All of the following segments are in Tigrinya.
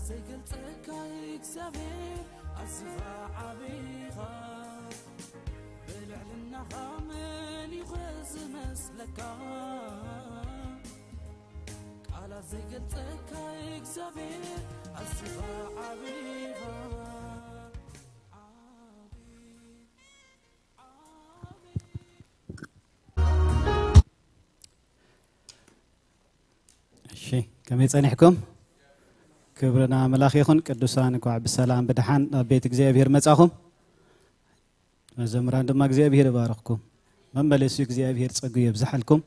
ዘይገልጸካ እግዚኣብሔር ኣዚኻ ዓቢኻ፣ ብልዕልናኻ መን እዩ ዝመስለካ? ቃላት ዘይገልጸካ እግዚኣብሔር ኣዚኻ ዓቢኻ፣ ዓቢ፣ ዓቢ። እሺ፣ ከመይ ጸኒሕኩም? ክብሪ ንኣምላኽ ይኹን። ቅዱሳን፣ እንኳዕ ብሰላም ብደሓን ናብ ቤት እግዚኣብሔር መጻኹም። መዘምራን ድማ እግዚኣብሔር ይባርኽኩም። መመለሲ እግዚኣብሔር ጸጉ የብዝሓልኩም።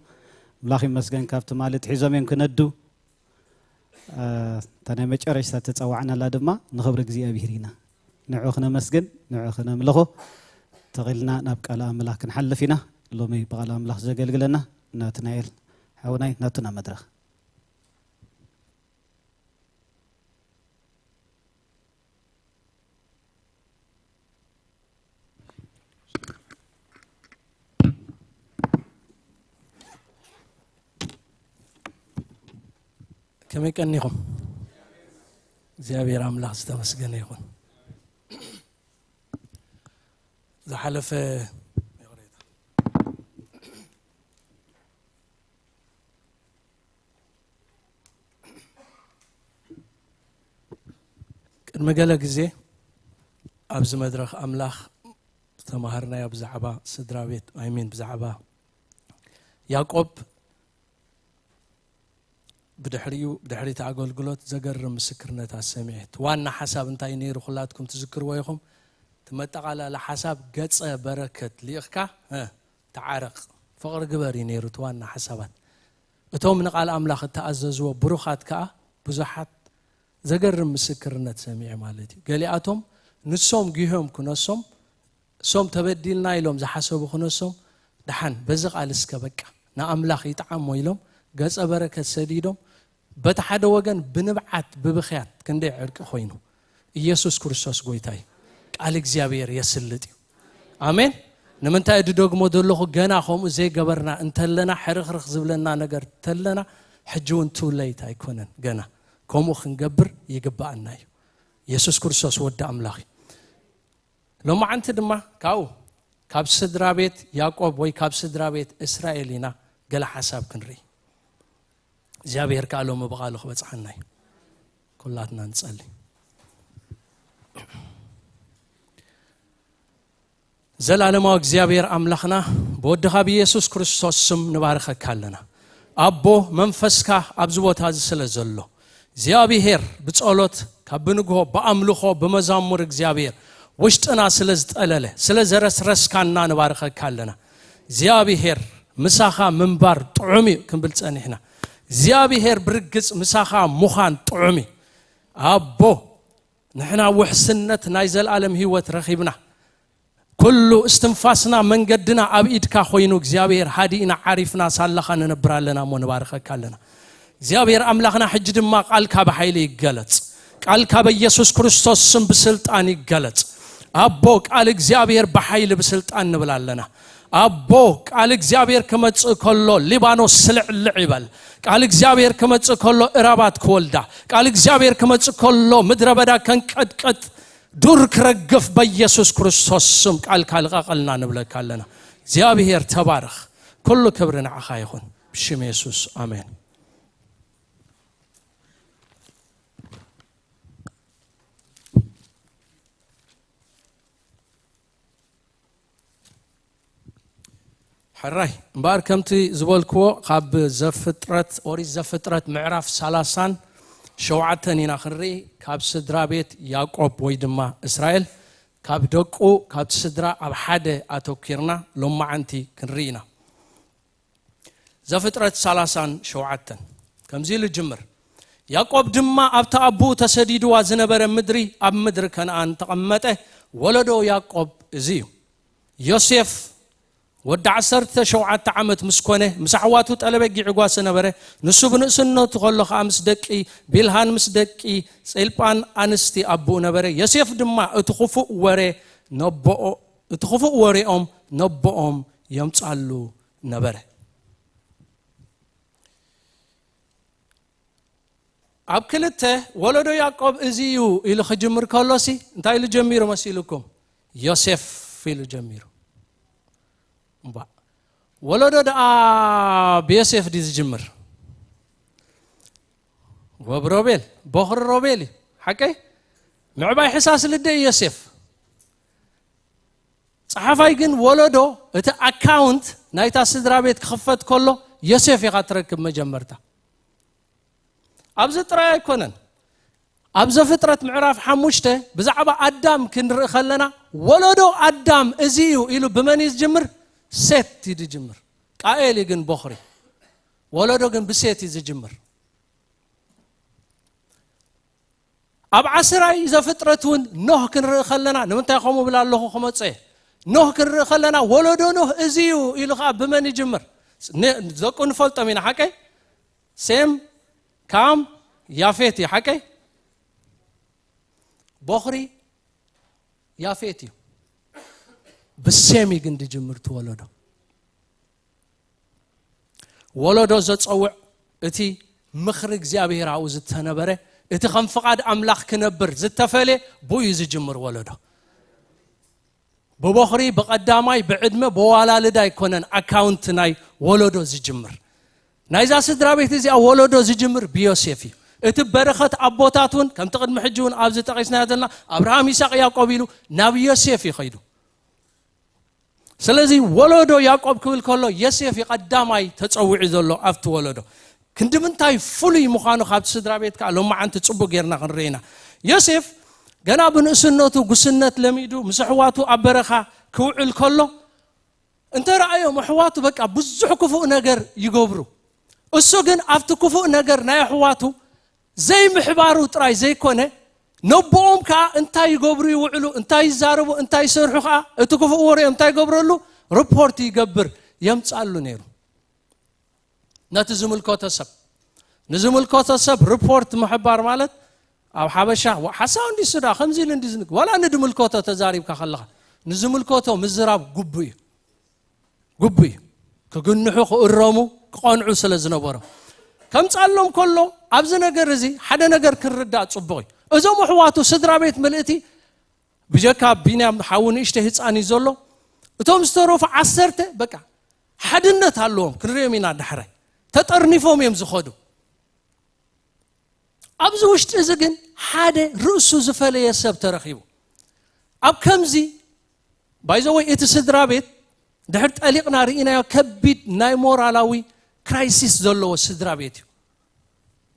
ኣምላኽ ይመስገን፣ ካብቲ ማለት ሒዞም እዮም ክነዱ። እ፣ እታ ናይ መጨረሽታ ተጸዋዕናላ ድማ ንኽብሪ እግዚኣብሔር ኢና። ንዑ ክነመስግን፣ ንዑ ክነምልኾ ተኺልና ናብ ቃል ኣምላኽ ክንሓልፍ ኢና። ሎሚ ብቓል ኣምላኽ ዘገልግለና ናትናኤል ሓውናይ ናቱና መድረኽ። ከመይ ቀኒኹም? እግዚኣብሔር ኣምላኽ ዝተመስገነ ይኹን። ዝሓለፈ ቅድሚ ገለ ግዜ ኣብዚ መድረኽ ኣምላኽ ዝተማሃርናዮ ብዛዕባ ስድራ ቤት፣ I mean፣ ብዛዕባ ያዕቆብ፣ ብድሕሪኡ፣ ብድሕሪ እቲ ኣገልግሎት ዘገርም ምስክርነታት ሰሚዐ። እቲ ዋና ሓሳብ እንታይ ነይሩ? ኩላትኩም ትዝክርዎ ኢኹም። እቲ መጠቓለሊ ሓሳብ፣ ገጸ በረከት ልኢኽካ፣ እ፣ ተዓረቕ፣ ፍቕሪ ግበር እዩ ነይሩ እቲ ዋና ሓሳባት። እቶም ንቓል ኣምላኽ እተኣዘዝዎ ብሩኻት ከኣ ብዙሓት ዘገርም ምስክርነት ሰሚዐ ማለት እዩ። ገሊኣቶም ንሶም ጊሆም ክነሶም፣ እሶም ተበዲልና ኢሎም ዝሓሰቡ ክነሶም፣ ደሓን በዚ ቃል እስከ በቃ ንኣምላኽ ይጥዓሞ ኢሎም ገጸ በረከት ሰዲዶም፣ በቲ ሓደ ወገን ብንብዓት ብብኽያት ክንደይ ዕርቂ ኮይኑ። ኢየሱስ ክርስቶስ ጎይታ እዩ። ቃል እግዚኣብሔር የስልጥ እዩ። ኣሜን። ንምንታይ ድደግሞ ዘለኹ፣ ገና ከምኡ ዘይገበርና እንተለና፣ ሕርኽርኽ ዝብለና ነገር እንተለና፣ ሕጂ እውን too late ኣይኮነን። ገና ከምኡ ክንገብር ይግብኣና እዩ። ኢየሱስ ክርስቶስ ወዲ ኣምላኽ እዩ። ሎማዓንቲ ድማ ካብኡ፣ ካብ ስድራ ቤት ያዕቆብ ወይ ካብ ስድራ ቤት እስራኤል ኢና ገለ ሓሳብ ክንርኢ። እግዚኣብሔር ከኣ ሎሚ ብቓሉ ክበጽሓና እዩ። ኩላትና ንጸሊ። ዘላለማዊ እግዚኣብሔር ኣምላኽና፣ ብወድኻ ብኢየሱስ ክርስቶስ ስም ንባርኸካ ኣለና። ኣቦ፣ መንፈስካ ኣብዚ ቦታ እዚ ስለ ዘሎ፣ እግዚኣብሔር ብጸሎት፣ ካብ ብንግሆ ብኣምልኾ፣ ብመዛሙር እግዚኣብሔር ውሽጥና ስለ ዝጠለለ፣ ስለ ዘረስረስካና ንባርኸካ ኣለና። እግዚኣብሔር ምሳኻ ምንባር ጥዑም እዩ ክንብል ጸኒሕና። እግዚኣብሔር ብርግጽ ምሳኻ ምዃን ጥዑም እዩ። ኣቦ፣ ንሕና ውሕስነት ናይ ዘላለም ህይወት ረኺብና። ኩሉ እስትንፋስና፣ መንገድና ኣብ ኢድካ ኮይኑ፣ እግዚኣብሔር፣ ሃዲእና ዓሪፍና ሳላኻ ንነብር ኣለና እሞ ንባርኸካ ኣለና። እግዚኣብሔር ኣምላኽና፣ ሕጂ ድማ ቃልካ ብሓይሊ ይገለጽ። ቃልካ በኢየሱስ ክርስቶስ ስም ብስልጣን ይገለጽ። ኣቦ፣ ቃል እግዚኣብሔር ብሓይሊ ብስልጣን ንብል ኣለና። ኣቦ፣ ቃል እግዚኣብሔር ክመጽእ ከሎ ሊባኖስ ስልዕልዕ ይበል። ቃል እግዚኣብሔር ክመጽእ ከሎ እራባት ክወልዳ። ቃል እግዚኣብሔር ክመጽእ ከሎ ምድረ በዳ ከንቀጥቀጥ፣ ዱር ክረግፍ በኢየሱስ ክርስቶስ ስም ቃልካ ልቐቐልና ንብለካ ኣለና። እግዚኣብሔር ተባረኽ። ኩሉ ክብሪ ንዓኻ ይኹን። ብሽም የሱስ፣ ኣሜን። ሕራይ እምበኣር፣ ከምቲ ዝበልክዎ፣ ካብ ዘፍጥረት፣ ኦሪት ዘፍጥረት ምዕራፍ ሰላሳን ሸውዓተን ኢና ክንርኢ። ካብ ስድራ ቤት ያዕቆብ ወይ ድማ እስራኤል፣ ካብ ደቁ፣ ካብቲ ስድራ ኣብ ሓደ ኣተኲርና ሎማዓንቲ ክንርኢ ኢና። ዘፍጥረት ሰላሳን ሸውዓተን ከምዚ ኢሉ ይጅምር። ያዕቆብ ድማ ኣብታ ኣቦኡ ተሰዲድዋ ዝነበረ ምድሪ፣ ኣብ ምድሪ ከነኣን ተቐመጠ። ወለዶ ያዕቆብ እዚ እዩ። ዮሴፍ ወዲ ዓሰርተ ሸውዓተ ዓመት ምስ ኮነ፣ ምስ ኣሕዋቱ ጠለበጊዕ ይጓሰ ነበረ። ንሱ ብንእስነቱ ከሎ ኸኣ ምስ ደቂ ቢልሃን ምስ ደቂ ጼልጳን ኣንስቲ ኣቦኡ ነበረ። ዮሴፍ ድማ እቲ ክፉእ ወረ ነቦኦ-፣ እቲ ክፉእ ወሬኦም ነቦኦም የምጻሉ ነበረ። ኣብ ክልተ ወለዶ ያዕቆብ እዚ እዩ ኢሉ ክጅምር ከሎሲ እንታይ ኢሉ ጀሚሩ መሲልኩም? ዮሴፍ ኢሉ ጀሚሩ። እምባ ወለዶ ደኣ ብዮሴፍ ድዩ ዝጅምር? ወብ ሮቤል፣ ቦኽሪ ሮቤል እዩ። ሓቀይ? ምዕባይ ሕሳስ ልደ እዩ ዮሴፍ። ጸሓፋይ ግን ወለዶ፣ እቲ ኣካውንት ናይታ ስድራ ቤት ክኽፈት ከሎ ዮሴፍ ኢኻ ትረክብ መጀመርታ። ኣብዚ ጥራይ ኣይኮነን። ኣብ ዘፍጥረት ምዕራፍ ሓሙሽተ ብዛዕባ ኣዳም ክንርኢ ከለና፣ ወለዶ ኣዳም እዚ እዩ ኢሉ ብመን እዩ ዝጅምር? ሴት እዩ ዝጅምር። ቃኤል እዩ ግን ቦኽሪ። ወለዶ ግን ብሴት እዩ ዝጅምር። ኣብ ዓስራይ ዘፍጥረት እውን ኖህ ክንርኢ ከለና፣ ንምንታይ ከምኡ ብል ኣለኹ ክመጽእ እየ። ኖህ ክንርኢ ከለና፣ ወለዶ ኖህ እዚ እዩ ኢሉ ኸዓ ብመን ይጅምር? ን-፣ ደቁ ንፈልጦም ኢና፣ ሓቀይ? ሴም፣ ካም፣ ያፌት እዩ፣ ሓቀይ? ቦኽሪ ያፌት እዩ። ብሴም እዩ ግን ድጅምር እቲ ወለዶ። ወለዶ ዘጸውዕ እቲ ምኽሪ እግዚኣብሔር ኣብኡ ዝተነበረ፣ እቲ ከም ፍቓድ ኣምላኽ ክነብር ዝተፈልየ፣ ብኡ እዩ ዝጅምር ወለዶ። ብቦኽሪ፣ ብቐዳማይ፣ ብዕድመ፣ ብዋላልድ ኣይኮነን ኣካውንት ናይ ወለዶ ዝጅምር። ናይዛ ስድራ ቤት እዚኣ ወለዶ ዝጅምር ብዮሴፍ እዩ። እቲ በረኸት ኣቦታት እውን ከምቲ ቅድሚ ሕጂ እውን ኣብዚ ጠቒስናዮ ዘለና፣ ኣብርሃም፣ ይስሐቅ፣ ያዕቆብ ኢሉ ናብ ዮሴፍ እዩ ኸይዱ። ስለዚ ወለዶ ያዕቆብ ክብል ከሎ ዮሴፍ እዩ ቀዳማይ ተጸዊዑ ዘሎ ኣብቲ ወለዶ። ክንዲ ምንታይ ፍሉይ ምዃኑ ካብቲ ስድራ ቤት ከኣ ሎማዓንቲ ጽቡቅ ጌርና ክንርኢ ኢና። ዮሴፍ ገና ብንእስነቱ ጉስነት ለሚዱ ምስ ኣሕዋቱ ኣብ በረኻ ክውዕል ከሎ እንተ ረኣዮም ኣሕዋቱ በቃ ብዙሕ ክፉእ ነገር ይገብሩ። እሱ ግን ኣብቲ ክፉእ ነገር ናይ ኣሕዋቱ ዘይምሕባሩ ጥራይ ዘይኮነ፣ ነቦኦም ከኣ እንታይ ይገብሩ ይውዕሉ፣ እንታይ ይዛረቡ፣ እንታይ ይሰርሑ ከኣ እቲ ክፉእ ወሬኦም እንታይ ይገብረሉ? ሪፖርት ይገብር፣ የምጻሉ ነይሩ። ነቲ ዝምልከቶ ሰብ፣ ንዝምልከቶ ሰብ ሪፖርት ምሕባር ማለት ኣብ ሓበሻ፣ ዋ-፣ ሓሳው እንዲ ስዳ፣ ከምዚ ኢሉ እንዲ ዝንግ-፣ ዋላ ንድምልከቶ ተዛሪብካ ከለኻ፣ ንዝምልከቶ ምዝራብ ግቡእ እዩ። ግቡእ እዩ። ክግንሑ፣ ክእረሙ፣ ክቐንዑ ስለ ዝነበሮም። ከምጻሎም ከሎ፣ ኣብዚ ነገር እዚ ሓደ ነገር ክንርዳእ ጽቡቕ እዩ። እዞም ኣሕዋቱ ስድራ ቤት ምልእቲ፣ ብጀካ ቢንያም ሓዉ ንእሽተይ ህጻን እዩ ዘሎ። እቶም ዝተረፉ ዓሰርተ በቃ ሓድነት ኣለዎም። ክንሪኦም ኢና ዳሕራይ። ተጠርኒፎም እዮም ዝኸዱ። ኣብዚ ውሽጢ እዚ ግን ሓደ ርእሱ ዝፈለየ ሰብ ተረኺቡ። ኣብ ከምዚ፣ ባይ ዘ ወይ፣ እቲ ስድራ ቤት ድሕር ጠሊቕና ርኢናዮ ከቢድ ናይ ሞራላዊ ክራይሲስ ዘለዎ ስድራ ቤት እዩ።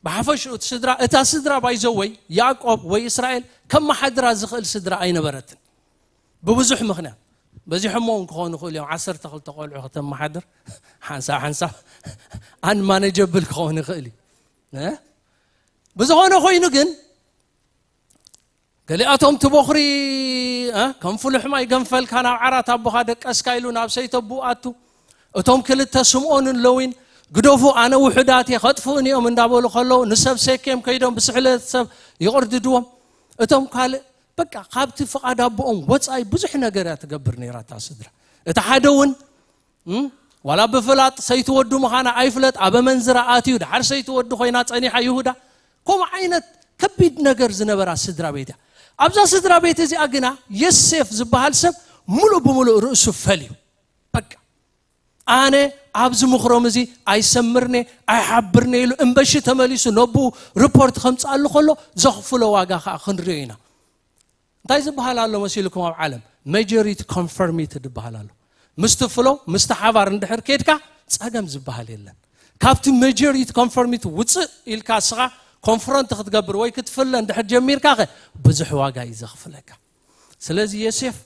ብሓፈሽኡ እቲ ስድራ፣ እታ ስድራ፣ ባይ ዘ ወይ፣ ያዕቆብ ወይ እስራኤል ከመሓድራ ዝኽእል ስድራ ኣይነበረትን። ብብዙሕ ምኽንያት። በዚሖሞ እውን ክኾኑ ይኽእሉ እዮም። ዓሰርተ ክልተ ቆልዑ ከተመሓድር፣ ሓንሳብ ሓንሳብ ኣንማኔጀብል ክኸውን ይኽእል እዩ። እ? ብዝኾነ ኮይኑ ግን፣ ገሊኣቶም እቲ ቦኽሪ፣ እ፣ ከም ፍሉሕ ማይ ገንፈልካ ናብ ዓራት ኣቦኻ ደቀስካ ኢሉ ናብ ሰይተቡ ኣቱ። እቶም ክልተ ስምኦንን ለዊን፣ "ግደፉ፣ ኣነ ውሑዳት እየ፣ ከጥፍኡኒ እዮም" እንዳበሉ ከለዉ፣ ንሰብ ሴኬም ከይዶም ብስሕለት ሰብ ይቕርድድዎም። እቶም ካልእ፣ በቃ፣ ካብቲ ፍቓድ ኣቦኦም ወጻኢ ብዙሕ ነገር እያ ትገብር ነይራ እታ ስድራ። እቲ ሓደ እውን፣ እም፣ ዋላ ብፍላጥ ሰይቲ ወዱ ምዃና ኣይፍለጥ፣ ኣብ ኣመንዝራ ኣትዩ፣ ደሓር ሰይቲ ወዱ ኮይና ጸኒሓ ይሁዳ። ከምኡ ዓይነት ከቢድ ነገር ዝነበራ ስድራ ቤት እያ። ኣብዛ ስድራ ቤት እዚኣ ግና የሴፍ ዝበሃል ሰብ ምሉእ ብምሉእ ርእሱ ፈልዩ። በቃ፣ ኣነ ኣብዚ ምኽሮም እዚ ኣይሰምርኔ፣ ኣይሓብርኔ ኢሉ እምበሺ ተመሊሱ ነብኡ ሪፖርት ከምጽኣሉ ከሎ ዘኽፍሎ ዋጋ ከኣ ክንሪኦ ኢና። እንታይ ዝበሃል ኣሎ መሲልኩም ኣብ ዓለም? መጆሪቲ ኮንፈርሚቲ ዝበሃል ኣሎ። ምስቲ ፍሎ፣ ምስቲ ሓባር እንድሕር ኬድካ፣ ጸገም ዝበሃል የለን። ካብቲ መጆሪቲ ኮንፈርሚቲ ውጽእ ኢልካ እስኻ ኮንፍሮንት ክትገብር ወይ ክትፍለ እንድሕር ጀሚርካ ኸ፣ ብዙሕ ዋጋ እዩ ዘኽፍለካ። ስለዚ ዮሴፍ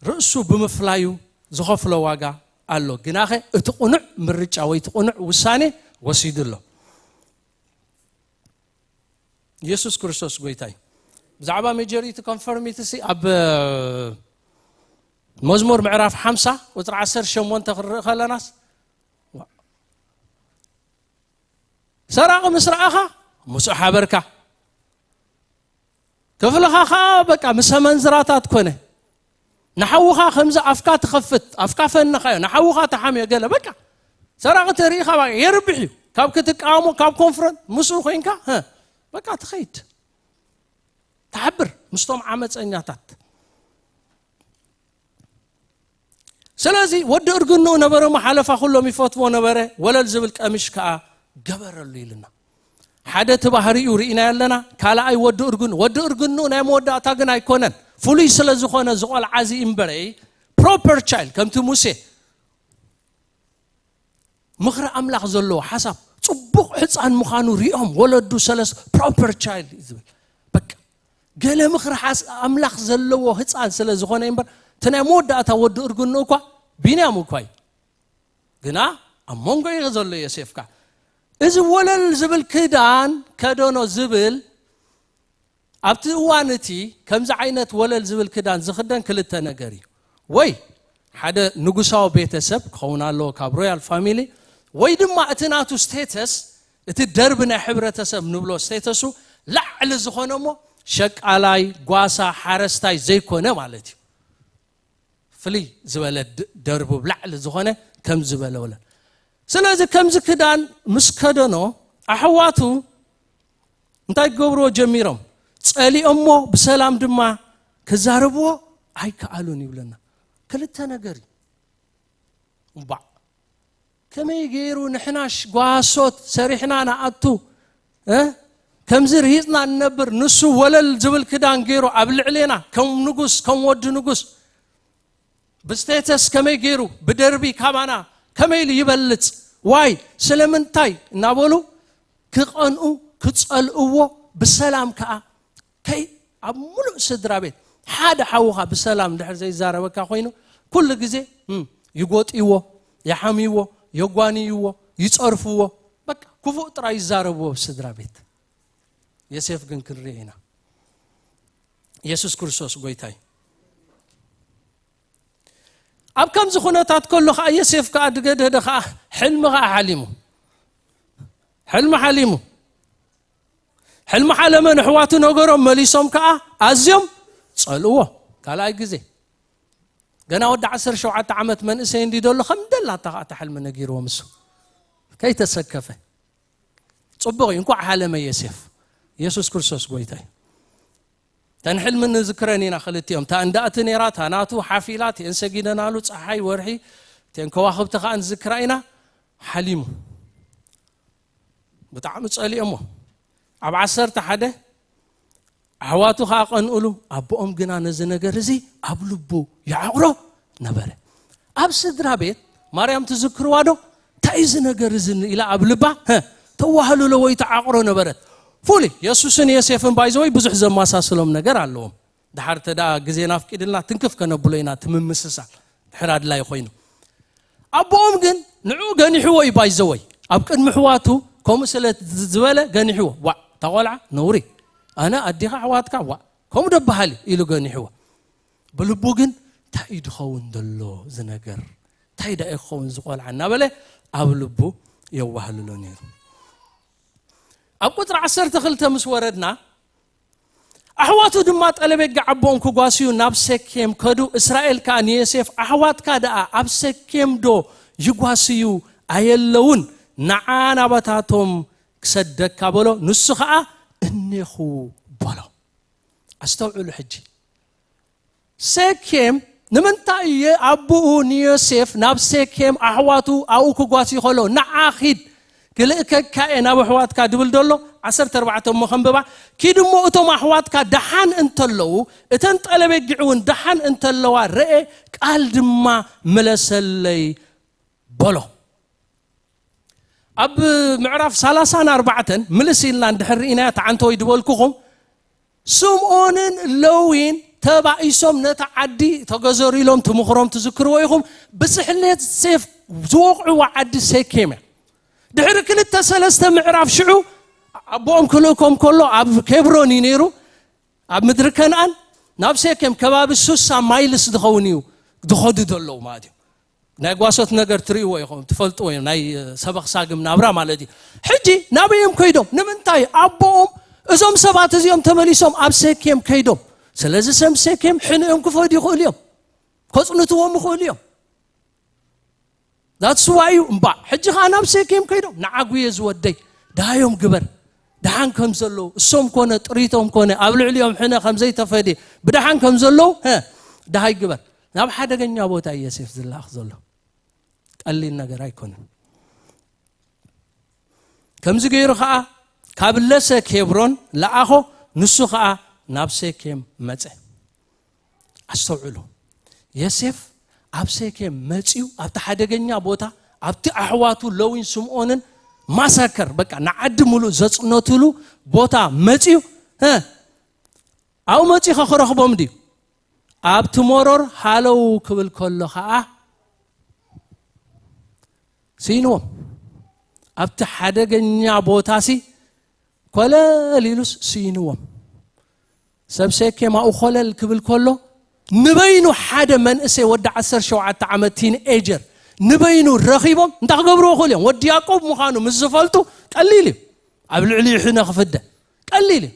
ርእሱ ብምፍላዩ ዝኸፍሎ ዋጋ ኣሎ። ግናኸ እቲ ቅኑዕ ምርጫ ወይ እቲ ቅኑዕ ውሳኔ ወሲዱ ኣሎ። ኢየሱስ ክርስቶስ ጎይታ እዩ። ብዛዕባ መጆሪቲ ኮንፈርሚቲ ሲ ኣብ መዝሙር ምዕራፍ ሓምሳ ቁጽሪ ዓሰርተ ሸሞንተ ክንርኢ ከለናስ፣ ሰራቒ ምስ ረኣኻ ምስኡ ሓበርካ፣ ክፍልኻ ኸኣ በቃ ምስ ኣመንዝራታት ኮነ። ንሓውኻ ከምዚ ኣፍካ ትኸፍት፣ ኣፍካ ፈንኻዮ፣ ንሓውኻ ትሓምዮ ገለ፣ በቃ ሰራቒ ተሪኢኻ በቃ የርብሕ እዩ። ካብ ክትቃወሞ፣ ካብ ኮንፍረንት ምስኡ ኮይንካ፣ ሀ፣ በቃ ትኸይድ። ትሓብር ምስቶም ዓመፀኛታት። ስለዚ ወዲ እርግንኡ ነበረ እሞ ሓለፋ ኩሎም ይፈትዎ ነበረ፣ ወለል ዝብል ቀሚሽ ከኣ ገበረሉ ኢልና። ሓደ እቲ ባህሪኡ ርኢና ኣለና። ካልኣይ ወዲ እርግን፣ ወዲ እርግንኡ ናይ መወዳእታ ግን ኣይኮነን። ፍሉይ ስለ ዝኾነ ዝቆልዓ እዚ እምበረይ ፕሮፐር ቻይልድ ከምቲ ሙሴ ምኽሪ ኣምላኽ ዘለዎ ሓሳብ ጽቡቕ ህፃን ምዃኑ ሪኦም ወለዱ ሰለስ ፕሮፐር ቻይልድ እዩ ዝብል። በቃ ገለ ምኽሪ ሓስ-፣ ኣምላኽ ዘለዎ ህፃን ስለ ዝኾነ እምበር እቲ ናይ መወዳእታ ወዲ እርግኑ እኳ ቢንያም እኳ እዩ። ግና ኣብ መንጎ እዩ ዘሎ ዮሴፍካ። እዚ ወለል ዝብል ክዳን ከደኖ ዝብል ኣብቲ እዋን እቲ ከምዚ ዓይነት ወለል ዝብል ክዳን ዝኽደን ክልተ ነገር እዩ። ወይ ሓደ ንጉሳዊ ቤተሰብ ክኸውን ኣለዎ ካብ ሮያል ፋሚሊ፣ ወይ ድማ እቲ ናቱ ስቴተስ፣ እቲ ደርቢ ናይ ሕብረተሰብ ንብሎ ስቴተሱ ላዕሊ ዝኾነ እሞ ሸቃላይ፣ ጓሳ፣ ሓረስታይ ዘይኮነ ማለት እዩ። ፍልይ ዝበለ ድ-፣ ደርቡ ብላዕሊ ዝኾነ ከም ዝበለ ወለ። ስለዚ ከምዚ ክዳን ምስ ከደኖ ኣሕዋቱ እንታይ ክገብርዎ ጀሚሮም? ጸሊኦሞ ብሰላም ድማ ክዛረብዎ ኣይከኣሉን ይብለና። ክልተ ነገር እዩ። እምባዕ ከመይ ገይሩ ንሕናሽ ጓሶት ሰሪሕና ንኣቱ፣ እ? ከምዚ ርሂጽና ንነብር፣ ንሱ ወለል ዝብል ክዳን ገይሩ ኣብ ልዕሌና ከም ንጉስ፣ ከም ወዲ ንጉስ ብስቴተስ ከመይ ገይሩ ብደርቢ ካባና ከመይ ኢሉ ይበልጽ? ዋይ ስለምንታይ እናበሉ ክቐንኡ ክጸልእዎ፣ ብሰላም ከኣ ከይ ኣብ ሙሉእ ስድራ ቤት ሓደ ሓውኻ ብሰላም ድሕር ዘይዛረበካ ኮይኑ ኩሉ ግዜ እም፣ ይጎጥይዎ፣ ይሓምይዎ፣ የጓንይዎ፣ ይጸርፍዎ። በቃ ክፉእ ጥራይ ይዛረብዎ ኣብ ስድራ ቤት። የሴፍ ግን ክንርኢ ኢና። የሱስ ክርስቶስ ጎይታይ። ኣብ ከምዚ ኩነታት ከሎ ኸዓ የሴፍ ከዓ ድገደደ ኸዓ ሕልሚ ኸዓ ሓሊሙ። ሕልሚ ሓሊሙ። ሕልሚ ሓለመ፣ ንሕዋቱ ነገሮም፣ መሊሶም ከኣ ኣዝዮም ጸልእዎ። ካልኣይ ግዜ ገና ወዲ ዓሰርተ ሸውዓተ ዓመት መንእሰይ እንዲ ደሎ ከም ደላታ ከኣ እታ ሕልሚ ነጊርዎ ምስ ከይተሰከፈ። ጽቡቕ እዩ፣ እንኳዕ ሓለመ የሴፍ። የሱስ ክርስቶስ ጎይታ እዩ። ተን ሕልሚ ንዝክረን ኢና ክልቲኦም። እታ እንዳእቲ ነይራ፣ እታ ናቱ ሓፊላ፣ እቲአን ሰጊደናሉ፣ ጸሓይ፣ ወርሒ፣ እቲአን ከዋኽብቲ ከኣ ንዝክራ ኢና። ሓሊሙ። ብጣዕሚ ጸሊኦሞ። ኣብ ዓሰርተ ሓደ ኣሕዋቱ ከኣ ቀንኡሉ። ኣቦኦም ግና ነዚ ነገር እዚ ኣብ ልቡ ይዓቕሮ ነበረ። ኣብ ስድራ ቤት ማርያም ትዝክርዋ ዶ? እንታይ እዚ ነገር እዚ ኢላ ኣብ ልባ፣ ሀ፣ ተዋህልሎ ወይ ትዓቕሮ ነበረት። ፉሊ የሱስን የሴፍን ባይዘወይ ብዙሕ ዘመሳስሎም ነገር ኣለዎም። ድሓር እተ ደኣ ግዜና ኣፍቂድልና ትንክፍ ከነብሎ ኢና፣ እቲ ምምስሳል ድሕር ኣድላይ ኮይኑ። ኣቦኦም ግን ንዕኡ ገኒሕዎ እዩ ባይዘወይ። ኣብ ቅድሚ ኣሕዋቱ ከምኡ ስለ ዝበለ ገኒሕዎ። ዋእ፣ እታ ቆልዓ ነውሪ። ኣነ ኣዲኻ ኣሕዋትካ፣ ዋእ፣ ከምኡ ዶ በሃል ኢሉ ገኒሕዎ። ብልቡ ግን እንታይ እዩ ድኸውን ዘሎ እዚ ነገር? እንታይ ደኣ እዩ ክኸውን እዚ ቆልዓ እናበለ ኣብ ልቡ የዋህልሎ ነይሩ። ኣብ ቁጽሪ ዓሰርተ ክልተ ምስ ወረድና፣ ኣሕዋቱ ድማ ጠለቤት ኣቦኦም ክጓስዩ ናብ ሴኬም ከዱ። እስራኤል ከኣ ንዮሴፍ፣ ኣሕዋትካ ደኣ ኣብ ሴኬም ዶ ይጓስዩ ኣየለውን? ንዓ ናባታቶም ክሰደካ በሎ። ንሱ ኸኣ እኔኹ በሎ። ኣስተውዕሉ ሕጂ። ሴኬም ንምንታይ እየ ኣቦኡ ንዮሴፍ ናብ ሴኬም ኣሕዋቱ ኣብኡ ክጓስዩ ከሎ ንዓ ኺድ ክልእከካ እየ ናብ ኣሕዋትካ ድብል ዘሎ? ዓሰርተ ኣርባዕተ እሞ ከንብባ። ኪድ እሞ እቶም ኣሕዋትካ ደሓን እንተለዉ፣ እተን ጠለቤጊዕ እውን ደሓን እንተለዋ ረኤ፣ ቃል ድማ ምለሰለይ በሎ። ኣብ ምዕራፍ ሰላሳን ኣርባዕተን ምልስ ኢልና እንድሕር ርኢናዮ፣ ተዓንተ ወይ ድበልኩኹም፣ ስምኦንን ለዊን ተባኢሶም ነታ ዓዲ ተገዘሩ ኢሎም ትምኽሮም ትዝክርዎ ኢኹም። ብስሕለት ሴፍ ዝወቕዕዋ ዓዲ ሴኬም እያ። ድሕሪ ክልተ ሰለስተ ምዕራፍ ሽዑ ኣቦኦም ክልእኮም ከሎ ኣብ ኬብሮን እዩ ነይሩ። ኣብ ምድሪ ከነኣን ናብ ሴኬም ከባቢ ሱሳ ማይልስ ዝኸውን እዩ ዝኸዱ ዘለዉ ማለት እዩ። ናይ ጓሶት ነገር ትርእይዎ ኢኹም፣ ትፈልጥዎ እዮም፣ ናይ ሰበኽ ሳግም ናብራ ማለት እዩ። ሕጂ ናበይ እዮም ከይዶም? ንምንታይ ኣቦኦም እዞም ሰባት እዚኦም ተመሊሶም ኣብ ሴኬም ከይዶም? ስለዚ ሰብ ሴኬም ሕንኦም ክፈዱ ይኽእሉ እዮም፣ ከጽንትዎም ይኽእሉ እዮም። that's why እዩ እምባእ። ሕጂ ኸዓ ናብ ሴኬም ከይዶም፣ "ንዓጉየ ዝወደይ፣ ደሃዮም ግበር፣ ደሓን ከም ዘለዉ፣ እሶም ኮነ ጥሪቶም ኮነ ኣብ ልዕሊኦም ሕነ ከም ዘይተፈድየ፣ ብደሓን ከም ዘለዉ፣ ሀ፣ ደሃይ ግበር." ናብ ሓደገኛ ቦታ እዩ ዮሴፍ ዝለኣኽ ዘሎ። ቀሊል ነገር ኣይኮነን። ከምዚ ገይሩ ኸዓ ካብ ለሰ ኬብሮን ለኣኾ፣ ንሱ ኸዓ ናብ ሴኬም መጸ። ኣስተውዕሉ፣ ዮሴፍ ኣብ ሴኬም መጺኡ፣ ኣብቲ ሓደገኛ ቦታ፣ ኣብቲ ኣሕዋቱ ለዊን ስምዖንን ማሳከር፣ በቃ ንዓዲ ሙሉእ ዘጽነትሉ ቦታ መጺኡ፣ እ፣ ኣብኡ መጺኡ ኸ ክረኽቦም ድዩ? ኣብቲ መሮር ሃለው ክብል ከሎ ኸዓ ስኢንዎም። ኣብቲ ሓደገኛ ቦታሲ ኮለል ኢሉስ ስኢንዎም። ሰብ ሴኬም ኣብኡ ኮለል ክብል ከሎ፣ ንበይኑ ሓደ መንእሰይ ወዲ ዓሰርተ ሸውዓተ ዓመት ቲን ኤጀር ንበይኑ ረኺቦም እንታይ ክገብርዎ ይኽእሉ እዮም? ወዲ ያዕቆብ ምዃኑ ምስ ዝፈልጡ ቀሊል እዩ። ኣብ ልዕሊኡ ሕነ ክፍደ ቀሊል እዩ።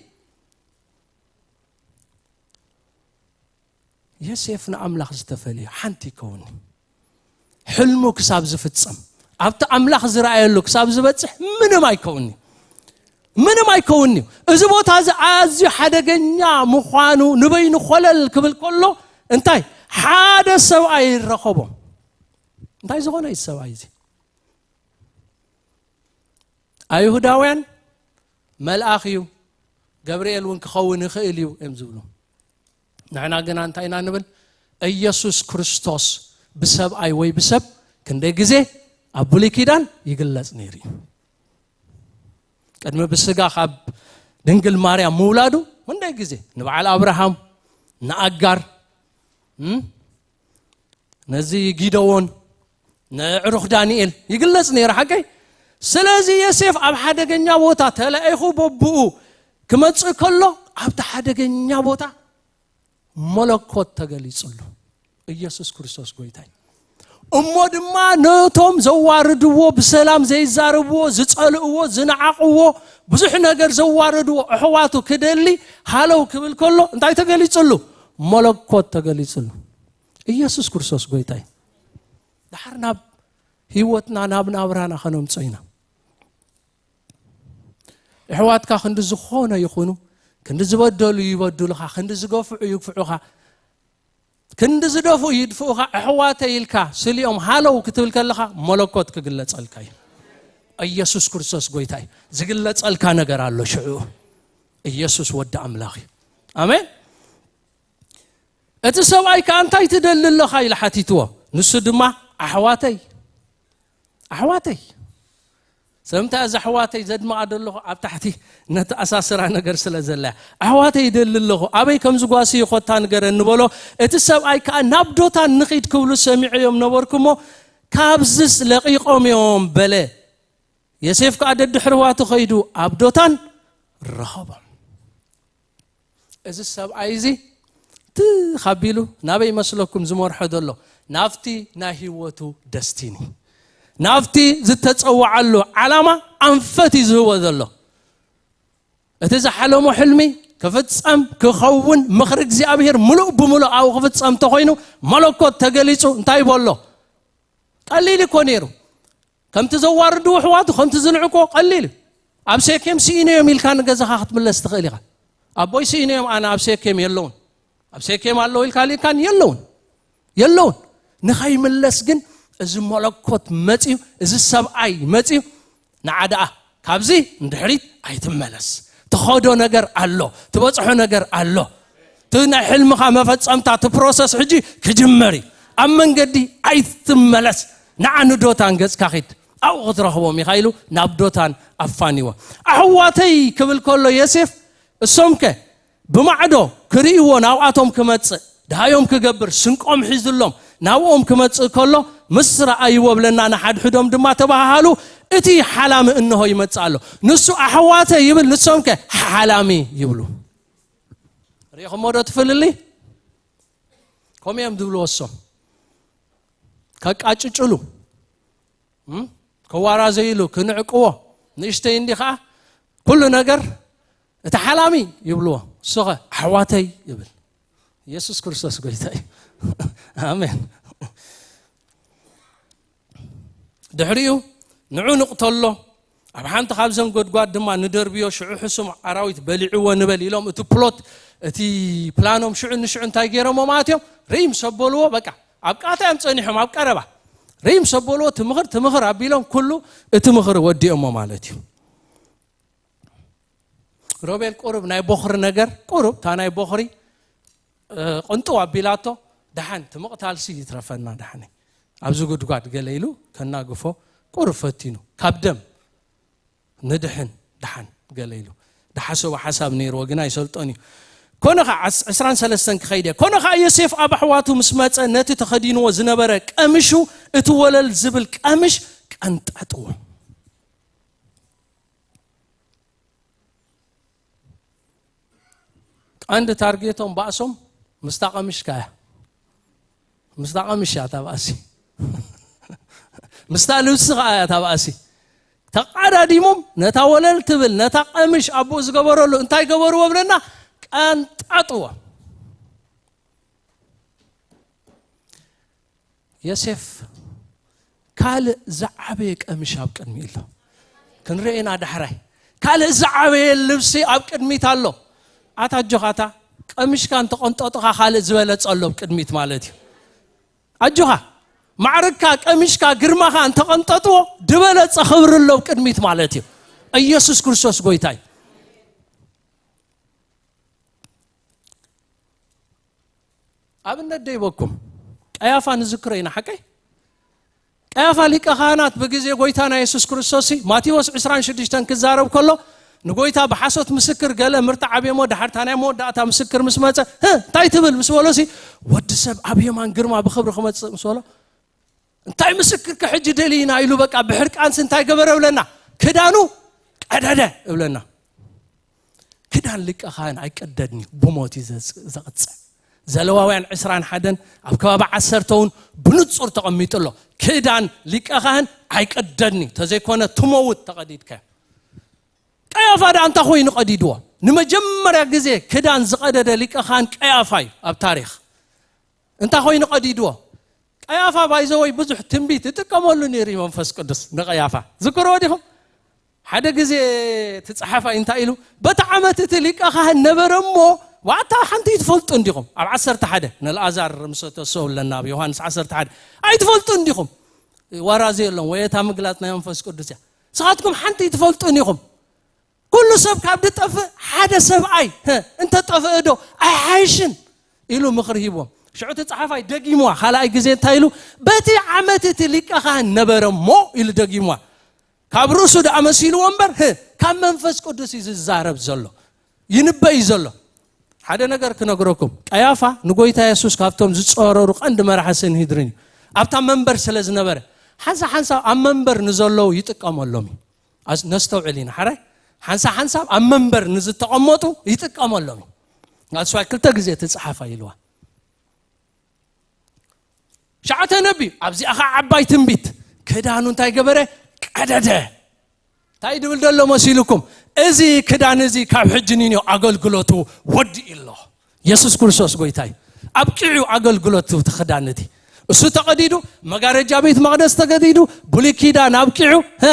ዮሴፍ ንኣምላኽ ዝተፈልየ ሓንቲ ይከውን። ሕልሙ ክሳብ ዝፍጸም፣ ኣብቲ ኣምላኽ ዝረኣየሉ ክሳብ ዝበጽሕ ምንም ኣይከውን'ዩ። ምንም ኣይከውን'ዩ። እዚ ቦታ እዚ ኣዝዩ ሓደገኛ ምዃኑ ንበይኑ ኮለል ክብል ከሎ፣ እንታይ? ሓደ ሰብኣይ ይረኸቦ። እንታይ ዝኾነ እዩ ሰብኣይ እዚ? ኣይሁዳውያን፣ "መልኣኽ እዩ፣ ገብርኤል እውን ክኸውን ይኽእል እዩ" እዮም ዝብሉ። ንሕና ግና እንታይ ኢና ንብል? ኢየሱስ ክርስቶስ ብሰብኣይ ወይ ብሰብ ክንደይ ግዜ ኣብ ብሉይ ኪዳን ይግለጽ ነይሩ እዩ። ቅድሚ ብስጋ ካብ ድንግል ማርያም ምውላዱ ክንደይ ግዜ ንበዓል ኣብርሃም፣ ንኣጋር፣ እም? ነዚ ጊደዎን፣ ንዕሩኽ ዳንኤል ይግለጽ ነይሩ፣ ሓቀይ? ስለዚ ዮሴፍ ኣብ ሓደገኛ ቦታ ተላኢኹ በብኡ ክመጽእ ከሎ፣ ኣብቲ ሓደገኛ ቦታ መለኮት ተገሊጽሉ። ኢየሱስ ክርስቶስ ጎይታይ። እሞ ድማ ነቶም ዘዋርድዎ፣ ብሰላም ዘይዛረብዎ፣ ዝጸልእዎ፣ ዝነዓቕዎ፣ ብዙሕ ነገር ዘዋረድዎ ኣሕዋቱ ክደሊ ሃለው ክብል ከሎ፣ እንታይ ተገሊጽሉ? መለኮት ተገሊጽሉ። ኢየሱስ ክርስቶስ ጎይታይ። ደሓር ናብ ህይወትና፣ ናብ ናብራና ከነምጾ ኢና። ኣሕዋትካ ክንዲ ዝኾነ ይኹኑ፣ ክንዲ ዝበደሉ ይበድሉኻ፣ ክንዲ ዝገፍዑ ይግፍዑኻ፣ ክንዲ ዝደፍኡ ይድፍኡኻ፣ ኣሕዋተይ ኢልካ ስሊኦም ሃለው ክትብል ከለኻ መለኮት ክግለጸልካ እዩ። ኢየሱስ ክርስቶስ ጎይታ እዩ። ዝግለጸልካ ነገር ኣሎ ሽዑ። ኢየሱስ ወዲ ኣምላኽ እዩ። ኣሜን። እቲ ሰብኣይ ከኣ እንታይ ትደሊ ኣለኻ ኢሉ ሓቲትዎ። ንሱ ድማ ኣሕዋተይ፣ ኣሕዋተይ፣ ስለምንታይ እዛ ኣሕዋተይ ዘድምቓ ዘለኹ ኣብ ታሕቲ ነተኣሳስራ ነገር ስለ ዘላ እያ። ኣሕዋተይ ይደሊ ኣለኹ፣ ኣበይ ከም ዝጓስዩ ኮታ ንገረኒ በሎ። እቲ ሰብኣይ ከኣ ናብ ዶታን ንኺድ ክብሉ ሰሚዐዮም ነበርኩ እሞ ካብዝስ ለቒቖም እዮም በለ። ዮሴፍ ከኣ ደድሕሪ ኣሕዋቱ ኸይዱ ኣብ ዶታን ረኸቦም። እዚ ሰብኣይ እዚ ትኽ ኣቢሉ ናበይ መስለኩም ዝመርሖ ዘሎ? ናብቲ ናይ ህይወቱ ደስቲኒ፣ ናብቲ ዝተጸውዓሉ ዓላማ ኣንፈት እዩ ዝህቦ ዘሎ። እቲ ዝሓለሞ ሕልሚ ክፍጸም ክኸውን ምኽሪ እግዚኣብሔር ምሉእ ብምሉእ ኣብኡ ክፍጸም እንተኾይኑ መለኮት ተገሊጹ እንታይ ይበሎ? ቀሊል እኮ ነይሩ። ከምቲ ዘዋርድዎ ኣሕዋቱ፣ ከምቲ ዝንዕቆ ቀሊል እዩ። ኣብ ሴኬም ስኢነዮም ኢልካ ንገዛኻ ክትምለስ ትኽእል ኢኻ። ኣቦይ ስኢነዮም ኣነ ኣብ ሴኬም የለውን። ኣብ ሴኬም ኣለዉ ኢልካ ልኢካን የለውን። የለውን። ንኸይምለስ ግን እዚ መለኮት መጺኡ፣ እዚ ሰብኣይ መጺኡ፣ ንዓ ደኣ ካብዚ ንድሕሪት ኣይትመለስ። ትኸዶ ነገር ኣሎ፣ ትበጽሖ ነገር ኣሎ። እቲ ናይ ሕልምኻ መፈጸምታ፣ እቲ ፕሮሰስ ሕጂ ክጅመር እዩ። ኣብ መንገዲ ኣይትመለስ። ንዓ ንዶታን ገጽካ ኺድ፣ ኣብኡ ክትረኽቦም ኢኻ ኢሉ ናብ ዶታን ኣፋንዎ። ኣሕዋተይ ክብል ከሎ ዮሴፍ፣ እሶምከ ብማዕዶ ክርእይዎ ናብኣቶም ክመጽእ፣ ደሃዮም ክገብር፣ ስንቆም ሒዙሎም ናብኦም ክመጽእ ከሎ፣ ምስ ረኣይዎ ብለና ንሓድሕዶም ድማ ተባሃሃሉ፣ "እቲ ሓላሚ እንሆ ይመጽእ ኣሎ። ንሱ ኣሕዋተይ ይብል፣ ንሶምከ ሓላሚ ይብሉ።" ርኢኹሞ ዶ እቲ ፍልልይ? ከምኡ እዮም ዝብልዎ እሶም። ከቃጭጭሉ፣ እም? ከዋራዘይሉ፣ ክንዕቅዎ፣ ንእሽተይ እንዲ ኸዓ ኩሉ ነገር እቲ ሓላሚ ይብልዎ። እሱ ኸ ኣሕዋተይ ይብል። ኢየሱስ ክርስቶስ ጎይታ እዩ። ኣሜን። ድሕሪኡ ንዑ ንቕተሎ፣ ኣብ ሓንቲ ካብዘን ጎድጓድ ድማ ንደርብዮ፣ ሽዑ ሕሱም ኣራዊት በሊዕዎ ንበል ኢሎም፣ እቲ ፕሎት፣ እቲ ፕላኖም ሽዑ ንሽዑ እንታይ ገይሮሞ ማለት እዮም? ርእይ ምስ ኣበልዎ፣ በቃ ኣብ ቃታ እዮም ጸኒሖም፣ ኣብ ቀረባ ርእይ ምስ ኣበልዎ፣ ትምኽር ትምኽር ኣቢሎም፣ ኩሉ እቲ ምኽሪ ወዲኦሞ ማለት እዩ። ሮቤል ቁሩብ ናይ ቦኽሪ ነገር፣ ቁሩብ እታ ናይ ቦኽሪ፣ እ፣ ቅንጥው ኣቢላቶ፣ ደሓን እቲ ምቕታልሲ ይትረፈና ደሓን፣ ኣብዚ ጉድጓድ ገለ ኢሉ ከናግፎ ቁሩብ ፈቲኑ፣ ካብ ደም ንድሕን ደሓን ገለ ኢሉ ደሓሰቦ ሓሳብ ነይርዎ፣ ግን ኣይሰልጦን እዩ። ኮነ ኸዓ፣ ዕስ-፣ ዕስራን ሰለስተን ክኸይድ እየ። ኮነ ኸዓ ዮሴፍ ኣብ ኣሕዋቱ ምስ መጸ፣ ነቲ ተኸዲንዎ ዝነበረ ቀምሹ፣ እቲ ወለል ዝብል ቀምሽ ቀንጠጥዎ። ቀንዲ ታርጌቶም ባእሶም ምስታ ቀምሽ ከኣ እያ። ምስታ ቀምሽ እያ እታ ባእሲ። ምስታ ልብሲ ከኣ እያ እታ ባእሲ። ተቓዳዲሞም ነታ ወለል ትብል፣ ነታ ቀምሽ ኣቦኡ ዝገበረሉ እንታይ ገበርዎ ብለና? ቀንጠጥዎ። ዮሴፍ ካልእ ዝዓበየ ቀምሽ ኣብ ቅድሚ ኣሎ። ክንርኢ ኢና ዳሕራይ። ካልእ ዝዓበየ ልብሲ ኣብ ቅድሚት ኣሎ። ኣታ ኣጆኻ፣ እታ ቀምሽካ እንተቐንጠጥኻ ካልእ ዝበለጸ ኣሎ ኣብ ቅድሚት ማለት እዩ። ኣጆኻ፣ ማዕርግካ፣ ቀምሽካ፣ ግርማኻ እንተቐንጠጥዎ ዝበለጸ ክብሪ ኣሎ ኣብ ቅድሚት ማለት እዩ። ኢየሱስ ክርስቶስ ጎይታ እዩ። ኣብነት ደይበኩም፣ ቀያፋ ንዝክሮ ኢና፣ ሓቀይ? ቀያፋ ሊቀ ካህናት ብግዜ ጎይታና የሱስ ክርስቶስ፣ ማቴዎስ ዕስራን ሽዱሽተን ክዛረብ ከሎ፣ ንጎይታ ብሓሶት ምስክር ገለ ምርታዕ ኣብየሞ፣ ድሓር እታ ናይ መወዳእታ ምስክር ምስ መጸ፣ "ህ፣ እንታይ ትብል?" ምስ በሎ ሲ፣ "ወዲ ሰብ ኣብ የማን ግርማ ብኽብሪ ክመጽእ" ምስ በሎ፣ "እንታይ ምስክር ከ ሕጂ ደሊና?" ኢሉ በቃ ብሕርቃንስ እንታይ ገበረ እብለና? ክዳኑ ቀደደ እብለና። ክዳን ሊቀ ካህን ኣይቀደድን እዩ፣ ብሞት እዩ ዘጽ-፣ ዘቕጽዕ። ዘለዋውያን ዕስራን ሓደን ኣብ ከባቢ ዓሰርተ እውን ብንጹር ተቐሚጡ ኣሎ። ክዳን ሊቀ ካህን ኣይቀደድን እዩ፣ ተዘይኮነ ትመውት ተቐዲድካዮ። ቀያፋ ደኣ እንታይ ኮይኑ ቀዲድዎ? ንመጀመርያ ግዜ ክዳን ዝቐደደ ሊቀ ካህን ቀያፋ እዩ ኣብ ታሪኽ። እንታይ ኮይኑ ቀዲድዎ? ቀያፋ ባይዘወይ ብዙሕ ትንቢት ይጥቀመሉ ነይሩ እዩ መንፈስ ቅዱስ ንቀያፋ። ዝክርዎ ዲኹም? ሓደ ግዜ እቲ ጸሓፋይ እንታይ ኢሉ? "በቲ ዓመት እቲ ሊቀ ካህን ነበረ እሞ፣ ዋታ ሓንቲ ይትፈልጡ እንዲኹም?" ኣብ ዓሰርተ ሓደ ንልኣዛር ምስ ተሰው ኣለና ኣብ ዮሃንስ ዓሰርተ ሓደ። "ኣይትፈልጡ እንዲኹም?" ዋራዚ የለን፣ ወይ እታ ምግላጽ ናይ መንፈስ ቅዱስ እያ። "ንስኻትኩም ሓንቲ ይትፈልጡ እንዲኹም?" ኩሉ ሰብ ካብ ዝጠፍእ ሓደ ሰብኣይ፣ ህ፣ እንተጠፍአ ዶ ኣይሓይሽን? ኢሉ ምኽሪ ሂብዎም። ሽዑ እቲ ጸሓፋይ ደጊምዋ፣ ካልኣይ ግዜ እንታይ ኢሉ? "በቲ ዓመት እቲ ሊቀ ካህን ነበረ እሞ" ኢሉ ደጊምዋ። ካብ ርእሱ ደኣ መሲልዎ እምበር፣ ህ፣ ካብ መንፈስ ቅዱስ እዩ ዝዛረብ ዘሎ፣ ይንበይ ዘሎ። ሓደ ነገር ክነግረኩም፣ ቀያፋ ንጎይታ የሱስ ካብቶም ዝጸረሩ ቀንዲ መራሒ ሰንሂድሪን እዩ። ኣብታ መንበር ስለ ዝነበረ፣ ሓንሳ ሓንሳብ ኣብ መንበር ንዘለዉ ይጥቀመሎም እዩ። ኣስ-፣ ነስተውዕል ኢና። ሓራይ ሓንሳ ሓንሳብ ኣብ መንበር ንዝተቐመጡ ይጥቀመሎም እዩ። ኣስዋይ ክልተ ግዜ እቲ ጸሓፋይ ኢልዋ። ሸዓተ ነቢ ኣብዚኣ ኸዓ ዓባይ ትንቢት፣ ክዳኑ እንታይ ገበረ? ቀደደ። እንታይ ድብል ደሎ መሲልኩም? እዚ ክዳን እዚ ካብ ሕጂ ንንዮ ኣገልግሎቱ ወዲኡ ኣሎ። የሱስ ክርስቶስ ጎይታ እዩ። ኣብቂዑ ኣገልግሎቱ እቲ ክዳን እቲ። እሱ ተቐዲዱ፣ መጋረጃ ቤት መቕደስ ተቐዲዱ፣ ብሉይ ኪዳን ኣብቂዑ፣ ሀ፣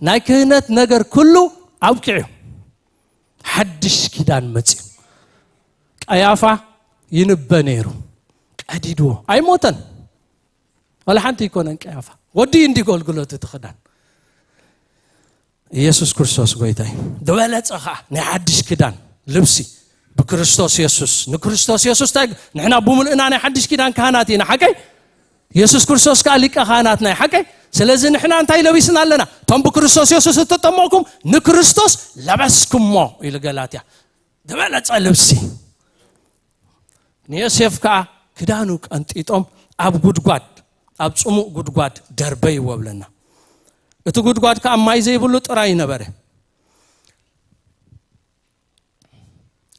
ናይ ክህነት ነገር ኩሉ ኣብቂዑ። ሓድሽ ኪዳን መጺኡ። ቀያፋ ይንበ ነይሩ። ቀዲድዎ። ኣይሞተን። ዋላ ሓንቲ ኣይኮነን ቀያፋ። ወዲ እንዲ ጎልግሎት እቲ ክዳን። ኢየሱስ ክርስቶስ ጎይታ እዩ። ዝበለጸ ኸዓ ናይ ሓድሽ ክዳን ልብሲ ብክርስቶስ የሱስ። ንክርስቶስ የሱስ እንታይ፣ ንሕና ብምልእና ናይ ሓድሽ ኪዳን ካህናት ኢና፣ ሓቀይ? የሱስ ክርስቶስ ከኣ ሊቀ ካህናትና እዩ፣ ሓቀይ? ስለዚ ንሕና እንታይ ለቢስና ኣለና? እቶም ብክርስቶስ የሱስ እተጠመቕኩም ንክርስቶስ ለበስኩሞ ኢሉ ገላትያ። ዝበለጸ ልብሲ። ንዮሴፍ ከኣ ክዳኑ ቀንጢጦም ኣብ ጉድጓድ፣ ኣብ ጽሙእ ጉድጓድ ደርበይዎ ብለና። እቲ ጉድጓድ ከኣ ማይ ዘይብሉ ጥራይ ነበረ።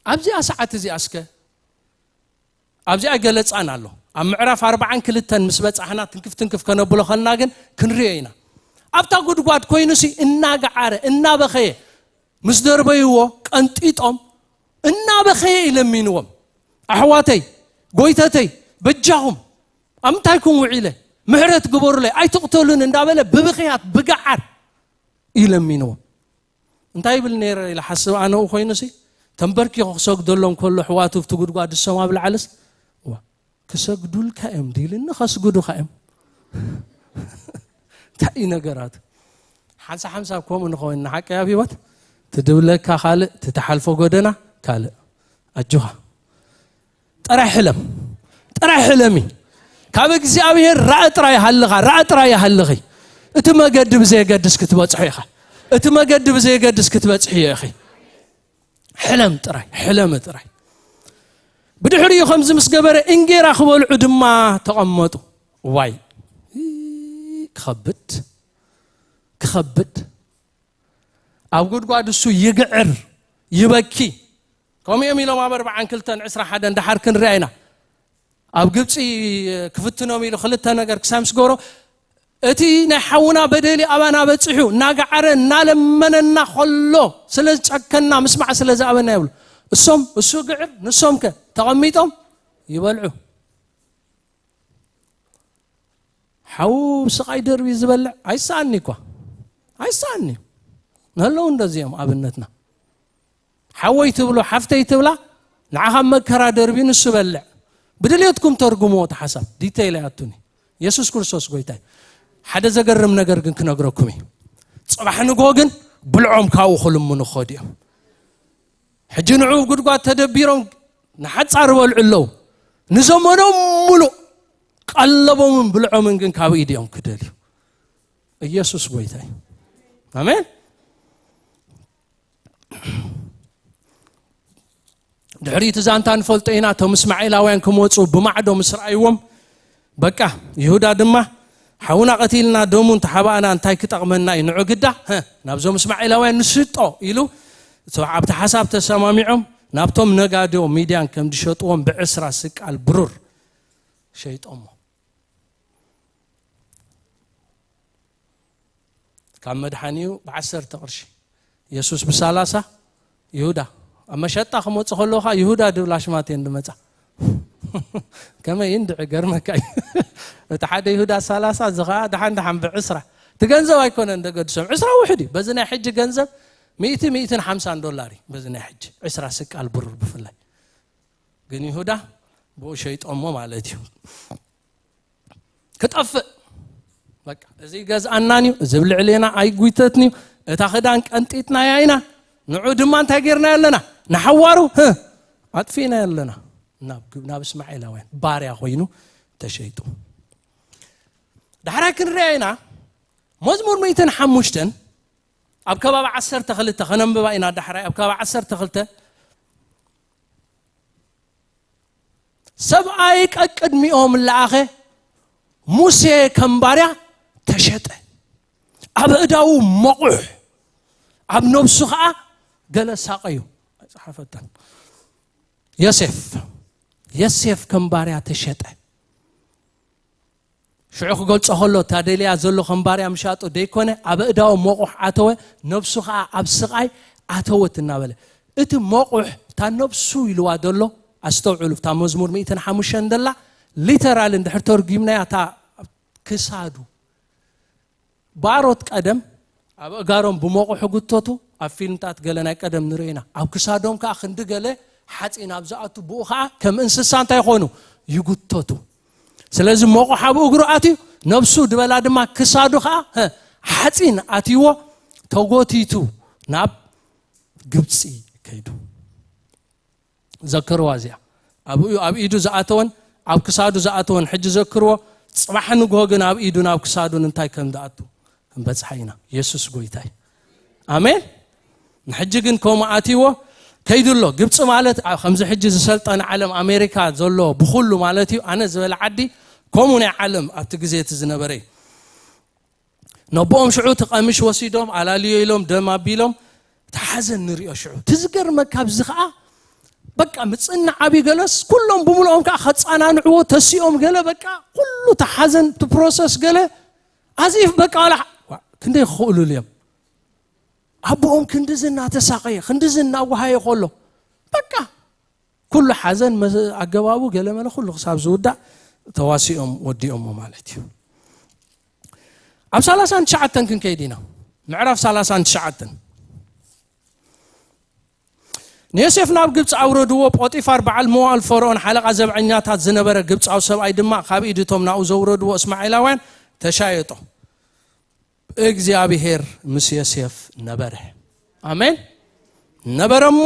ኣብዚኣ ሰዓት እዚኣ እስከ፣ ኣብዚኣ ገለጻን ኣሎ። ኣብ ምዕራፍ ኣርባዓን ክልተን ምስ በጻሕና ትንክፍ ትንክፍ ከነብሎ ከልና ግን ክንሪኦ ኢና። ኣብታ ጉድጓድ ኮይኑሲ እናገዓረ፣ እናበኸየ፣ ምስ ደርበይዎ ቀንጢጦም እናበኸየ እዩ ለሚንዎም። "ኣሕዋተይ፣ ጎይተተይ፣ በጃኹም፣ ኣብ ምንታይኩም ውዒለ?" ምሕረት ግበሩለይ ኣይትቕተሉን እንዳበለ ብብኽያት ብገዓር ይለሚንዎ። እንታይ ይብል ነይረ ኢለ ሓስብ ኣነኡ ኮይኑሲ፣ ተንበርኪኹ ክሰግደሎም ከሎ ኣሕዋቱ ኣብቲ ጉድጓድ እሶም ኣብ ላዕልስ፣ እዋ፣ ክሰግዱልካ እዮም ድልኒ ከስግዱኻ እዮም። እንታይ እዩ ነገራቱ? ሓንሳ ሓንሳ ከምኡ ንኸውን ንሓቂ ኣብ ህይወት ትድብለካ ካልእ ትትሓልፎ ጎደና ካልእ። ኣጆኻ ጥራይ ሕለም፣ ጥራይ ሕለሚ። ካብ እግዚኣብሔር ራእ ጥራይ ይሃልኻ፣ ራእ ጥራይ ይሃልኺ። እቲ መገዲ ብዘየገድስ ክትበጽሑ ኢኻ። እቲ መገዲ ብዘየገድስ ክትበጽሑ ኢኺ። ሕለም ጥራይ፣ ሕለሚ ጥራይ። ብድሕሪኡ ከምዚ ምስ ገበረ እንጌራ ክበልዑ ድማ ተቐመጡ። ዋይ ክኸብድ፣ ክኸብድ። ኣብ ጉድጓድ እሱ ይግዕር፣ ይበኪ። ከምኡ እዮም ኢሎም ኣብ ኣርብዓን ክልተን ዕስራ ሓደን ደሓር ክንሪኣ ኢና። ኣብ ግብፂ ክፍትኖም ኢሉ ክልተ ነገር ክሳብ ምስ ገበሮ፣ እቲ ናይ ሓውና በደሊ ኣባና በፂሑ እናገዓረ እናለመነና ከሎ ስለ ዝጨከና ምስማዕ ስለ ዝኣበና ይብሉ። እሶም እሱ ግዕር ንሶም ከ ተቐሚጦም ይበልዑ። ሓው ስቓይ ደርቢ ዝበልዕ ኣይሰኣኒ እኳ ኣይሰኣኒ። ነለው እንደዚኦም ኣብነትና ሓወይ ትብሎ ሓፍተይ ትብላ ንዓኻ መከራ ደርቢ ንሱ በልዕ። ብድልየትኩም ተርጉምዎ እቲ ሓሳብ ዲተይል ኣይኣቱኒ። የሱስ ክርስቶስ ጎይታይ። ሓደ ዘገርም ነገር ግን ክነግረኩም እዩ። ጽባሕ ንግሆ ግን ብልዖም ካብኡ ክልምኑ ክኸዱ እዮም። ሕጂ ንዑ ጉድጓድ ተደቢሮም ንሓጻር በልዑ ኣለዉ። ንዘመኖም ሙሉእ ቀለቦምን ብልዖምን ግን ካብ ኢድ እዮም ክደልዩ። ኢየሱስ ጎይታይ። ኣሜን። ድሕሪ እቲ ዛንታ ንፈልጦ ኢና። እቶም እስማኤላውያን ክመፁ ብማዕዶ ምስ ረኣይዎም፣ በቃ ይሁዳ ድማ ሓውና ቀቲልና ደሙ እንተሓባእና እንታይ ክጠቕመና እዩ? ንዑ ግዳ፣ ሀ፣ ናብዞም እስማኤላውያን ንስጦ ኢሉ፣ እቶ-፣ ኣብቲ ሓሳብ ተሰማሚዖም ናብቶም ነጋዶ ሚድያን ከም ዝሸጥዎም ብዕስራ ስቃል ብሩር ሸይጦሞ። ካብ መድሓኒኡ ብዓሰርተ ቅርሺ፣ የሱስ ብሳላሳ፣ ይሁዳ ኣብ መሸጣ ክመፁ ከለኻ ይሁዳ ድብል ኣሽማት እየን ድመፃ። ከመይ እንድዒ ገርመካ እዩ። እቲ ሓደ ይሁዳ ሳላሳ፣ እዚ ኸዓ ደሓን ደሓን ብዕስራ። እቲ ገንዘብ ኣይኮነን ደገድሶም፣ ዕስራ ውሕድ እዩ። በዚ ናይ ሕጂ ገንዘብ ሚእቲ፣ ሚእትን ሓምሳን ዶላር እዩ። በዚ ናይ ሕጂ ዕስራ ስቃል ብሩር ብፍላይ። ግን ይሁዳ ብኡ ሸይጦሞ ማለት እዩ። ክጠፍእ። በቃ፣ እዚ ገዝኣናን እዩ፣ እዚ ኣብ ልዕሌና ኣይጉይተትን እዩ፣ እታ ክዳን ቀንጢጥናያ ኢና፣ ንዑ ድማ እንታይ ጌርናዮ ኣለና? ንሓዋሩ፣ ህ፣ ኣጥፊእናዮ ኣለና። ናብ፣ ናብ እስማኤላውያን ባርያ ኮይኑ ተሸይጡ። ዳሕራይ ክንሪኣ ኢና። መዝሙር ሚእትን ሓሙሽተን ኣብ ከባቢ ዓሰርተ ክልተ ከነንብባ ኢና። ዳሕራይ ኣብ ከባቢ ዓሰርተ ክልተ፣ ሰብኣይ ቀቅድሚኦም ለኣኸ፣ ሙሴ ከም ባርያ ተሸጠ፣ ኣብ እዳዉ መቑሕ፣ ኣብ ነብሱ ኸዓ ገለ ሳቐዩ። ኣይጸሓፈታን። ዮሴፍ፣ ዮሴፍ ከም ባርያ ተሸጠ። ሽዑ ክገልጾ ከሎ፣ እታ ደልያ ዘሎ ከም ባርያ ምሻጡ ደይኮነ፣ ኣብ እዳዉ መቑሕ ኣተወ፣ ነብሱ ኸዓ ኣብ ስቓይ ኣተወት እናበለ። እቲ መቑሕ፣ እታ ነብሱ ኢልዋ ዘሎ፣ ኣስተውዕሉ፣ እታ መዝሙር ሚእትን ሓሙሽተን ደላ፣ ሊተራል እንድሕር ተርጒምናያ፣ እታ ክሳዱ። ባሮት ቀደም ኣብ እጋሮም ብመቑሕ ይጉተቱ፣ ኣብ ፊልምታት ገለ ናይ ቀደም ንርኢ ኢና። ኣብ ክሳዶም ከኣ ክንዲ ገለ ሓጺን ኣብ ዝኣቱ፣ ብኡ ከኣ ከም እንስሳ እንታይ ይኾኑ? ይጉተቱ። ስለዚ መቑሕ ኣብ እግሩ ኣትዩ፣ ነብሱ ድበላ ድማ ክሳዱ ከኣ፣ ሀ፣ ሓጺን ኣትይዎ፣ ተጎቲቱ ናብ ግብጺ ከይዱ። ዘክርዋ እዚኣ። ኣብ፣ ኣብ ኢዱ ዝኣተወን ኣብ ክሳዱ ዝኣተወን ሕጂ ዘክርዎ። ጽባሕ ንግሆ ግን ኣብ ኢዱን ኣብ ክሳዱን እንታይ ከም ዝኣቱ ክንበጽሓ ኢና። የሱስ ጎይታይ። ኣሜን። ንሕጂ ግን ከምኡ ኣትይዎ ከይዱ ኣሎ። ግብጺ ማለት ኣብ ከምዚ ሕጂ ዝሰልጠነ ዓለም ኣሜሪካ ዘሎ ብኹሉ ማለት እዩ። ኣነ ዝበለ ዓዲ ከምኡ ናይ ዓለም ኣብቲ ግዜ እቲ ዝነበረ እዩ። ነቦኦም ሽዑ እቲ ቀምሽ ወሲዶም ኣላልዮ ኢሎም ደም ኣቢሎም እቲ ሓዘን ንሪኦ ሽዑ። እቲ ዝገርመካ ኣብዚ ኸዓ በቃ ምጽንዕ ዓብዩ ገለስ ኩሎም ብምልኦም ከዓ ከጸናንዕዎ ተሲኦም ገለ በቃ ኩሉ እቲ ሓዘን እቲ ፕሮሰስ ገለ ኣዚፍ በቃ ዋላ ዋ፣ ክንደይ ክኽእሉሉ እዮም። ኣቦኦም ክንድዚ እናተሳቐየ ክንድዚ እናወሃየ ከሎ በቃ ኩሉ ሓዘን መ-፣ ኣገባቡ ገለመለ ኩሉ ክሳብ ዝውዳእ ተዋሲኦም ወዲኦሞ ማለት እዩ። ኣብ ሰላሳን ትሽዓተን ክንከይድ ኢና። ምዕራፍ ሰላሳን ትሽዓተን። ንዮሴፍ ናብ ግብፂ ኣውረድዎ። ጶጢፋር በዓል መዋእል ፈርኦን ሓለቓ ዘብዐኛታት ዝነበረ ግብፃዊ ሰብኣይ ድማ ካብ ኢድ እቶም ናብኡ ዘውረድዎ እስማኤላውያን ተሻየጦ። እግዚኣብሔር ምስ ዮሴፍ ነበረ። ኣሜን። ነበረ እሞ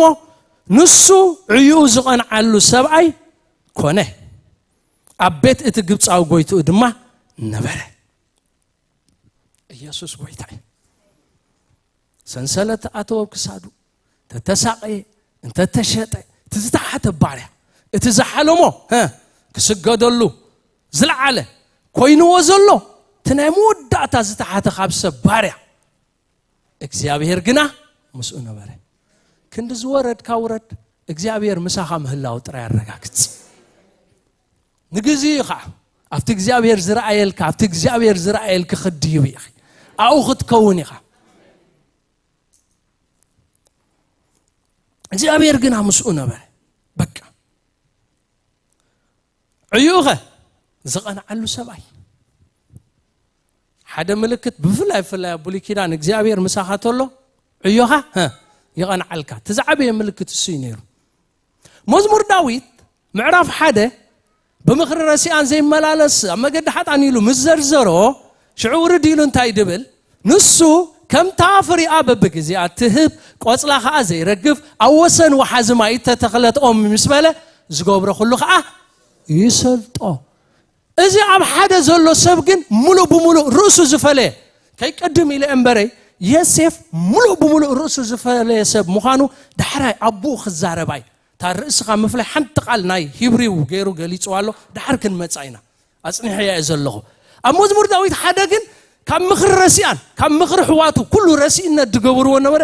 ንሱ ዕዩኡ ዝቐንዓሉ ሰብኣይ ኮነ። ኣብ ቤት እቲ ግብፃዊ ጎይትኡ ድማ ነበረ። ኢየሱስ ጎይታ እዩ። ሰንሰለት ኣተወ ኣብ ክሳዱ፣ ተተሳቐየ፣ እንተተሸጠ፣ እቲ ዝተሓተ ባርያ፣ እቲ ዝሓለሞ እ፣ ክስገደሉ ዝለዓለ ኮይንዎ ዘሎ፣ እቲ ናይ መወዳእታ ዝተሓተ ካብ ሰብ ባርያ፣ እግዚኣብሔር ግና ምስኡ ነበረ። ክንዲ ዝወረድካ ውረድ፣ እግዚኣብሔር ምሳኻ ምህላው ጥራይ ኣረጋግጽ። ንግዜኡ ኢኻ ኣብቲ እግዚኣብሔር ዝረኣየልካ፣ ኣብቲ እግዚኣብሔር ዝረኣየልኪ ክድይብ ኢኺ። ኣብኡ ክትከውን ኢኻ። እግዚኣብሔር ግና ምስኡ ነበረ። በቃ። ዕዩኸ ዝቐንዓሉ ሰብኣይ። ሓደ ምልክት ብፍላይ፣ ብፍላይ ኣብ ብሉይ ኪዳን እግዚኣብሔር ምሳኻ ተሎ ዕዮኻ፣ ሀ፣ ይቐንዓልካ። እቲ ዝዓበየ ምልክት እሱ እዩ ነይሩ። መዝሙር ዳዊት ምዕራፍ ሓደ፣ ብምኽሪ ረሲኣን ዘይመላለስ ኣብ መገዲ ሓጣን ኢሉ ምስ ዘርዘሮ፣ ሽዑ ውርድ ኢሉ እንታይ ድብል? ንሱ ከምታ ፍሪኣ በብግዜኣ ትህብ፣ ቆጽላ ኸኣ ዘይረግፍ፣ ኣብ ወሰን ወሓዚ ማይ እተተኽለት ኦም ምስ በለ፣ ዝገብሮ ኩሉ ኸኣ ይሰልጦ። እዚ ኣብ ሓደ ዘሎ ሰብ ግን ምሉእ ብምሉእ ርእሱ ዝፈለየ፣ ከይቀድም ኢለ እምበረይ፣ ዮሴፍ ምሉእ ብምሉእ ርእሱ ዝፈለየ ሰብ ምዃኑ ዳሕራይ ኣቦኡ ክዛረባይ። እታ ርእስኻ ምፍላይ ሓንቲ ቃል ናይ ሂብሪው ገይሩ ገሊጽዋ ኣሎ። ደሓር ክንመጻ ኢና። ኣጽኒሐያ እየ ዘለኹ። ኣብ መዝሙር ዳዊት ሓደ ግን ካብ ምኽሪ ረሲኣን፣ ካብ ምኽሪ ኣሕዋቱ ኩሉ ረሲእነት ዝገብርዎ ነበረ።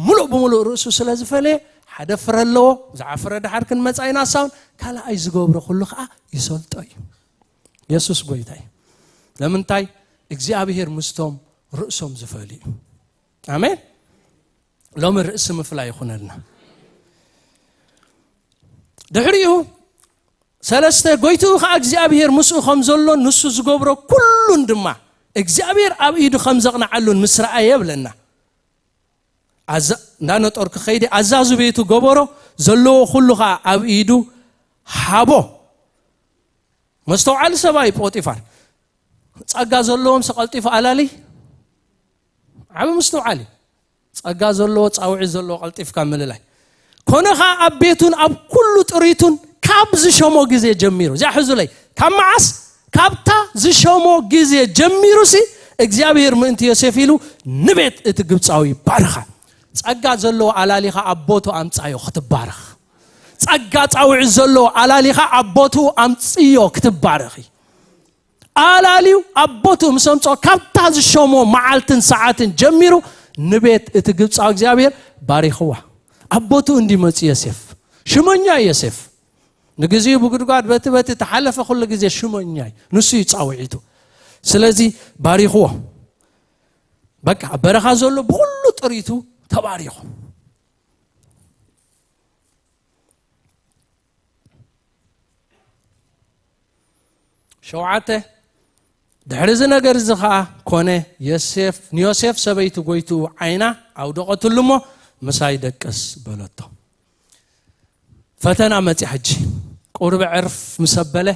ምሉእ ብምሉእ ርእሱ ስለ ዝፈለየ ሓደ ፍረ ኣለዎ። ብዛዕባ ፍረ ደሓር ክንመጻ ኢና። ሳውን ካልኣይ ዝገብሮ ኩሉ ኸኣ ይሰልጦ እዩ። የሱስ ጎይታ እዩ። ለምንታይ? እግዚኣብሔር ምስቶም ርእሶም ዝፈልዩ እዩ። ኣሜን። ሎሚ ርእሲ ምፍላይ ይኹነልና። ድሕሪኡ ሰለስተ፣ ጎይትኡ ኸዓ እግዚኣብሔር ምስኡ ከም ዘሎን ንሱ ዝገብሮ ኩሉን ድማ እግዚኣብሔር ኣብ ኢዱ ከም ዘቕንዓሉን ምስ ረኣየ ይብለና። ኣዛ-፣ እንዳነጠርኩ ኸይደ፣ ኣዛዙ ቤቱ ገበሮ፣ ዘለዎ ኩሉ ኸዓ ኣብ ኢዱ ሃቦ። መስተውዓሊ ሰብኣይ ፖጢፋር። ጸጋ ዘለዎም ሰ ቀልጢፉ ኣላሊ። ዓቢ ምስትውዓል እዩ። ጸጋ ዘለዎ፣ ጻውዒት ዘለዎ ቀልጢፍካ ምልላይ። ኮነ ኸኣ ኣብ ቤቱን ኣብ ኩሉ ጥሪቱን ካብ ዝሸሞ ግዜ ጀሚሩ። እዚኣ ሕዙለይ። ካብ መዓስ? ካብታ ዝሸሞ ግዜ ጀሚሩሲ እግዚኣብሔር ምእንቲ ዮሴፍ ኢሉ ንቤት እቲ ግብጻዊ ባርኻ። ጸጋ ዘለዎ ኣላሊኻ ኣብ ቦቱ ኣምጻዮ ክትባረኽ። ጸጋ ጻውዒት ዘለዎ ኣላሊኻ ኣብ ቦቱ ኣምጽዮ ክትባረኽ እዩ። ኣላልዩ ኣብ ቦትኡ ምስ ኣምጽኦ፣ ካብታ ዝሸሞ መዓልትን ሰዓትን ጀሚሩ ንቤት እቲ ግብጻዊ እግዚኣብሔር ባሪኽዋ። ኣብ ቦትኡ እንዲመጽእ ዮሴፍ ሽመኛ እዩ። ዮሴፍ ንግዜኡ ብጉድጓድ በቲ በቲ ተሓለፈ፣ ኩሉ ግዜ ሽመኛ እዩ። ንሱ እዩ ጻውዒቱ። ስለዚ ባሪኽዎ። በቃ ኣብ በረኻ ዘሎ ብኹሉ ጥሪቱ ተባሪኹ። ሸውዓተ፣ ድሕሪ እዚ ነገር እዚ ኸኣ ኮነ፣ ዮሴፍ፣ ንዮሴፍ ሰበይቲ ጎይትኡ ዓይና ኣውደቐትሉ እሞ፣ "ምሳይ ደቅስ" በለቶ። ፈተና መጽያ ሕጂ። ቁሩብ ዕርፍ ምስ ኣበለ፣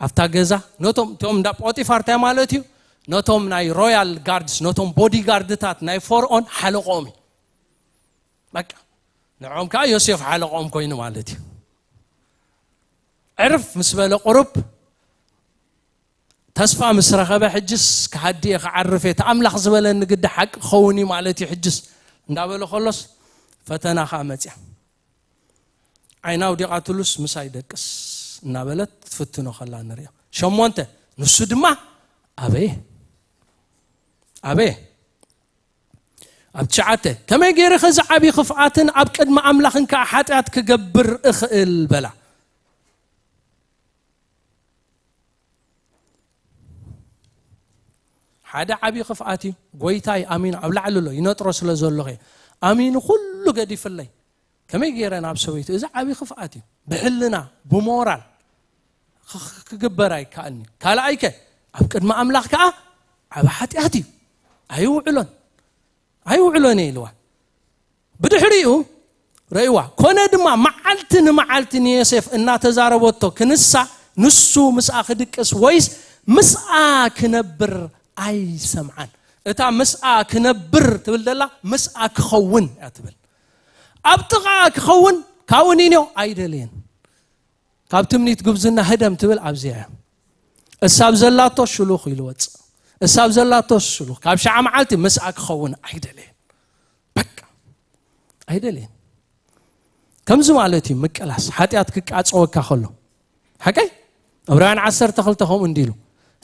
ኣብታ ገዛ፣ ነቶም፣ እቶም እንዳ ጶጢፋር እንታይ ማለት እዩ? ነቶም ናይ ሮያል ጋርድስ፣ ነቶም ቦዲ ጋርድታት ናይ ፈርኦን ሓለቆም እዩ። በቃ፣ ንዕኦም ከኣ ዮሴፍ ሓለቆም ኮይኑ ማለት እዩ። ዕርፍ ምስ በለ ቁሩብ ተስፋ ምስ ረኸበ፣ "ሕጅስ ክሃዲ እየ፣ ክዓርፍ እየ፣ እቲ ኣምላኽ ዝበለኒ ግዲ ሓቂ ክኸውን እዩ ማለት እዩ ሕጅስ" እንዳበለ ከሎስ፣ ፈተና ከኣ መጽያ። ዓይና ኣውዲቓትሉስ፣ "ምሳይ ደቅስ" እናበለት ትፍትኖ ከላ ንሪኦ። ሸሞንተ፣ ንሱ ድማ ኣበየ። ኣበየ። ኣብ ትሽዓተ፣ "ከመይ ገይረ ኸዚ ዓቢ ክፍኣትን ኣብ ቅድሚ ኣምላኽን ከኣ ሓጢኣት ክገብር እኽእል?" በላ። ሓደ ዓቢ ክፍኣት እዩ። ጎይታይ ኣሚኑ ኣብ ላዕሊ ኣሎ፣ ይነጥሮ ስለ ዘሎ ኸ ኣሚኑ ኩሉ ገዲፍለይ። ከመይ ገይረ ናብ ሰበይቱ? እዚ ዓቢ ክፍኣት እዩ። ብሕልና፣ ብሞራል ክ-፣ ክግበር ኣይከኣልኒ። ካልኣይከ፣ ኣብ ቅድሚ ኣምላኽ ከኣ ዓብ ሓጢኣት እዩ። ኣይውዕሎን ኣይውዕሎን እየ ኢልዋ። ብድሕሪኡ ረእዋ። ኮነ ድማ መዓልቲ ንመዓልቲ ንዮሴፍ እናተዛረበቶ ክንሳ፣ ንሱ ምስኣ ክድቅስ ወይስ ምስኣ ክነብር ኣይሰምዓን። እታ ምስኣ ክነብር ትብል ዘላ ምስኣ ክኸውን እያ ትብል። ኣብ ጥቓ ክኸውን ካብኡ ኒንዮ ኣይደለየን። ካብ ትምኒት ጉብዝና ህደም ትብል ኣብዚኣ እያ። እሳብ ዘላቶ ሽሉኽ ኢሉ ወፅእ። እሳብ ዘላቶ ሽሉኽ ካብ ሸዓ መዓልቲ ምስኣ ክኸውን ኣይደለየን። በቃ ኣይደለየን። ከምዚ ማለት እዩ ምቅላስ፣ ሓጢኣት ክቃፀወካ ከሎ። ሓቀይ ዕብራውያን ዓሰርተ ክልተ ከምኡ እንዲሉ፣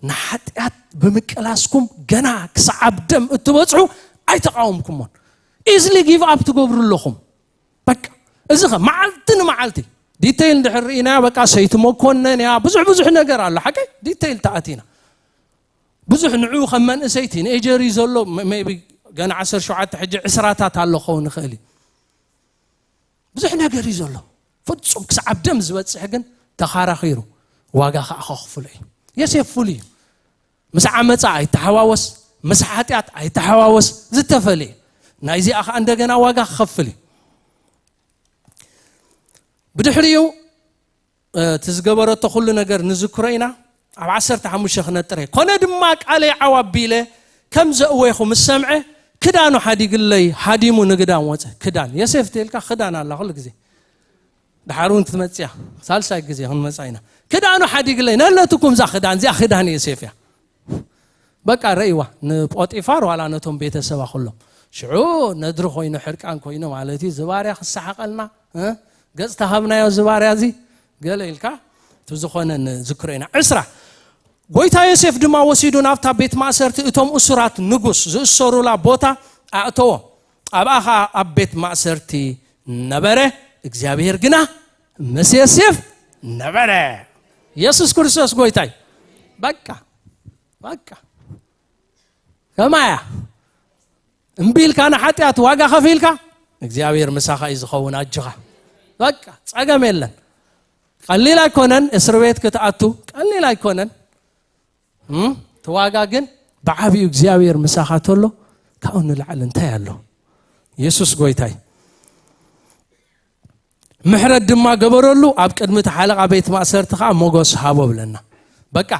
ንሓጢኣት ብምቅላስኩም ገና ክሳብ ደም እትበፅሑ ኣይተቃወምኩሞን። ኢዝሊ ጊቭ ኣፕ ትገብሩ ኣለኹም። በቃ እዚ ኸ መዓልቲ ንመዓልቲ ዲቴይል እንድሕር ርኢናዮ፣ በቃ ሰይቲ መኮነን እያ፣ ብዙሕ ብዙሕ ነገር ኣሎ። ሓቀይ ዲቴይል ተኣቲና ብዙሕ ንዕኡ ከም መንእሰይ ቲንኤጀር እዩ ዘሎ። ሜቢ ገና ዓሰርተ ሸውዓተ ሕጂ ዕስራታት ኣሎ ክኸውን ይኽእል እዩ። ብዙሕ ነገር እዩ ዘሎ። ፍጹም ክሳብ ደም ዝበጽሕ ግን ተኻራኺሩ ዋጋ ከዓ ከኽፍሎ እዩ። የሴፍ ፍሉይ እዩ። ምስ ዓመፃ ኣይተሓዋወስ፣ ምስ ሓጢኣት ኣይተሓዋወስ፣ ዝተፈልየ ናይዚኣ ከዓ እንደገና ዋጋ ክኸፍል እዩ። ብድሕሪኡ እቲ ዝገበረቶ ኩሉ ነገር ንዝክሮ ኢና። ኣብ ዓሰርተ ሓሙሽተ ክነጥረ። ኮነ ድማ ቃለይ ዓው ኣቢለ ከም ዘእወይኹ ምስ ሰምዐ ክዳኑ ሓዲግለይ ሃዲሙ ንግዳም ወፀ። ክዳን የሴፍ ተልካ ክዳን ኣላ ኩሉ ግዜ። ድሓር እውን ክትመፅያ ሳልሳይ ግዜ ክንመፃ ኢና። ክዳኑ ሓዲግለይ ነለትኩም እዛ ክዳን እዚኣ ክዳን የሴፍ እያ። በቃ ረእይዋ ንጶጢፋር ዋላ ነቶም ቤተሰባ ኩሎም። ሽዑ ነድሪ ኮይኑ ሕርቃን ኮይኑ ማለት እዩ። ዝባርያ ክሰሓቀልና እ? ገጽ ተሃብናዮ ዝባርያ እዚ ገለ ኢልካ እቲ ዝኾነ ንዝክሮ ኢና። ዕስራ ጎይታ ዮሴፍ ድማ ወሲዱ ናብታ ቤት ማእሰርቲ እቶም እሱራት ንጉስ ዝእሰሩላ ቦታ ኣእተዎ። ኣብኣ ኸኣ ኣብ ቤት ማእሰርቲ ነበረ። እግዚኣብሔር ግና ምስ ዮሴፍ ነበረ። ኢየሱስ ክርስቶስ ጎይታይ። በቃ በቃ ከማያ እምቢ ኢልካ ንሓጢኣት ዋጋ ከፊልካ እግዚኣብሔር ምሳኻ እዩ ዝኸውን። ኣጆኻ በቃ ጸገም የለን። ቀሊል ኣይኮነን እስር ቤት ክትኣቱ ቀሊል ኣይኮነን። እም? እቲ ዋጋ ግን ብዓብዩ እግዚኣብሔር ምሳኻ ተሎ ካብኡ ንላዕሊ እንታይ ኣሎ? ኢየሱስ ጎይታይ። ምሕረት ድማ ገበረሉ፣ ኣብ ቅድሚ እቲ ሓለቓ ቤት ማእሰርቲ ኸዓ ሞገስ ሃቦ ብለና። በቃ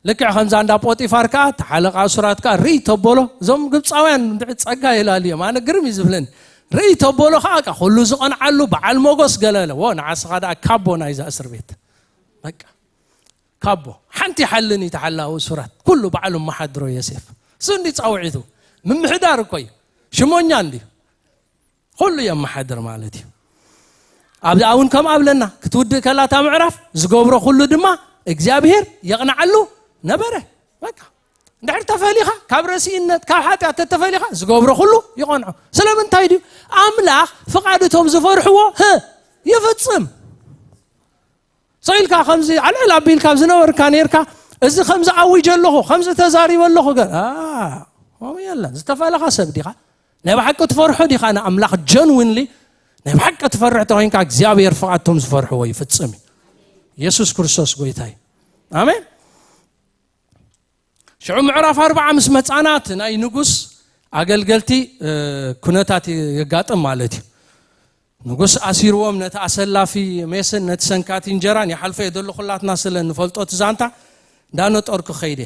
ልክዕ ከምዛ እንዳ ጶጢፋር ከኣ እቲ ሓለቓ እሱራት ከኣ ርእይ ተበሎ። እዞም ግብፃውያን እንድዒ ጸጋ የላልዮም። ኣነ ግርም እዩ ዝብለኒ። ርእይ ተበሎ ኸዓ በቃ ኩሉ ዝቐንዓሉ በዓል ሞገስ ገለለ። ወ ንዓስኻ ደኣ ካቦ ናይዛ እስር ቤት በቃ ካቦ ሓንቲ ሓልን ይተሓላው እሱራት ኩሉ ባዕሉ መሓድሮ ዮሴፍ እሱ እንዲ ጻውዒቱ ምምሕዳር እኮ እዩ። ሽሞኛ እንዲ ኩሉ የመሓድር ማለት እዩ። ኣብዚኣ እውን ከም ኣብለና ክትውድእ ከላ እታ ምዕራፍ ዝገብሮ ኩሉ ድማ እግዚኣብሔር የቕንዓሉ ነበረ። በቃ እንድሕር ተፈሊኻ ካብ ረሲእነት ካብ ሓጢኣት ተተፈሊኻ ዝገብሮ ኩሉ ይቐንዖ። ስለምንታይ ድዩ? ኣምላኽ ፍቓድ እቶም ዝፈርሕዎ ህ ይፍጽም። ሰው ኢልካ ከምዚ ኣልዕል ኣቢልካ ዝነበርካ ነርካ እዚ ከምዚ ኣዊጀ ኣለኹ ከምዚ ተዛሪበ ኣለኹ ገ የለን። ዝተፈለኻ ሰብ ዲኻ? ናይ ብሓቂ ትፈርሖ ዲኻ ንኣምላኽ ጀንዊንሊ ናይ ብሓቂ ትፈርሕ ተኮይንካ እግዚኣብሔር ፍቓድቶም ዝፈርሕዎ ይፍጽም እዩ። ኢየሱስ ክርስቶስ ጎይታ እዩ። ኣሜን። ሽዑ ምዕራፍ ኣርባዓ ምስ መጻና እቲ ናይ ንጉስ ኣገልገልቲ ኩነታት የጋጥም ማለት እዩ። ንጉስ ኣሲርዎም ነቲ ኣሰላፊ ሜስን ነቲ ሰንካቲ እንጀራን ይሓልፎ እየ ዘሎ ኩላትና ስለ ንፈልጦ እቲ ዛንታ እንዳነጠርኩ ከይደ።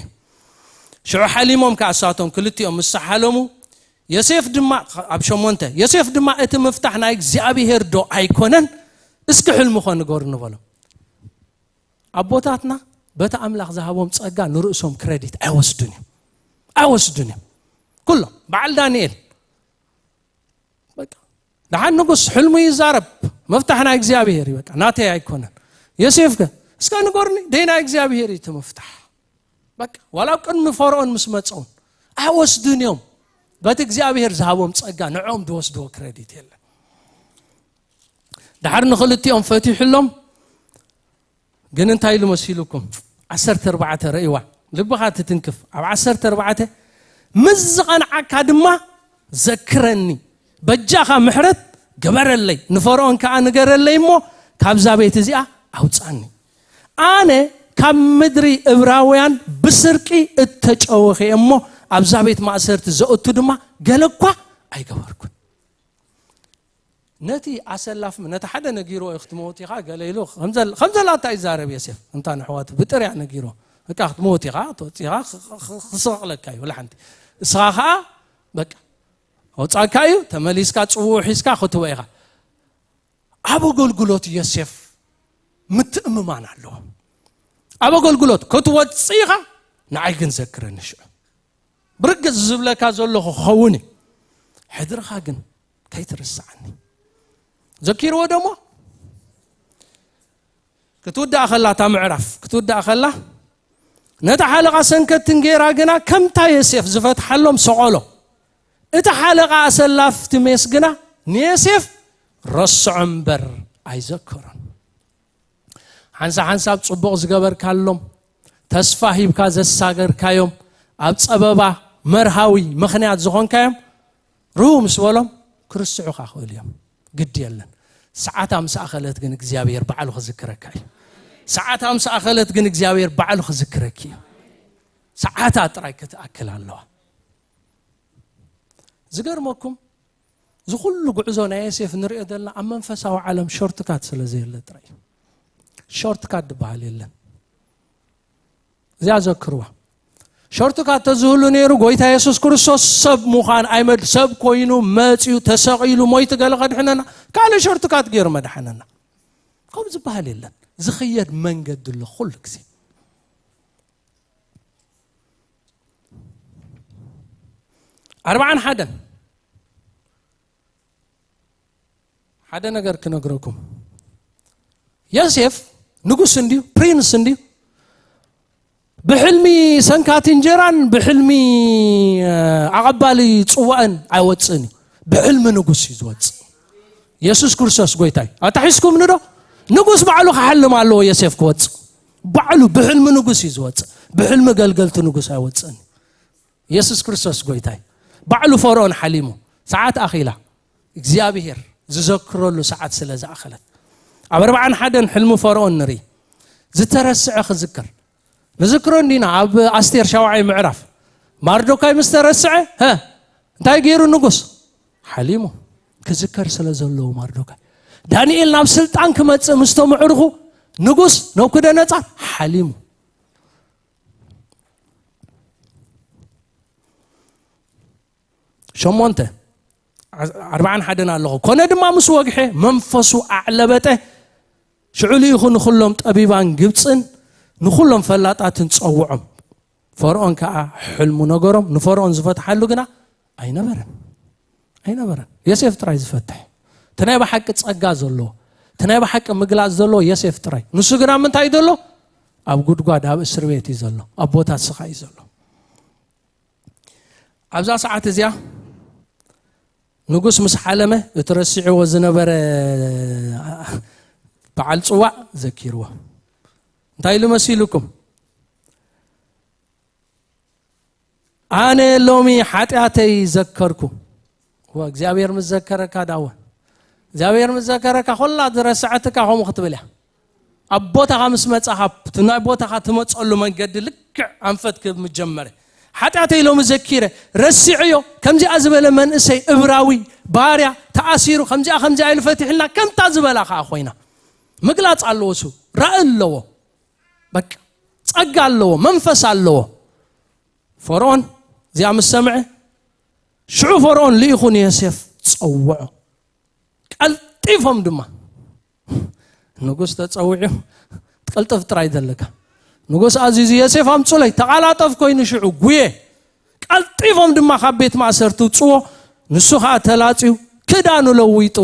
ሽዑ ሓሊሞም ከኣ እሳቶም ክልቲኦም ምስ ሓለሙ ዮሴፍ ድማ ኣብ ሸሞንተ ዮሴፍ ድማ እቲ ምፍታሕ ናይ እግዚኣብሔር ዶ ኣይኮነን? እስኪ ሕልምኾ ንገሩኒ በሎም። ኣቦታትና በቲ ኣምላኽ ዝሃቦም ጸጋ ንርእሶም ክረዲት ኣይወስዱን እዮም። ኣይወስዱን እዮም። ኩሎም በዓል ዳንኤል በቃ ደሓን ንጉስ ሕልሙ ይዛረብ መፍታሕ ናይ እግዚኣብሔር እዩ። በቃ ናተይ ኣይኮነን። ዮሴፍ ከ እስከ ንገሩኒ ደይ ናይ እግዚኣብሔር እዩ እቲ ምፍታሕ። በቃ ዋላ ኣብ ቅድሚ ፈርኦን ምስ መጸውን ኣይወስዱን እዮም። በቲ እግዚኣብሔር ዝሃቦም ጸጋ ንዕኦም ዝወስድዎ ክረዲት የለን። ደሓር ንኽልቲኦም ፈቲሑሎም ግን እንታይ ኢሉ መሲሉኩም? ዓሰርተ ኣርባዕተ ረእይዋ ልብኻ ትትንክፍ ኣብ ዓሰርተ ኣርባዕተ ምስ ዝቐንዓካ ድማ ዘክረኒ በጃኻ ምሕረት ግበረለይ ንፈርኦን ከኣ ንገረለይ እሞ ካብዛ ቤት እዚኣ ኣውጻኒ። ኣነ ካብ ምድሪ እብራውያን ብስርቂ እተጨወኺ እሞ ኣብዛ ቤት ማእሰርቲ ዘእቱ ድማ ገለ እኳ ኣይገበርኩን። ነቲ ኣሰላፍ ነቲ ሓደ ነጊርዎ እዩ ክትመውት ኢኻ ገለ ኢሉ ከም ዘል- ከም ዘላታ ይዛረብ ዮሴፍ። እንታ ንሕዋቱ ብጥርያ ነጊርዎ፣ በቃ ክትመውት ኢኻ፣ ትወጽእ ኢኻ፣ ኽ- ኽ- ኽ- ክስቕለካ እዩ፣ ወላ ሓንቲ። እስኻ ኸኣ በቃ ወጻካ እዩ፣ ተመሊስካ ጽውኡ ሒዝካ ክትወ ኢኻ። ኣብ ኣገልግሎት ዮሴፍ ምትእምማን ኣለዎ። ኣብ ኣገልግሎት ክትወጽእ ኢኻ፣ ንዓይ ግን ዘክረኒ ሽዑ። ብርግጽ ዝብለካ ዘለኹ ክኸውን እዩ። ሕድርኻ ግን ከይትርስዓኒ። ዘኪርዎ ደሞ ክትውዳእ ከላ፣ እታ ምዕራፍ ክትውዳእ ከላ፣ ነታ ሓለቓ ሰንከትን ጌራ ግና ከምታ ዮሴፍ ዝፈትሓሎም ሰቐሎ። እቲ ሓለቓ ኣሰላፍቲ ሜስ ግና ንዮሴፍ ረስዖ እምበር ኣይዘከሮን። ሓንሳ ሓንሳብ ጽቡቕ ዝገበርካሎም፣ ተስፋ ሂብካ ዘሳገርካዮም፣ ኣብ ጸበባ መርሃዊ ምኽንያት ዝኾንካዮም ርህው ምስ በሎም ክርስዑኻ ክእሉ እዮም። ግዲ የለን። ሰዓታ ምስ ኣኸለት ግን እግዚኣብሔር ባዕሉ ክዝክረካ እዩ። ሰዓታ ምስ ኣኸለት ግን እግዚኣብሔር ባዕሉ ክዝክረኪ እዩ። ሰዓታ ጥራይ ክትኣክል ኣለዋ። ዝገርመኩም፣ እዚ ኩሉ ጉዕዞ ናይ ዮሴፍ ንሪኦ ዘለና ኣብ መንፈሳዊ ዓለም ሾርትካት ስለ ዘየለ ጥራይ እዩ። ሾርትካት ዝበሃል የለን። እዚኣ ዘክርዋ። ሾርትካት ተዝህሉ ነይሩ፣ ጎይታ የሱስ ክርስቶስ ሰብ ምዃን ኣይመድ-፣ ሰብ ኮይኑ መጺኡ ተሰቒሉ ሞይቱ ገለ ከድሕነና ካልእ ሾርትካት ገይሩ መድሓነና። ከምኡ ዝበሃል የለን። ዝኽየድ መንገዲ ኣሎ ኩሉ ግዜ። ኣርባዓን ሓደን ሓደ ነገር ክነግረኩም። ዮሴፍ ንጉስ እንድዩ፣ ፕሪንስ እንድዩ። ብሕልሚ ሰንካቲ እንጀራን ብሕልሚ ኣቐባሊ ጽዋእን ኣይወጽእን እዩ። ብሕልሚ ንጉስ እዩ ዝወጽእ። የሱስ ክርስቶስ ጎይታ እዩ። ኣታሒዝኩም ንዶ? ንጉስ ባዕሉ ክሓልም ኣለዎ ዮሴፍ ክወጽእ። ባዕሉ ብሕልሚ ንጉስ እዩ ዝወጽእ። ብሕልሚ ገልገልቲ ንጉስ ኣይወጽእን። የሱስ ክርስቶስ ጎይታ እዩ። ባዕሉ ፈርኦን ሓሊሙ። ሰዓት ኣኺላ። እግዚኣብሔር ዝዘክረሉ ሰዓት ስለ ዝኣኸለት። ኣብ ኣርባዓን ሓደን ሕልሚ ፈርኦን ንርኢ። ዝተረስዐ ክዝከር። ንዝክሮ እንዲና ኣብ ኣስቴር ሻውዓይ ምዕራፍ። ማርዶካይ ምስ ተረስዐ፣ ሀ፣ እንታይ ገይሩ ንጉስ? ሓሊሙ። ክዝከር ስለ ዘለዎ ማርዶካይ። ዳንኤል ናብ ስልጣን ክመጽእ ምስ ተምዕርኹ ንጉስ ነቡከደነጻር ሓሊሙ። ሸሞንተ፣ ኣርባዓን ሓደን ኣለኹ። ኮነ ድማ ምስ ወግሐ መንፈሱ ኣዕለበጠ፣ ሽዑ ልኢኹ ንኹሎም ጠቢባን ግብጽን ንኹሎም ፈላጣትን ጸውዖም። ፈርኦን ከኣ ሕልሙ ነገሮም፣ ንፈርኦን ዝፈትሓሉ ግና ኣይነበረን። ኣይነበረን። ዮሴፍ ጥራይ ዝፈትሕ። እቲ ናይ ብሓቂ ጸጋ ዘለዎ፣ እቲ ናይ ብሓቂ ምግላጽ ዘለዎ ዮሴፍ ጥራይ። ንሱ ግና ምንታይ እዩ ዘሎ? ኣብ ጉድጓድ፣ ኣብ እስር ቤት እዩ ዘሎ። ኣብ ቦታ ስቓይ እዩ ዘሎ። ኣብዛ ሰዓት እዚኣ ንጉስ ምስ ሓለመ፣ እቲ ረሲዕዎ ዝነበረ በዓል ጽዋእ ዘኪርዎ። እንታይ ኢሉ መሲሉኩም? ኣነ ሎሚ ሓጢኣተይ ዘከርኩ። እወ፣ እግዚኣብሔር ምስ ዘከረካ ዳወ፣ እግዚኣብሔር ምስ ዘከረካ፣ ኮላ ዝረስዐትካ ከምኡ ክትብል እያ። ኣብ ቦታኻ ምስ መጻኻ፣ እቲ ናይ ቦታኻ ትመጸሉ መንገዲ ልክዕ ኣንፈት ክብ ምጀመረ። ሓጢኣተይ ሎሚ ዘኪረ፣ ረሲዐዮ። ከምዚኣ ዝበለ መንእሰይ እብራዊ፣ ባርያ፣ ተኣሲሩ፣ ከምዚኣ፣ ከምዚኣ ኢሉ ፈቲሕልና፣ ከምታ ዝበላ ከኣ ኮይና። ምግላጽ ኣለዎ፣ እሱ ራኢ ኣለዎ። በቃ፣ ጸጋ ኣለዎ፣ መንፈስ ኣለዎ። ፈርኦን እዚኣ ምስ ሰምዐ፣ ሽዑ ፈርኦን ልኢኹ ንዮሴፍ ጸውዖ። ቀልጢፎም ድማ፣ ንጉስ ተጸዊዑ፣ ትቀልጥፍ ጥራይ ዘለካ። ንጉስ ኣዚዙ፣ "ዮሴፍ ኣምጹለይ፣ ተቓላጠፍ" ኮይኑ ሽዑ ጉየ። ቀልጢፎም ድማ ካብ ቤት ማእሰርቲ ውጽዎ፣ ንሱ ኸኣ ተላጽዩ፣ ክዳኑ ለዊጡ።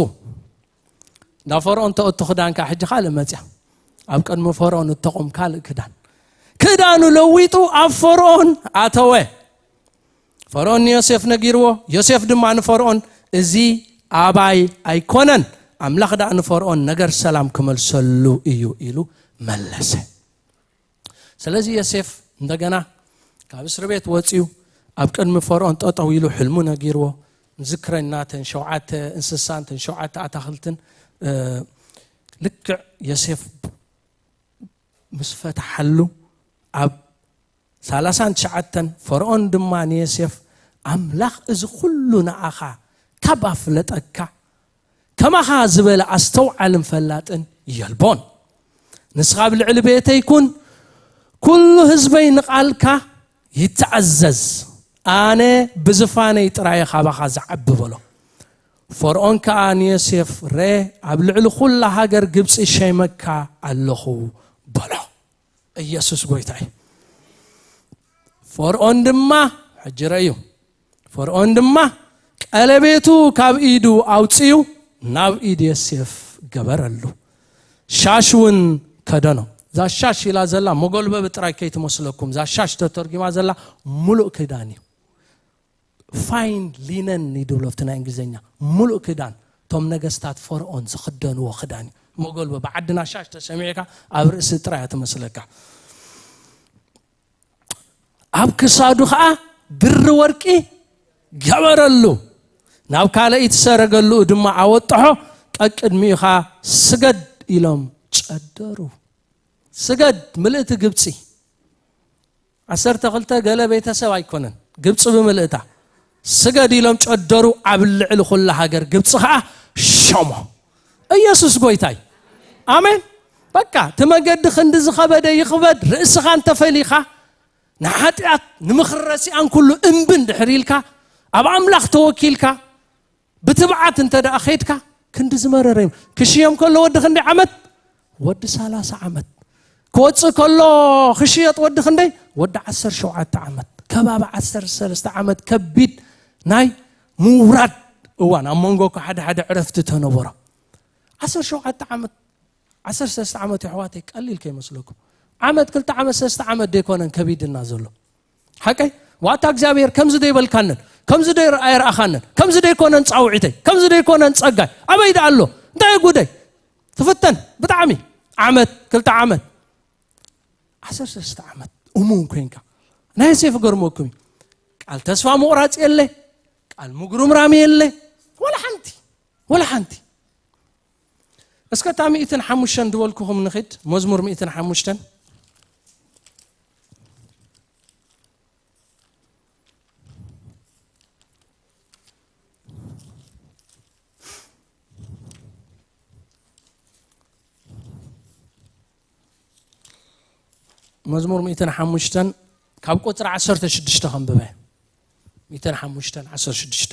እንዳ ፈርኦን ተእቱ ክዳን ከኣ ሕጂ ካልእ መጽያ። ኣብ ቅድሚ ፈርኦን እተቑም ካልእ ክዳን። ክዳኑ ለዊጡ ኣብ ፈርኦን ኣተወ። ፈርኦን ንዮሴፍ ነጊርዎ፣ ዮሴፍ ድማ ንፈርኦን፣ "እዚ ኣባይ ኣይኮነን፣ ኣምላኽ ደኣ ንፈርኦን ነገር ሰላም ክመልሰሉ እዩ" ኢሉ መለሰ። ስለዚ ዮሴፍ እንደገና ካብ እስር ቤት ወጺኡ ኣብ ቅድሚ ፈርኦን ጠጠው ኢሉ ሕልሙ ነጊርዎ። ንዝክረና እተን ሸውዓተ እንስሳን እተን ሸውዓተ ኣታኽልትን፣ እ፣ ልክዕ ዮሴፍ ምስ ፈትሓሉ ኣብ ሰላሳን ትሽዓተን ፈርኦን ድማ ንዮሴፍ፣ ኣምላኽ እዚ ኩሉ ንኣኻ ካብ ኣፍለጠካ፣ ከማኻ ዝበለ ኣስተውዓልን ፈላጥን የልቦን። ንስኻ ኣብ ልዕሊ ቤተይ ኩን፣ ኩሉ ህዝበይ ንቓልካ ይተኣዘዝ። ኣነ ብዝፋነይ ጥራይ ካባኻ ዝዓቢ በሎ። ፈርኦን ከኣ ንዮሴፍ፣ ረ ኣብ ልዕሊ ኩላ ሃገር ግብጺ ሸይመካ ኣለኹ በሎ። ኢየሱስ ጎይታ እዩ። ፈርኦን ድማ፣ ሕጂ ረእዩ፣ ፈርኦን ድማ ቀለቤቱ ካብ ኢዱ ኣውጽኡ ናብ ኢድ ዮሴፍ ገበረሉ። ሻሽ እውን ከደኖ። እዛ ሻሽ ኢላ ዘላ መጎልበቢ ጥራይ ከይትመስለኩም። እዛ ሻሽ ተተርጊማ ዘላ ሙሉእ ክዳን እዩ። ፋይን ሊነን ይድብሎ ኣብቲ ናይ እንግሊዝኛ። ሙሉእ ክዳን፣ እቶም ነገስታት ፈርኦን ዝኽደንዎ ክዳን እዩ። መጎልበቢ፣ ብዓድና ሻሽ ተሰሚዕካ ኣብ ርእሲ ጥራይ እያ ትመስለካ። ኣብ ክሳዱ ኸኣ ድሪ ወርቂ ገበረሉ። ናብ ካልኣይቲ ሰረገሉ ድማ ኣወጥሖ፣ ቀቅድሚኡ ኸኣ ስገድ ኢሎም ጨደሩ። ስገድ፣ ምልእቲ ግብጺ። ዓሰርተ ክልተ ገለ ቤተሰብ ኣይኮነን፣ ግብጺ ብምልእታ። ስገድ ኢሎም ጨደሩ፣ ኣብ ልዕሊ ኩላ ሃገር ግብጺ ኸኣ ሸሞ። ኢየሱስ ጎይታይ። ኣሜን። በቃ፣ እቲ መገዲ ክንዲ ዝኸበደ ይኽበድ፣ ርእስኻ እንተፈሊኻ፣ ንሓጢኣት ንምኽሪ ረሲኣን ኩሉ እምቢ እንድሕር ኢልካ፣ ኣብ ኣምላኽ ተወኪልካ፣ ብትብዓት እንተ ደኣ ኸይድካ፣ ክንዲ ዝመረረ እዩ። ክሽየም ከሎ ወዲ ክንደይ ዓመት? ወዲ ሰላሳ ዓመት። ክወጽእ ከሎ ክሽየጥ ወዲ ክንደይ? ወዲ ዓሰርተ ሸውዓተ ዓመት። ከባቢ ዓሰርተ ሰለስተ ዓመት ከቢድ ናይ ምውራድ እዋን፣ ኣብ መንጎ እኮ ሓደ ሓደ ዕረፍቲ ተነበሮ። ዓሰርተ ሸውዓተ ዓመት፣ ዓሰርተ ሰለስተ ዓመት የሕዋተይ፣ ቀሊል ከይመስለኩም። ዓመት፣ ክልተ ዓመት፣ ሰለስተ ዓመት ደይኮነን ከቢድና ዘሎ። ሓቀይ? ዋታ እግዚኣብሔር ከምዚ ደይበልካንን፣ ከምዚ ደይ ኣይረኣኻንን፣ ከምዚ ደይኮነን ጻውዒተይ፣ ከምዚ ደይኮነን ጸጋይ፣ ኣበይ ደኣ ኣሎ? እንታይ ጉደይ? ትፍተን ብጣዕሚ። ዓመት፣ ክልተ ዓመት፣ ዓሰርተ ሰለስተ ዓመት እሙን ኮንካ። ናይ ዮሴፍ ገርመኩም እዩ። ቃል ተስፋ ምቑራጽ የለ፣ ቃል ምጉርምራም የለ፣ ወላ ሓንቲ፣ ወላ ሓንቲ። እስከ እታ ሚእትን ሓሙሽተን ዝበልኩኹም ንኺድ፣ መዝሙር ሚእትን ሓሙሽተን። መዝሙር ሚእትን ሓሙሽተን ካብ ቁጽሪ ዓሰርተ ሽዱሽተ ከንብበ። ሚእትን ሓሙሽተን ዓሰርተ ሽዱሽተ።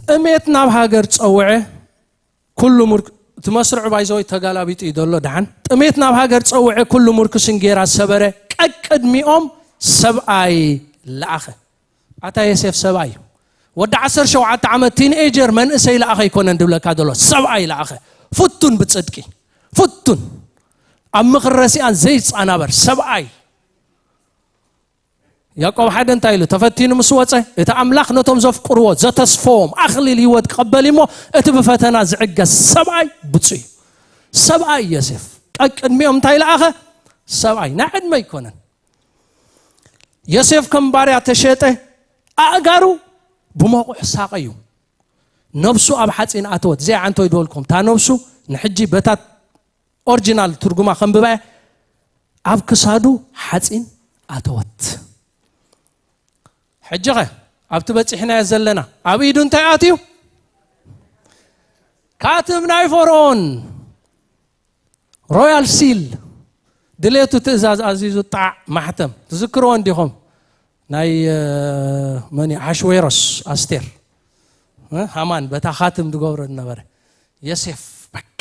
ጥሜት ናብ ሃገር ጸውዐ፣ ኩሉ ሙርክ-፣ እቲ መስርዑ ባይዘወይ ተጋላቢጡ እዩ ዘሎ። ደሓን ጥሜት ናብ ሃገር ጸውዐ፣ ኩሉ ምርኩስ እንጌራ ሰበረ፣ ቀቅድሚኦም ሰብኣይ ለኣኸ። ኣታ ዮሴፍ ሰብኣይ እዩ። ወዲ ዓሰርተ ሸውዓተ ዓመት ቲንኤጀር መንእሰይ ለኣኸ ኣይኮነን ድብለካ ዘሎ፣ ሰብኣይ ለኣኸ። ፍቱን ብጽድቂ፣ ፍቱን ኣብ ምኽሪ ረሲኣን ዘይጻናበር ሰብኣይ። ያዕቆብ ሓደ እንታይ ኢሉ? ተፈቲኑ ምስ ወጸ፣ እቲ ኣምላኽ ነቶም ዘፍቅርዎ ዘተስፈዎም ኣኽሊል ህይወት ክቐበል እሞ፣ እቲ ብፈተና ዝዕገስ ሰብኣይ ብፁዕ እዩ። ሰብኣይ ዮሴፍ። ቀቅድሚኦም እንታይ ለኣኸ? ሰብኣይ። ናይ ዕድመ ኣይኮነን። ዮሴፍ ከም ባርያ ተሸጠ፣ ኣእጋሩ ብመቑሕ ሳቐዩ። ነብሱ ኣብ ሓጺን ኣተወት። እዚኣ ዓንቶይ ድበልኩም፣ እታ ነብሱ ንሕጂ በታ ኦሪጂናል ትርጉማ ከንብባ እየ። ኣብ ክሳዱ ሓጺን ኣተወት። ሕጂ ኸ ኣብቲ በጺሕናዮ ዘለና፣ ኣብ ኢዱ እንታይ ኣትዩ? ካትም ናይ ፈርኦን ሮያል ሲል፣ ድሌቱ ትእዛዝ ኣዚዙ ጣዕ ማሕተም። ትዝክርዎ እንዲኹም? ናይ፣ እ፣ መን እዩ? ኣሕሽዌሮስ፣ ኣስቴር፣ እ፣ ሃማን በታ ካትም ዝገብሮ ዝነበረ። ዮሴፍ በቃ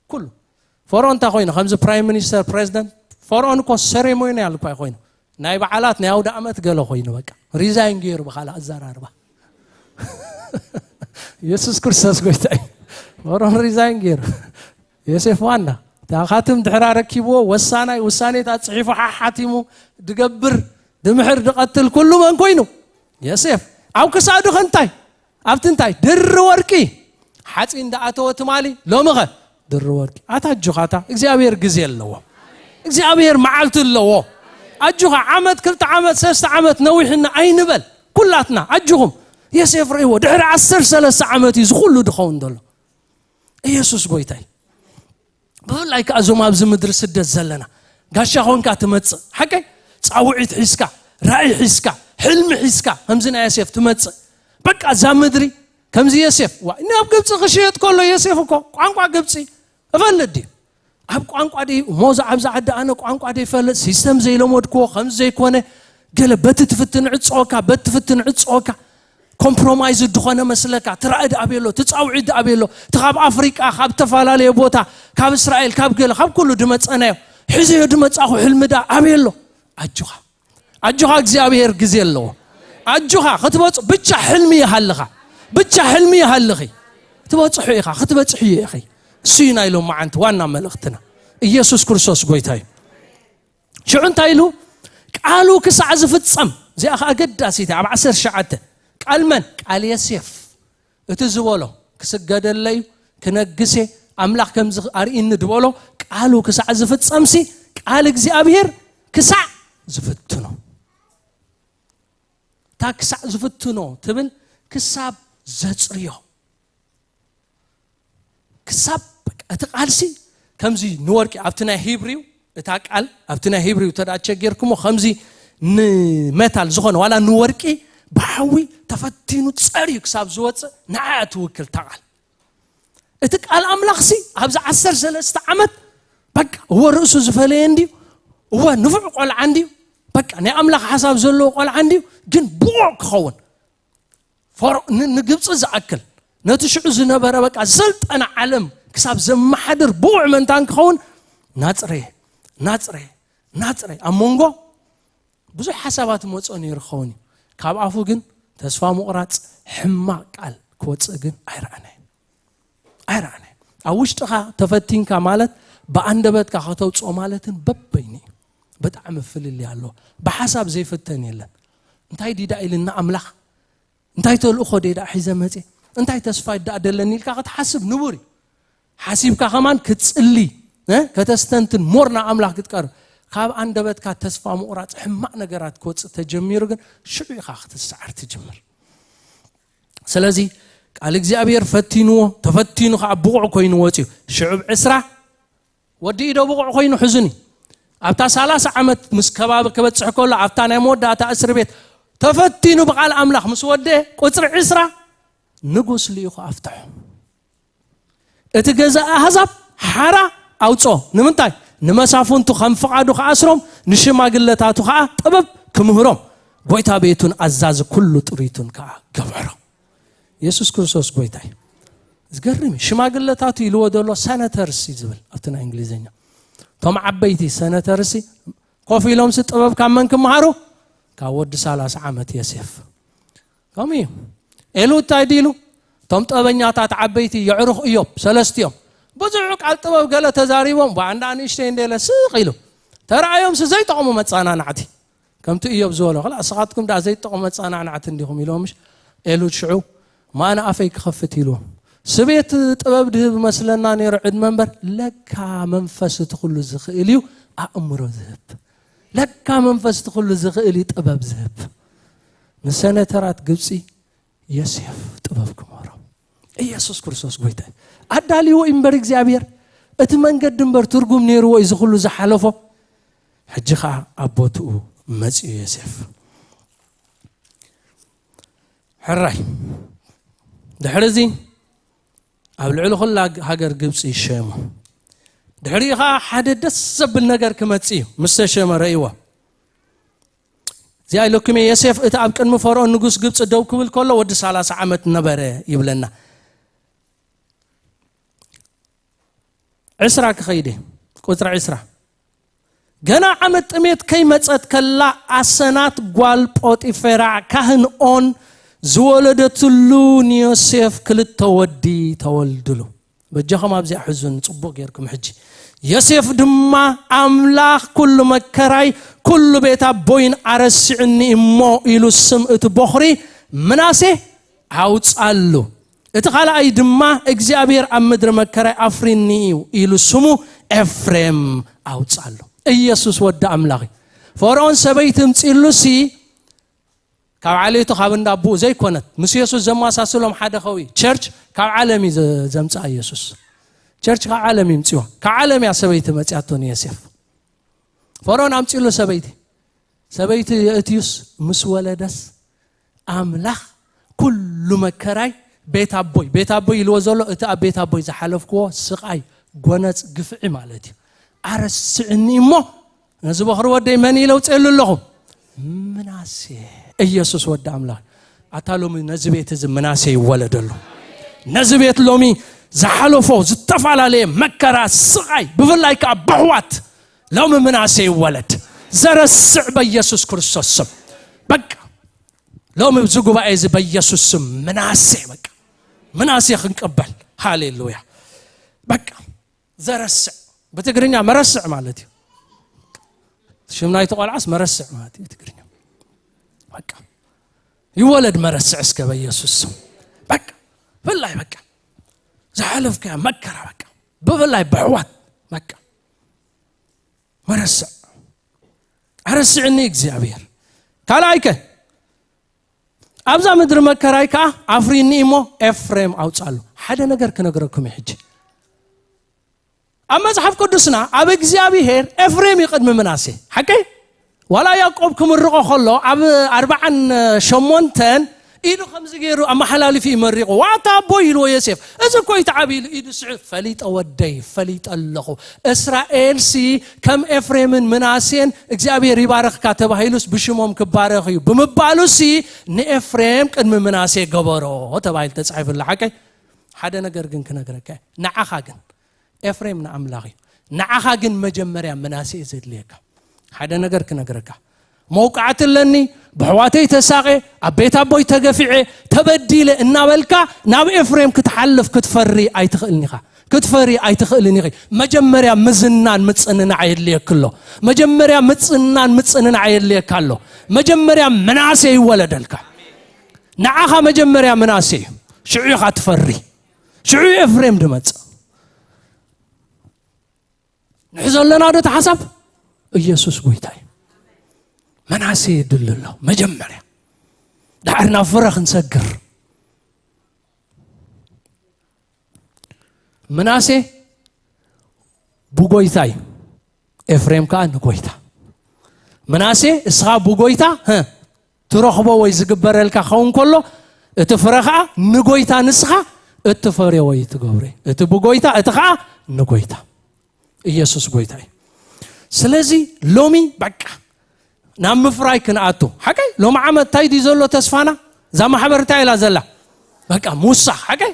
ኩሉ። ፈርኦን እንታይ ኮይኑ? ከምዚ ፕራይም ሚኒስተር፣ ፕሬዚደንት፣ ፈርኦን እኮ ሴሬሞኒያል እኳ ኮይኑ፣ ናይ በዓላት፣ ናይ ኣውደ ዓመት ገለ ኮይኑ፣ በቃ ሪዛይን ገይሩ ብኻልእ ኣዘራርባ። የሱስ ክርስቶስ ጎይታ እዩ። ፈርኦን ሪዛይን ገይሩ። ዮሴፍ ዋና። እታ ካትም ድሕራ ረኪብዎ፣ ወሳናይ ውሳኔታት ጽሒፉ ሓሓቲሙ ድገብር፣ ድምሕር፣ ድቐትል፣ ኩሉ መን ኮይኑ? ዮሴፍ። ኣብ ክሳዱ ከ እንታይ? ኣብቲ እንታይ? ድሪ ወርቂ። ሓጺን ደኣተወ ትማሊ፣ ሎሚ ኸ? ድሪ ወርቂ። ኣታ ኣጆኻ፣ ኣታ እግዚኣብሔር ግዜ ኣለዎ። እግዚኣብሔር መዓልቲ ኣለዎ። ኣጆኻ፣ ዓመት፣ ክልተ ዓመት፣ ሰለስተ ዓመት ነዊሕና ኣይንበል። ኩላትና፣ ኣጆኹም። ዮሴፍ ርእይዎ፣ ድሕሪ ዓሰርተ ሰለስተ ዓመት እዩ ዝኹሉ ድኸውን ዘሎ። ኢየሱስ ጎይታይ። ብፍላይ ከኣ እዞም ኣብዚ ምድሪ ስደት ዘለና፣ ጋሻ ኾንካ ትመጽእ። ሓቀይ? ጻውዒት ሒዝካ፣ ራእይ ሒዝካ፣ ሕልሚ ሒዝካ፣ ከምዚ ናይ ዮሴፍ ትመጽእ። በቃ እዛ ምድሪ ከምዚ ዮሴፍ፣ ዋ፣ ናብ ግብጺ ክሽየጥ ከሎ ዮሴፍ እኮ ቋንቋ ግብጺ እፈልጥ ድዩ? ኣብ ቋንቋ ደይ ሞዛ ኣብዚ ዓዲ ኣነ ቋንቋ ደይ ፈልጥ፣ ሲስተም ዘይለመድክዎ፣ ከምዚ ዘይኮነ፣ ገለ በቲ ትፍትን ዕጸወካ፣ በቲ ትፍትን ዕጸወካ፣ ኮምፕሮማይዝ ድኾነ መስለካ፣ ትራእድ ኣቤሎ፣ ትጻውዒድ ኣቤሎ፣ እቲ ካብ ኣፍሪቃ፣ ካብ ተፈላለየ ቦታ፣ ካብ እስራኤል፣ ካብ ገለ፣ ካብ ኩሉ ድመጸናዮ፣ ሕዘዮ ድመጻኹ ሕልሚ ዳ ኣቤሎ። ኣጆኻ፣ ኣጆኻ፣ እግዚኣብሔር ግዜ ኣለዎ። ኣጆኻ፣ ክትበጽ-፣ ብቻ ሕልሚ ይሃልኻ፣ ብቻ ሕልሚ ይሃልኺ። ክትበጽሑ ኢኻ፣ ክትበጽሑ ኢኺ። እሱ እዩ ናይ ሎም መዓንቲ ዋና መልእኽትና። ኢየሱስ ክርስቶስ ጎይታ እዩ። ሽዑ እንታይ ኢሉ? ቃሉ ክሳዕ ዝፍጸም። እዚኣ ኸኣ ኣገዳሲት እያ። ኣብ ዓሰርተ ትሽዓተ፣ ቃል መን? ቃል የሴፍ። እቲ ዝበሎ፣ ክስገደለዩ፣ ክነግሴ፣ ኣምላኽ ከምዚ ኣርእኒ ዝበሎ፣ ቃሉ ክሳዕ ዝፍጸምሲ፣ ቃል እግዚኣብሔር ክሳዕ ዝፍትኖ። እታ ክሳዕ ዝፍትኖ ትብል፣ ክሳብ ዘጽርዮ። ክሳብ፣ በቃ፣ እቲ ቃልሲ ከምዚ ንወርቂ ኣብቲ ናይ ሂብሪው፣ እታ ቃል ኣብቲ ናይ ሂብሪው ተዳ ቸጌርኩሞ፣ ከምዚ ንመታል ዝኾነ ዋላ ንወርቂ ብሓዊ ተፈቲኑ ጸርዩ ክሳብ ዝወጽእ ንዓኣ ትውክል እታ ቃል። እቲ ቃል ኣምላኽሲ ኣብዚ ዓሰርተ ሰለስተ ዓመት፣ በቃ፣ እወ ርእሱ ዝፈለየ እንድዩ፣ እወ ንፉዕ ቆልዓ እንድዩ፣ በቃ፣ ናይ ኣምላኽ ሓሳብ ዘለዎ ቆልዓ እንድዩ፣ ግን ብቑዕ ክኸውን ፈርዖ-፣ ን-፣ ንግብፂ ዝኣክል ነቲ ሽዑ ዝነበረ በቃ ዝሰልጠነ ዓለም ክሳብ ዘመሓድር ብቑዕ መንታን ክኸውን ናፅረየ፣ ናፅረየ፣ ናፅረየ። ኣብ መንጎ ብዙሕ ሓሳባት መፅኦ ነይሩ ክኸውን እዩ። ካብ ኣፉ ግን ተስፋ ምቑራፅ፣ ሕማቕ ቃል ክወፅእ ግን ኣይረኣናይ፣ ኣይረኣናይ። ኣብ ውሽጥኻ ተፈቲንካ ማለት ብኣንደበትካ ከተውፅኦ ማለትን በበይኑ እዩ። ብጣዕሚ ፍልልይ ኣሎ። ብሓሳብ ዘይፍተን የለን። እንታይ ዲዳ ኢልና ኣምላኽ እንታይ ተልእኾ ደይ ደኣ ሒዘ መጽየ? እንታይ ተስፋ ይደኣ ደለኒ ኢልካ ክትሓስብ ንቡር እዩ። ሓሲብካ ከማን ክትጽሊ፣ እ? ከተስተንትን ሞር ናብ ኣምላኽ ክትቀርብ። ካብ ኣንደበትካ ተስፋ ምቑራጽ ሕማቕ ነገራት ክወጽእ ተጀሚሩ ግን ሽዑ ኢኻ ክትሰዓር ትጅምር። ስለዚ ቃል እግዚኣብሔር ፈቲንዎ፣ ተፈቲኑ ከዓ ብቑዕ ኮይኑ ወጽዩ። ሽዑ ብ ዕስራ ወዲ ኢዶ ብቑዕ ኮይኑ ሕዙኒ። ኣብታ ሰላሳ ዓመት ምስ ከባቢ ክበጽሕ ከሎ ኣብታ ናይ መወዳእታ እስር ቤት ተፈቲኑ ብቓል ኣምላኽ ምስ ወደ ቁጽሪ ዕስራ ንጉስ ልኢኹ ኣፍትሖ። እቲ ገዛ ኣህዛብ ሓራ ኣውጾ። ንምንታይ? ንመሳፍንቱ ከም ፍቓዱ ክኣስሮም፣ ንሽማግለታቱ ኸዓ ጥበብ ክምህሮም። ጎይታ ቤቱን ኣዛዚ ኩሉ ጥሪቱን ከኣ ገብዕሮ። የሱስ ክርስቶስ ጎይታ እዩ። ዝገርም እዩ። ሽማግለታቱ ኢልዎ ዘሎ ሰነተርስ እዩ ዝብል ኣብቲ ናይ እንግሊዝኛ። እቶም ዓበይቲ ሰነተርስ ኮፍ ኢሎምሲ ጥበብ ካብ መን ክመሃሩ? ካብ ወዲ ሰላሳ ዓመት ዮሴፍ። ከምኡ እዩ። ኤሉ እንታይ ድኢሉ? እቶም ጥበበኛታት ዓበይቲ የዕሩኽ እዮም፣ ሰለስቲኦም። ብዙሕ ቃል ጥበብ ገለ ተዛሪቦም፣ ባ እንዳ ንእሽተይ እንዴለ ስቕ ኢሉ። ተረኣዮምሲ ዘይጠቕሙ መጸናናዕቲ። ከምቲ እዮብ ዝበሎ፣ "ኸላ ንስኻትኩም ደኣ ዘይጠቕሙ መጸናናዕቲ እንዲኹም" ኢሎምሽ። ኤሉ ሽዑ፣ "ማን ኣፈይ ክኸፍት?" ኢልዎም። ስቤት ጥበብ ድህብ መስለና ነይሩ ዕድመ እምበር፣ ለካ መንፈስ እቲ ኩሉ ዝኽእል እዩ፣ ኣእምሮ ዝህብ። ለካ መንፈስ እቲ ኩሉ ዝኽእል እዩ ጥበብ ዝህብ። ንሰነተራት ግብጺ ዮሴፍ ጥበብ ክመሮም። ኢየሱስ ክርስቶስ ጎይታ እዩ። ኣዳልይዎ እዩ እምበር እግዚኣብሔር፣ እቲ መንገዲ እምበር ትርጉም ነይርዎ እዩ እዚ ኩሉ ዝሓለፎ። ሕጂ ኸዓ ኣብ ቦትኡ መጺኡ ዮሴፍ። ሕራይ። ድሕሪ እዚ ኣብ ልዕሊ ኩላ ሃገር ግብጺ ይሸሙ። ድሕሪኡ ኸዓ ሓደ ደስ ዘብል ነገር ክመጽእ እዩ። ምስ ተሸመ ረእይዎ። እዚኣ ኢለኩም እየ፣ ዮሴፍ እቲ ኣብ ቅድሚ ፈርኦን ንጉስ ግብጺ ደው ክብል ከሎ ወዲ ሰላሳ ዓመት ነበረ ይብለና። ዕስራ ክኸይድ እየ፣ ቁጽሪ ዕስራ። ገና ዓመት ጥሜት ከይመጸት ከላ ኣሰናት ጓል ጶጢፌራ ካህን ኦን ዝወለደትሉ ንዮሴፍ ክልተ ወዲ ተወልድሉ። በጃኹም ኣብዚኣ ሕዙን ጽቡቕ ጌርኩም ሕጂ። ዮሴፍ ድማ ኣምላኽ ኩሉ መከራይ ኩሉ ቤት ኣቦይን ኣረሲዑኒ እሞ ኢሉ ስም እቲ ቦኽሪ ምናሴ ኣውጻሉ። እቲ ካልኣይ ድማ እግዚኣብሔር ኣብ ምድሪ መከራይ ኣፍሪኒ እዩ ኢሉ ስሙ ኤፍሬም ኣውጻሉ። ኢየሱስ ወዲ ኣምላኽ እዩ። ፈርዖን ሰበይቲ እምጺእሉሲ ካብ ዓሌቱ ካብ እንዳ ኣቦኡ ዘይኮነት፣ ምስ የሱስ ዘመሳስሎም ሓደ ኸውኢ። ቸርች ካብ ዓለም እዩ ዘ-፣ ዘምጽኣ የሱስ። ቸርች ካብ ዓለም ይምጽዋ። ካብ ዓለም እያ ሰበይቲ መጽያቶ ንየሴፍ። ፈርኦን ኣምፂሉ ሰበይቲ ሰበይቲ የእትዩስ ምስ ወለደስ ኣምላኽ ኩሉ መከራይ ቤት ኣቦይ ቤት ኣቦይ ኢልዎ ዘሎ እቲ ኣብ ቤት ኣቦይ ዝሓለፍክዎ ስቓይ፣ ጎነፅ፣ ግፍዒ ማለት እዩ። ኣረስዕኒ እሞ ነዚ በኽሪ ወደይ መን ኢለ ውፅኤሉ ኣለኹ? ምናሴ። ኢየሱስ ወዲ ኣምላኽ። ኣታ ሎሚ ነዚ ቤት እዚ ምናሴ ይወለደሉ። ነዚ ቤት ሎሚ ዝሓለፎ ዝተፈላለየ መከራ፣ ስቓይ፣ ብፍላይ ከዓ በሕዋት ሎሚ ምናሴ ይወለድ። ዘረስዕ በኢየሱስ ክርስቶስ ስም። በቃ ሎሚ ኣብዚ ጉባኤ እዚ በኢየሱስ ስም ምናሴ በቃ ምናሴ ክንቀበል። ሃሌሉያ። በቃ ዘረስዕ ብትግርኛ መረስዕ ማለት እዩ። ሽም ናይቲ ቆልዓስ መረስዕ ማለት እዩ ትግርኛ። በቃ ይወለድ መረስዕ እስከ በኢየሱስ ስም። በቃ ብፍላይ በቃ ዝሓለፍካዮ መከራ በቃ ብፍላይ በሕዋት በቃ መረስዕ ኣረስዕኒ እግዚኣብሔር። ካልኣይከ ኣብዛ ምድሪ መከራይ ከዓ ኣፍሪኒ እሞ ኤፍሬም ኣውፃሉ። ሓደ ነገር ክነግረኩም እዩ ሕጂ። ኣብ መጽሓፍ ቅዱስና ኣብ እግዚኣብሔር ኤፍሬም እዩ ቅድሚ ምናሴ። ሓቀይ? ዋላ ያዕቆብ ክምርቆ ከሎ ኣብ ኣርባዓን ሸሞንተን ኢዱ ከምዚ ገይሩ ኣመሓላልፊ ይመሪቑ። ዋታ ኣቦይ ኢልዎ ዮሴፍ። እዚ እኮ እዩ ተዓብኢሉ ኢዱ ስዑ ፈሊጠ ወደይ ፈሊጠ ኣለኹ። እስራኤልሲ ከም ኤፍሬምን ምናሴን እግዚኣብሔር ይባረኽካ ተባሂሉስ ብሽሞም ክባረኽ እዩ ብምባሉሲ ንኤፍሬም ቅድሚ ምናሴ ገበሮ ተባሂሉ ተጻሒፉ ኣሎ። ሓቀይ? ሓደ ነገር ግን ክነግረካ እየ። ንዓኻ ግን ኤፍሬም ንኣምላኽ እዩ። ንዓኻ ግን መጀመርያ ምናሴ እዩ ዘድልየካ። ሓደ ነገር ክነግረካ። መውቃዕቲ ኣለኒ፣ ብሕዋተይ ተሳቐ፣ ኣብ ቤት ኣቦይ ተገፊዐ፣ ተበዲለ እናበልካ ናብ ኤፍሬም ክትሓልፍ ክትፈሪ ኣይትኽእልን ኢኻ። ክትፈሪ ኣይትኽእልን ኢኺ። መጀመርያ ምዝናን ምጽንናዕ የድልየካ ኣሎ። መጀመርያ ምጽናን ምጽንናዕ የድልየካ ኣሎ። መጀመርያ ምናሴ ይወለደልካ። ንዓኻ መጀመርያ ምናሴ እዩ። ሽዑ ኢኻ ትፈሪ። ሽዑ ኤፍሬም ድመጽእ። ንሕዞ ኣለና ዶ እቲ ሓሳብ? ኢየሱስ ጎይታ እዩ። መናሴ የድሊ ኣሎ መጀመርያ። ዳዕር ናብ ፍረ ክንሰግር። ምናሴ ብጎይታ እዩ። ኤፍሬም ከዓ ንጎይታ። ምናሴ እስኻ ብጎይታ፣ ህ፣ ትረኽቦ ወይ ዝግበረልካ ክኸውን ከሎ፣ እቲ ፍረ ኸዓ ንጎይታ ንስኻ እትፈርዮ ወይ ትገብሮ። እቲ ብጎይታ፣ እቲ ኸዓ ንጎይታ። ኢየሱስ ጎይታ እዩ። ስለዚ ሎሚ በቃ ናብ ምፍራይ ክንኣቱ። ሓቀይ? ሎሚ ዓመት እንታይ ድዩ ዘሎ ተስፋና? እዛ ማሕበር እንታይ ኢላ ዘላ? በቃ ምውሳኽ። ሓቀይ?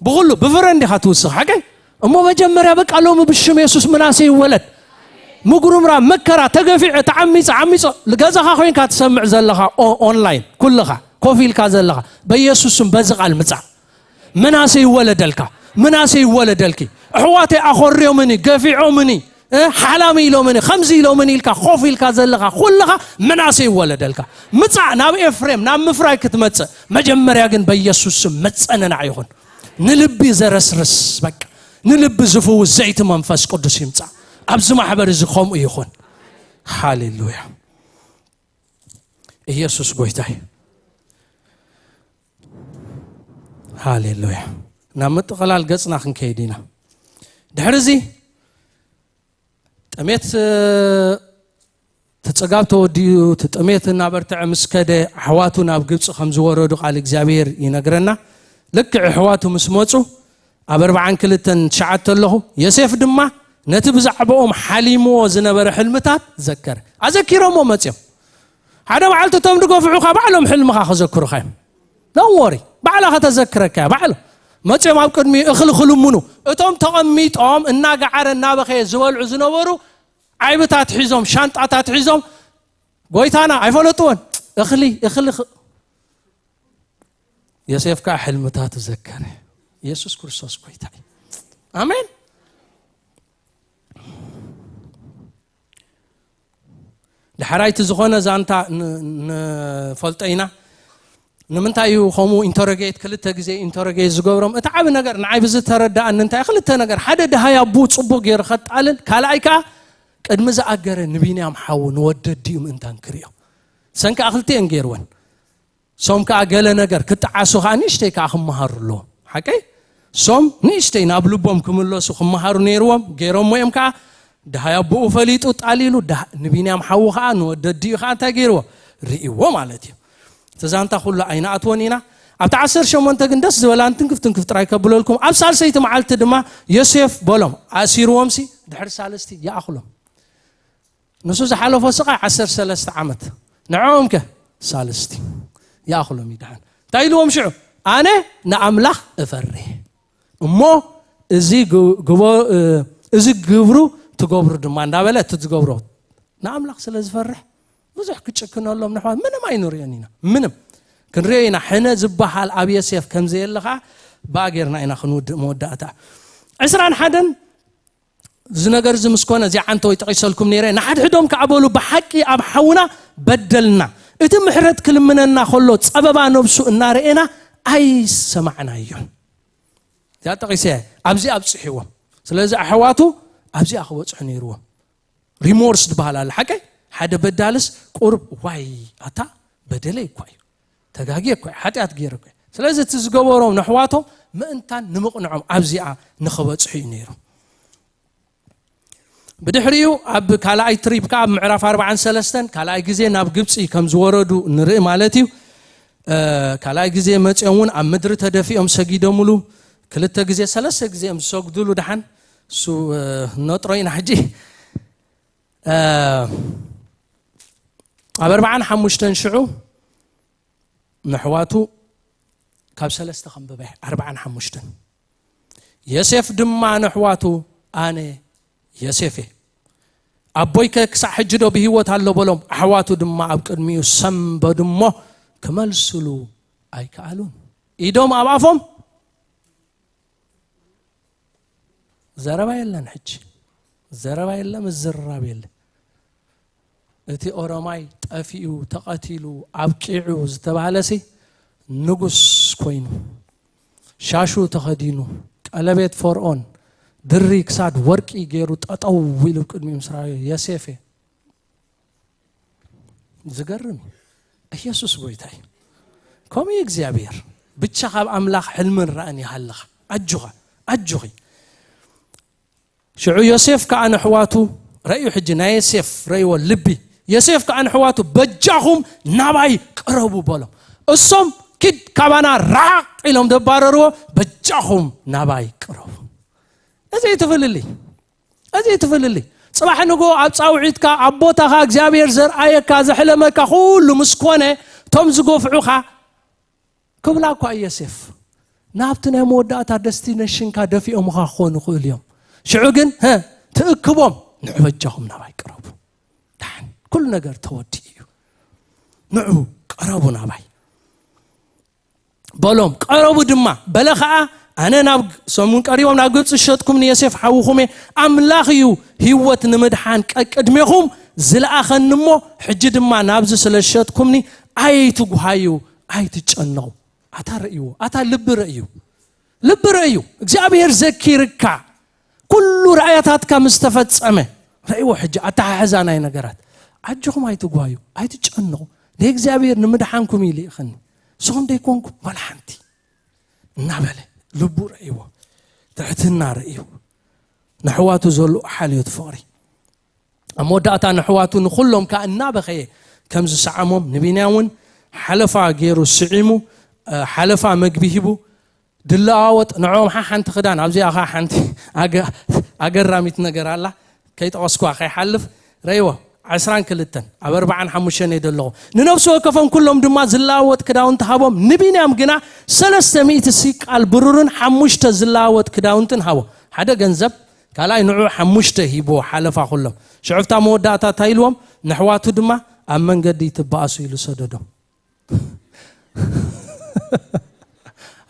ብኹሉ ብፍረ እንዲኻ ትውስኽ። ሓቀይ? እሞ መጀመርያ በቃ ሎሚ ብሽም የሱስ ምናሴ ይወለድ። ምጉርምራ፣ መከራ፣ ተገፊዐ፣ ተዓሚፀ፣ ዓሚፀ፣ ገዛኻ ኮይንካ ትሰምዕ ዘለኻ ኦ-፣ ኦንላይን፣ ኩልኻ ኮፍ ኢልካ ዘለኻ፣ በኢየሱስ ስም በዚ ቃል ምጻእ። ምናሴ ይወለደልካ፣ ምናሴ ይወለደልኪ። ኣሕዋተይ ኣኾርዮምኒ፣ ገፊዖምኒ፣ እ፣ ሓላም ኢሎምኒ፣ ከምዚ ኢሎምኒ ኢልካ ኮፍ ኢልካ ዘለኻ ኩልኻ ምናሴ ይወለደልካ። ምጻእ ናብ ኤፍሬም፣ ናብ ምፍራይ ክትመጽእ። መጀመርያ ግን በኢየሱስ ስም መጸነናዕ ይኹን። ንልቢ ዘረስርስ፣ በቃ፣ ንልቢ ዝፍውስ ዘይቲ መንፈስ ቅዱስ ይምጻእ። ኣብዚ ማሕበር እዚ ከምኡ ይኹን። ሃሌሉያ። ኢየሱስ ጎይታ እዩ። ሃሌሉያ። ናብ ምጥቕላል ገጽና ክንከይድ ኢና። ድሕሪ እዚ ጥሜት፣ እ፣ እቲ ጽጋብ ተወዲኡ፣ እቲ ጥሜት እናበርትዐ ምስ ከደ፣ ኣሕዋቱ ናብ ግብጺ ከም ዝወረዱ ቃል እግዚኣብሔር ይነግረና። ልክዕ ኣሕዋቱ ምስ መጹ፣ ኣብ ኣርብዓን ክልተን ትሽዓተ ኣለኹ። ዮሴፍ ድማ ነቲ ብዛዕባኦም ሓሊምዎ ዝነበረ ሕልምታት ዘከረ። ኣዘኪሮሞ መጽዮም። ሓደ መዓልቲ እቶም ዝገፍዑኻ ባዕሎም ሕልምኻ ክዘክሩኻ እዮም። Don't worry። ባዕላ ከተዘክረካ እያ፣ ባዕሎም። መጽዮም ኣብ ቅድሚኡ እኽሊ ክልምኑ። እቶም ተቐሚጦም እናገዓረ እናበኸየ ዝበልዑ ዝነበሩ ዓይብታት ሒዞም፣ ሻንጣታት ሒዞም፣ ጎይታና ኣይፈለጥዎን። እኽሊ፣ እኽሊ ኽ-፣ ዮሴፍ ከዓ ሕልምታቱ ዘከረ። ኢየሱስ ክርስቶስ ጎይታ እዩ። ኣሜን። ዳሕራይ እቲ ዝኾነ ዛንታ ን-፣ ንፈልጦ ኢና። ንምንታይ እዩ ከምኡ ኢንተሮጌት፣ ክልተ ግዜ ኢንተሮጌት ዝገብሮም? እቲ ዓቢ ነገር ንዓይ ብዝተረዳኣኒ እንታይ፣ ክልተ ነገር፣ ሓደ ደሃይ ኣቦኡ ጽቡቕ ገይሩ ከጣልን፣ ካልኣይ ከኣ ቅድሚ ዝኣገረ ንቢንያም ሓዉ ንወዲ ኣዲኡ ምእንታን ክርእዮ። ሰን ከኣ ክልቲኤን ገይርወን። ሶም ከኣ ገለ ነገር ክጠዓሱ ከኣ ንእሽተይ ከኣ ክመሃሩ ኣለዎም። ሓቀይ? ሶም ንእሽተይ ናብ ልቦም ክምለሱ ክመሃሩ ነይርዎም፣ ገይሮሞ እዮም ከኣ። ድሃይ ኣቦኡ ፈሊጡ ጣሊሉ፣ ድሃ-፣ ንቢንያም ሓዉ ኸዓ ንወዲ ኣዲኡ ኸዓ እንታይ ገይርዎ? ርእይዎ ማለት እዩ። እቲ ዛንታ ኩሉ ኣይንኣትዎን ኢና። ኣብቲ ዓሰርተ ሸሞንተ ግን ደስ ዝበላን ትንክፍ ትንክፍ ጥራይ ከብለልኩም። ኣብ ሳልሰይቲ መዓልቲ ድማ ዮሴፍ በሎም፣ ኣእሲርዎምሲ ድሕሪ ሳልስቲ ይኣኽሎም። ንሱ ዝሓለፎ ስቓይ ዓሰርተ ሰለስተ ዓመት፣ ንዕኦም ከ ሳልስቲ ይኣኽሎም ይድሓን። እንታይ ኢልዎም ሽዑ? ኣነ ንኣምላኽ እፈርህ እሞ እዚ ግ-፣ ግቦ-፣ እ፣ እዚ ግብሩ ትገብሩ ድማ እንዳበለ፣ እቲ ዝገብሮ ንኣምላኽ ስለ ዝፈርሕ ብዙሕ ክጭክነሎም ንሕዋ ምንም ኣይንሪኦን ኢና። ምንም ክንሪኦ ኢና። ሕነ ዝበሃል ኣብ ዮሴፍ ከም ዘየለ ኸዓ ብኣ ጌርና ኢና ክንውድእ መወዳእታ። ዕስራን ሓደን እዚ ነገር እዚ ምስ ኮነ፣ እዚኣ ዓንተወይ ጠቒሰልኩም ነይረ። ንሓድሕዶም ከኣ በሉ፣ ብሓቂ ኣብ ሓውና በደልና። እቲ ምሕረት ክልምነና ከሎ፣ ጸበባ ነብሱ እናረኤና ኣይሰማዕናዮን። እዚኣ ጠቒሰ እያ። ኣብዚ ኣብጽሕዎም። ስለዚ ኣሕዋቱ ኣብዚኣ ክበጽሑ ነይርዎም። ሪሞርስ ዝበሃል ኣሎ። ሓቀይ፣ ሓደ በዳልስ ቁሩብ፣ ዋይ፣ ኣታ በደለይ እኳ እዩ፣ ተጋግየ እኳ እዩ፣ ሓጢኣት ገይረ እኳ እዩ። ስለዚ እቲ ዝገበሮም ነሕዋቶም ምእንታን ንምቕንዖም ኣብዚኣ ንኽበጽሑ እዩ ነይሩ። ብድሕሪኡ ኣብ ካልኣይ ትሪፕ ከኣ ኣብ ምዕራፍ ኣርባዓን ሰለስተን ካልኣይ ግዜ ናብ ግብጺ ከም ዝወረዱ ንርኢ ማለት እዩ። እ፣ ካልኣይ ግዜ መጺኦም እውን ኣብ ምድሪ ተደፊኦም ሰጊዶምሉ። ክልተ ግዜ፣ ሰለስተ ግዜ እዮም ዝሰግዱሉ። ደሓን እሱ፣ እ፣ ነጥሮ ኢና ሕጂ። እ፣ ኣብ ኣርባዓን ሓሙሽተን ሽዑ ነሕዋቱ፣ ካብ ሰለስተ ከንብበ፣ ኣርባዓን ሓሙሽተን። ዮሴፍ ድማ ነሕዋቱ፣ ኣነ ዮሴፍ እየ። ኣቦይከ ክሳዕ ሕጂ ዶ ብህይወት ኣሎ? በሎም። ኣሕዋቱ ድማ ኣብ ቅድሚኡ ሰንበዱ እሞ ክመልስሉ ኣይከኣሉን። ኢዶም ኣብ ኣፎም። ዘረባ የለን ሕጂ። ዘረባ የለ፣ ምዝርራብ የለ። እቲ ኦሮማይ ጠፊኡ፣ ተቐቲሉ፣ ኣብቂዑ ዝተባህለሲ ንጉስ ኮይኑ፣ ሻሹ ተኸዲኑ፣ ቀለቤት ፈርዖን፣ ድሪ ክሳድ ወርቂ ገይሩ ጠጠው ኢሉ ቅድሚ ምስራዊ ዮሴፍ እየ። ዝገርም እዩ። ኢየሱስ ጎይታ እዩ። ከምኡ እዩ እግዚኣብሔር። ብቻ ካብ ኣምላኽ ሕልምን ራእን ይሃልኻ። ኣጆኻ፣ ኣጆኺ። ሽዑ ዮሴፍ ከኣ ንኣሕዋቱ፣ ረእዩ ሕጂ ናይ ዮሴፍ ረእይዎ ልቢ። ዮሴፍ ከኣ ንኣሕዋቱ፣ በጃኹም ናባይ ቅረቡ በሎም። እሶም ኪድ ካባና ራቕ ኢሎም ደባረርዎ፣ በጃኹም ናባይ ቅረቡ። እዚ እዩ ትፍልልይ። እዚ እዩ ትፍልልይ። ጽባሕ ንግሆ ኣብ ጻውዒትካ፣ ኣብ ቦታኻ እግዚኣብሔር ዘርኣየካ፣ ዘሕለመካ ኩሉ ምስ ኮነ፣ እቶም ዝገፍዑኻ ክብላ እኳ ዮሴፍ፣ ናብቲ ናይ መወዳእታ ደስቲነሽንካ ደፊኦምኻ ክኾኑ ይኽእሉ እዮም። ሽዑ ግን፣ ሀ፣ ትእክቦም፣ ንዑ በጃኹም ናባይ ቅረቡ። ደሓን፣ ኩሉ ነገር ተወዲኡ እዩ። ንዑ፣ ቀረቡ ናባይ። በሎም፣ ቀረቡ ድማ። በለ ኸዓ፣ ኣነ ናብ፣ እሶም እውን ቀሪቦም፣ ናብ ግብጺ ዝሸጥኩምኒ ዮሴፍ ሓውኹም እየ። ኣምላኽ እዩ ህይወት ንምድሓን ቀቅድሜኹም ዝለኣኸኒ እሞ፣ ሕጂ ድማ ናብዚ ስለ ዝሸጥኩምኒ ኣይትጉሃዩ፣ ኣይትጨነቑ። ኣታ ርእይዎ፣ ኣታ ልቢ ርእዩ፣ ልቢ ርእዩ። እግዚኣብሔር ዘኪርካ፣ ኩሉ ራእያታትካ ምስ ተፈጸመ፣ ርእይዎ ሕጂ ኣተሓሕዛ ናይ ነገራት። ኣጆኹም ኣይትጓዩ፣ ኣይትጨነቑ። ንእግዚኣብሔር ንምድሓንኩም እዩ ልኢኸኒ። ንስኹም ደይኮንኩም ዋላ ሓንቲ። እናበለ፣ ልቡ ርእይዎ፣ ትሕትና ርእዩ፣ ንኣሕዋቱ ዘሎ ሓልዮት ፍቕሪ። ኣብ መወዳእታ ንኣሕዋቱ ንኹሎም ከኣ እናበኸየ ከም ዝሰዓሞም፣ ንቢንያም እውን ሓለፋ ገይሩ ስዒሙ፣ እ፣ ሓለፋ መግቢ ሂቡ፣ ድለዋወጥ፣ ንዕኦም ሓ-፣ ሓንቲ ክዳን፣ ኣብዚኣ ኸዓ ሓንቲ ኣገ-፣ ኣገራሚት ነገር ኣላ፣ ከይጠቐስኩዋ ከይሓልፍ፣ ረእይዎ፣ ዕስራን ክልተን፣ ኣብ ኣርባዓን ሓሙሽተን እየ ዘለኹ። ንነፍሲ ወከፎም ኩሎም ድማ ዝለዋወጥ ክዳውንቲ ሃቦም፣ ንቢንያም ግና ሰለስተ ሚእቲ ሲቃል ብሩርን ሓሙሽተ ዝለዋወጥ ክዳውንትን ሃቦ። ሓደ ገንዘብ፣ ካልኣይ ንዑ ሓሙሽተ ሂብዎ፣ ሓለፋ ኩሎም። ሽዑ ኣብታ መወዳእታ እንታይ ኢልዎም? ንኣሕዋቱ ድማ ኣብ መንገዲ ትበኣሱ ኢሉ ሰደዶም።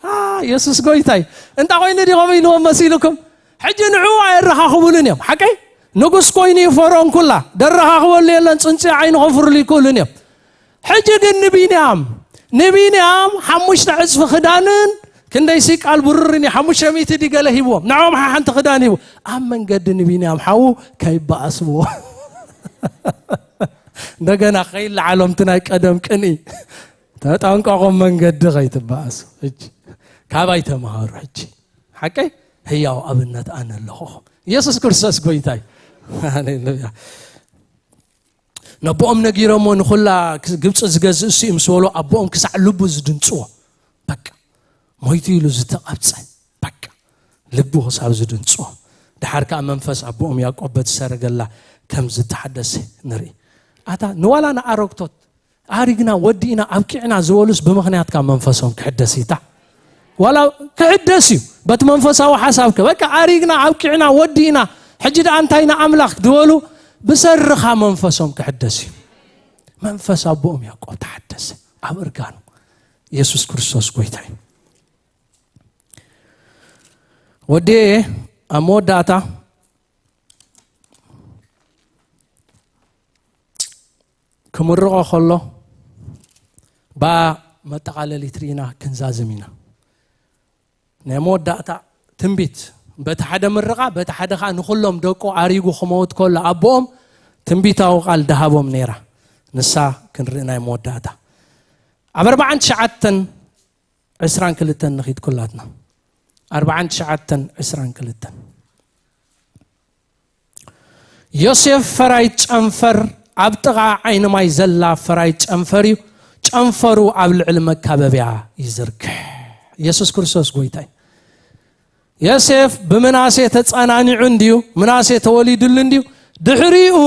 አ፣ የሱስ ጎይታይ። እንታ ኾይኑ ዲኹም ኢልዎም መሲልኩም? ሕጂ ንዑ ኣየረኻኽቡሉን እዮም። ሓቀይ? ንጉስ ኮይኑ እዩ ፈርዖን ኩላ። ደረኻኽበሉ የለን፣ ጽንጺ ዓይኑ ከንፍርሉ ይክእሉን እዮም። ሕጂ ግን ንቢንያም፣ ንቢንያም ሓሙሽተ ዕጽፊ ክዳንን ክንደይ ሲቃል ብሩርን እዩ፣ ሓሙሽተ ሚእቲ ድዩ ገለ ሂብዎም። ንዖም ሓንቲ ክዳን ሂቡ። ኣብ መንገዲ ንቢንያም ሓዉ ከይበኣስዎ። እንደገና ከይለዓሎም እቲ ናይ ቀደም ቅንኢ። ተጠንቀቖም መንገዲ ከይትበኣሱ። ሕጂ ካባይ ተምሃሩ። ሕጂ ሓቀይ ህያው ኣብነት ኣነ ኣለኹኹም። ኢየሱስ ክርስቶስ ጎይታይ። ሃሌሉያ። ነቦኦም ነጊሮሞ፣ ንኹላ ግብፂ ዝገዝእ እሱ እዩ ምስ በሉ፣ ኣቦኦም ክሳዕ ልቡ ዝድንፅዎ፣ በቃ ሞይቱ ኢሉ ዝተቐብፀ፣ በቃ ልቡ ክሳብ ዝድንፅዎ፣ ድሓር ከዓ መንፈስ ኣቦኦም ያዕቆብ በቲ ሰረገላ ከም ዝተሓደሰ ንርኢ። ኣታ ንዋላ ንኣረግቶት ኣሪግና ወዲእና ኣብቂዕና ዝበሉስ ብምኽንያት ካብ መንፈሶም ክሕደስ ይታ ዋላ ክሕደስ እዩ። በቲ መንፈሳዊ ሓሳብከ በቃ ኣሪግና ኣብቂዕና ወዲእና፣ ሕጂ ደኣ እንታይ ንኣምላኽ ዝበሉ፣ ብሰርኻ መንፈሶም ክሕደስ እዩ። መንፈስ ኣቦኦም ያዕቆብ ተሓደሰ ኣብ እርጋኑ። ኢየሱስ ክርስቶስ ጎይታ እዩ። ወዲ ኣብ መወዳእታ ክምርቆ ከሎ ብኣ መጠቓለሊት ርኢና ክንዛዝም ኢና። ናይ መወዳእታ ትንቢት፣ በቲ ሓደ ምርቓ፣ በቲ ሓደ ኸዓ ንኹሎም ደቁ ኣሪጉ ክመውት ከሎ ኣቦኦም ትንቢታዊ ቃል ደሃቦም ነይራ። ንሳ ክንርኢ ናይ መወዳእታ። ኣብ ኣርባዓን ትሽዓተን ዕስራን ክልተን ንኺድ ኩላትና። ኣርባዓን ትሽዓተን ዕስራን ክልተን። ዮሴፍ ፈራይ ጨንፈር ኣብ ጥቓ ዓይኒ ማይ ዘላ ፈራይ ጨንፈር እዩ። ጨንፈሩ ኣብ ልዕሊ መካበብያ ይዝርግሕ። ኢየሱስ ክርስቶስ ጎይታ እዩ። ዮሴፍ ብምናሴ ተጸናኒዑ እንድዩ፣ ምናሴ ተወሊዱሉ እንድዩ። ድሕሪኡ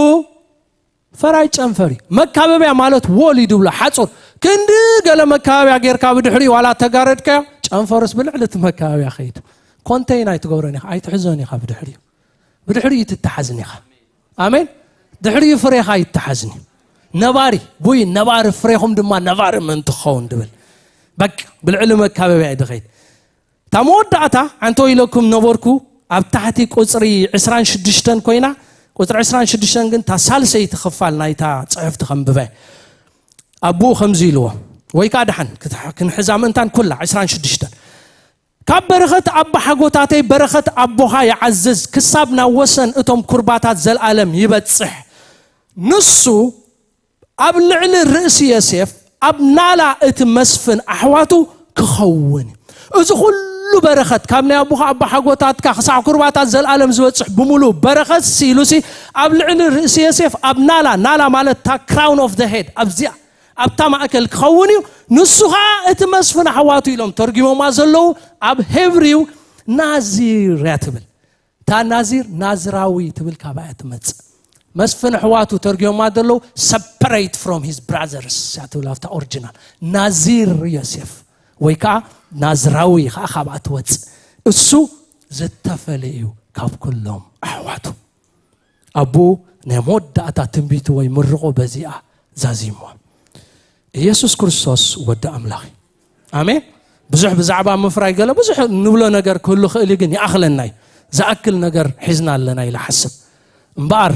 ፈራይ ጨንፈር እዩ። መካበብያ ማለት ዎል እዩ ድብሎ፣ ሓጹር። ክንዲ ገለ መካበብያ ጌርካ ብድሕሪኡ ዋላ ተጋረድካዮ፣ ጨንፈሩስ ብልዕሊ እቲ መካበብያ ኸይድ። ኮንቴይን ኣይትገብሮን ኢኻ፣ ኣይትሕዞን ኢኻ ብድሕሪኡ። ብድሕሪኡ ትተሓዝን ኢኻ። ኣሜን። ድሕሪኡ ፍሬኻ ይተሓዝን እዩ። ነባሪ፣ ቡይ ነባሪ፣ ፍሬኹም ድማ ነባሪ ምእንቲ ክኸውን ድብል። በቃ ብልዕሊ መካበብያ እዩ ድኸይድ። እታ መወዳእታ ኣንተ ኢለኩም ነበርኩ፣ ኣብ ታሕቲ ቁጽሪ ዕስራን ሽዱሽተን ኮይና፣ ቁጽሪ ዕስራን ሽዱሽተን ግን እታ ሳልሰይቲ ክፋል ናይታ ጽሕፍቲ ከንብበ። ኣቦኡ ከምዚ ኢልዎ፣ ወይ ከኣ ደሓን ክትሕ-፣ ክንሕዛ ምእንታን ኩላ ዕስራን ሽዱሽተን። ካብ በረኸት ኣባሓጎታተይ በረኸት ኣቦኻ ይዓዝዝ፣ ክሳብ ናብ ወሰን እቶም ኩርባታት ዘልኣለም ይበጽሕ። ንሱ ኣብ ልዕሊ ርእሲ ዮሴፍ፣ ኣብ ናላ እቲ መስፍን ኣሕዋቱ ክኸውን እዩ። እዚ ኩሉ በረኸት፣ ካብ ናይ ኣቦኻ ኣባሓጎታትካ ክሳዕ ኩርባታት ዘልኣለም ዝበጽሕ ብምሉእ በረኸት ሲ ኢሉሲ፣ ኣብ ልዕሊ ርእሲ ዮሴፍ፣ ኣብ ናላ፣ ናላ ማለት እታ ክራውን ኦፍ ዘ ሄድ፣ ኣብዚኣ ኣብታ ማእከል ክኸውን እዩ። ንሱ ኸኣ እቲ መስፍን ኣሕዋቱ ኢሎም ተርጊሞማ ዘለዉ፣ ኣብ ሄብሪው ናዚር እያ ትብል። እታ ናዚር ናዝራዊ ትብል ካብኣ እያ ትመጽእ። መስፍን ኣሕዋቱ ተርጊሞማ ዘለዉ፣ ሰፐሬት ፍሮም ሂዝ ብራዘርስ እያ ትብል ኣብታ ኦሪጂናል። ናዚር ዮሴፍ ወይ ከኣ ናዝራዊ ኸኣ ካብኣ ትወጽእ። እሱ ዝተፈለየ እዩ ካብ ኩሎም ኣሕዋቱ። ኣቦኡ ናይ መወዳእታ ትንቢቱ ወይ ምርቆ በዚኣ ዛዚሞ። ኢየሱስ ክርስቶስ ወዲ ኣምላኽ እዩ። ኣሜን። ብዙሕ ብዛዕባ ምፍራይ ገለ ብዙሕ ንብሎ ነገር ክህሉ ክእል እዩ፣ ግን ይኣኽለና እዩ። ዝኣክል ነገር ሒዝና ኣለና ኢለ ሓስብ። እምበኣር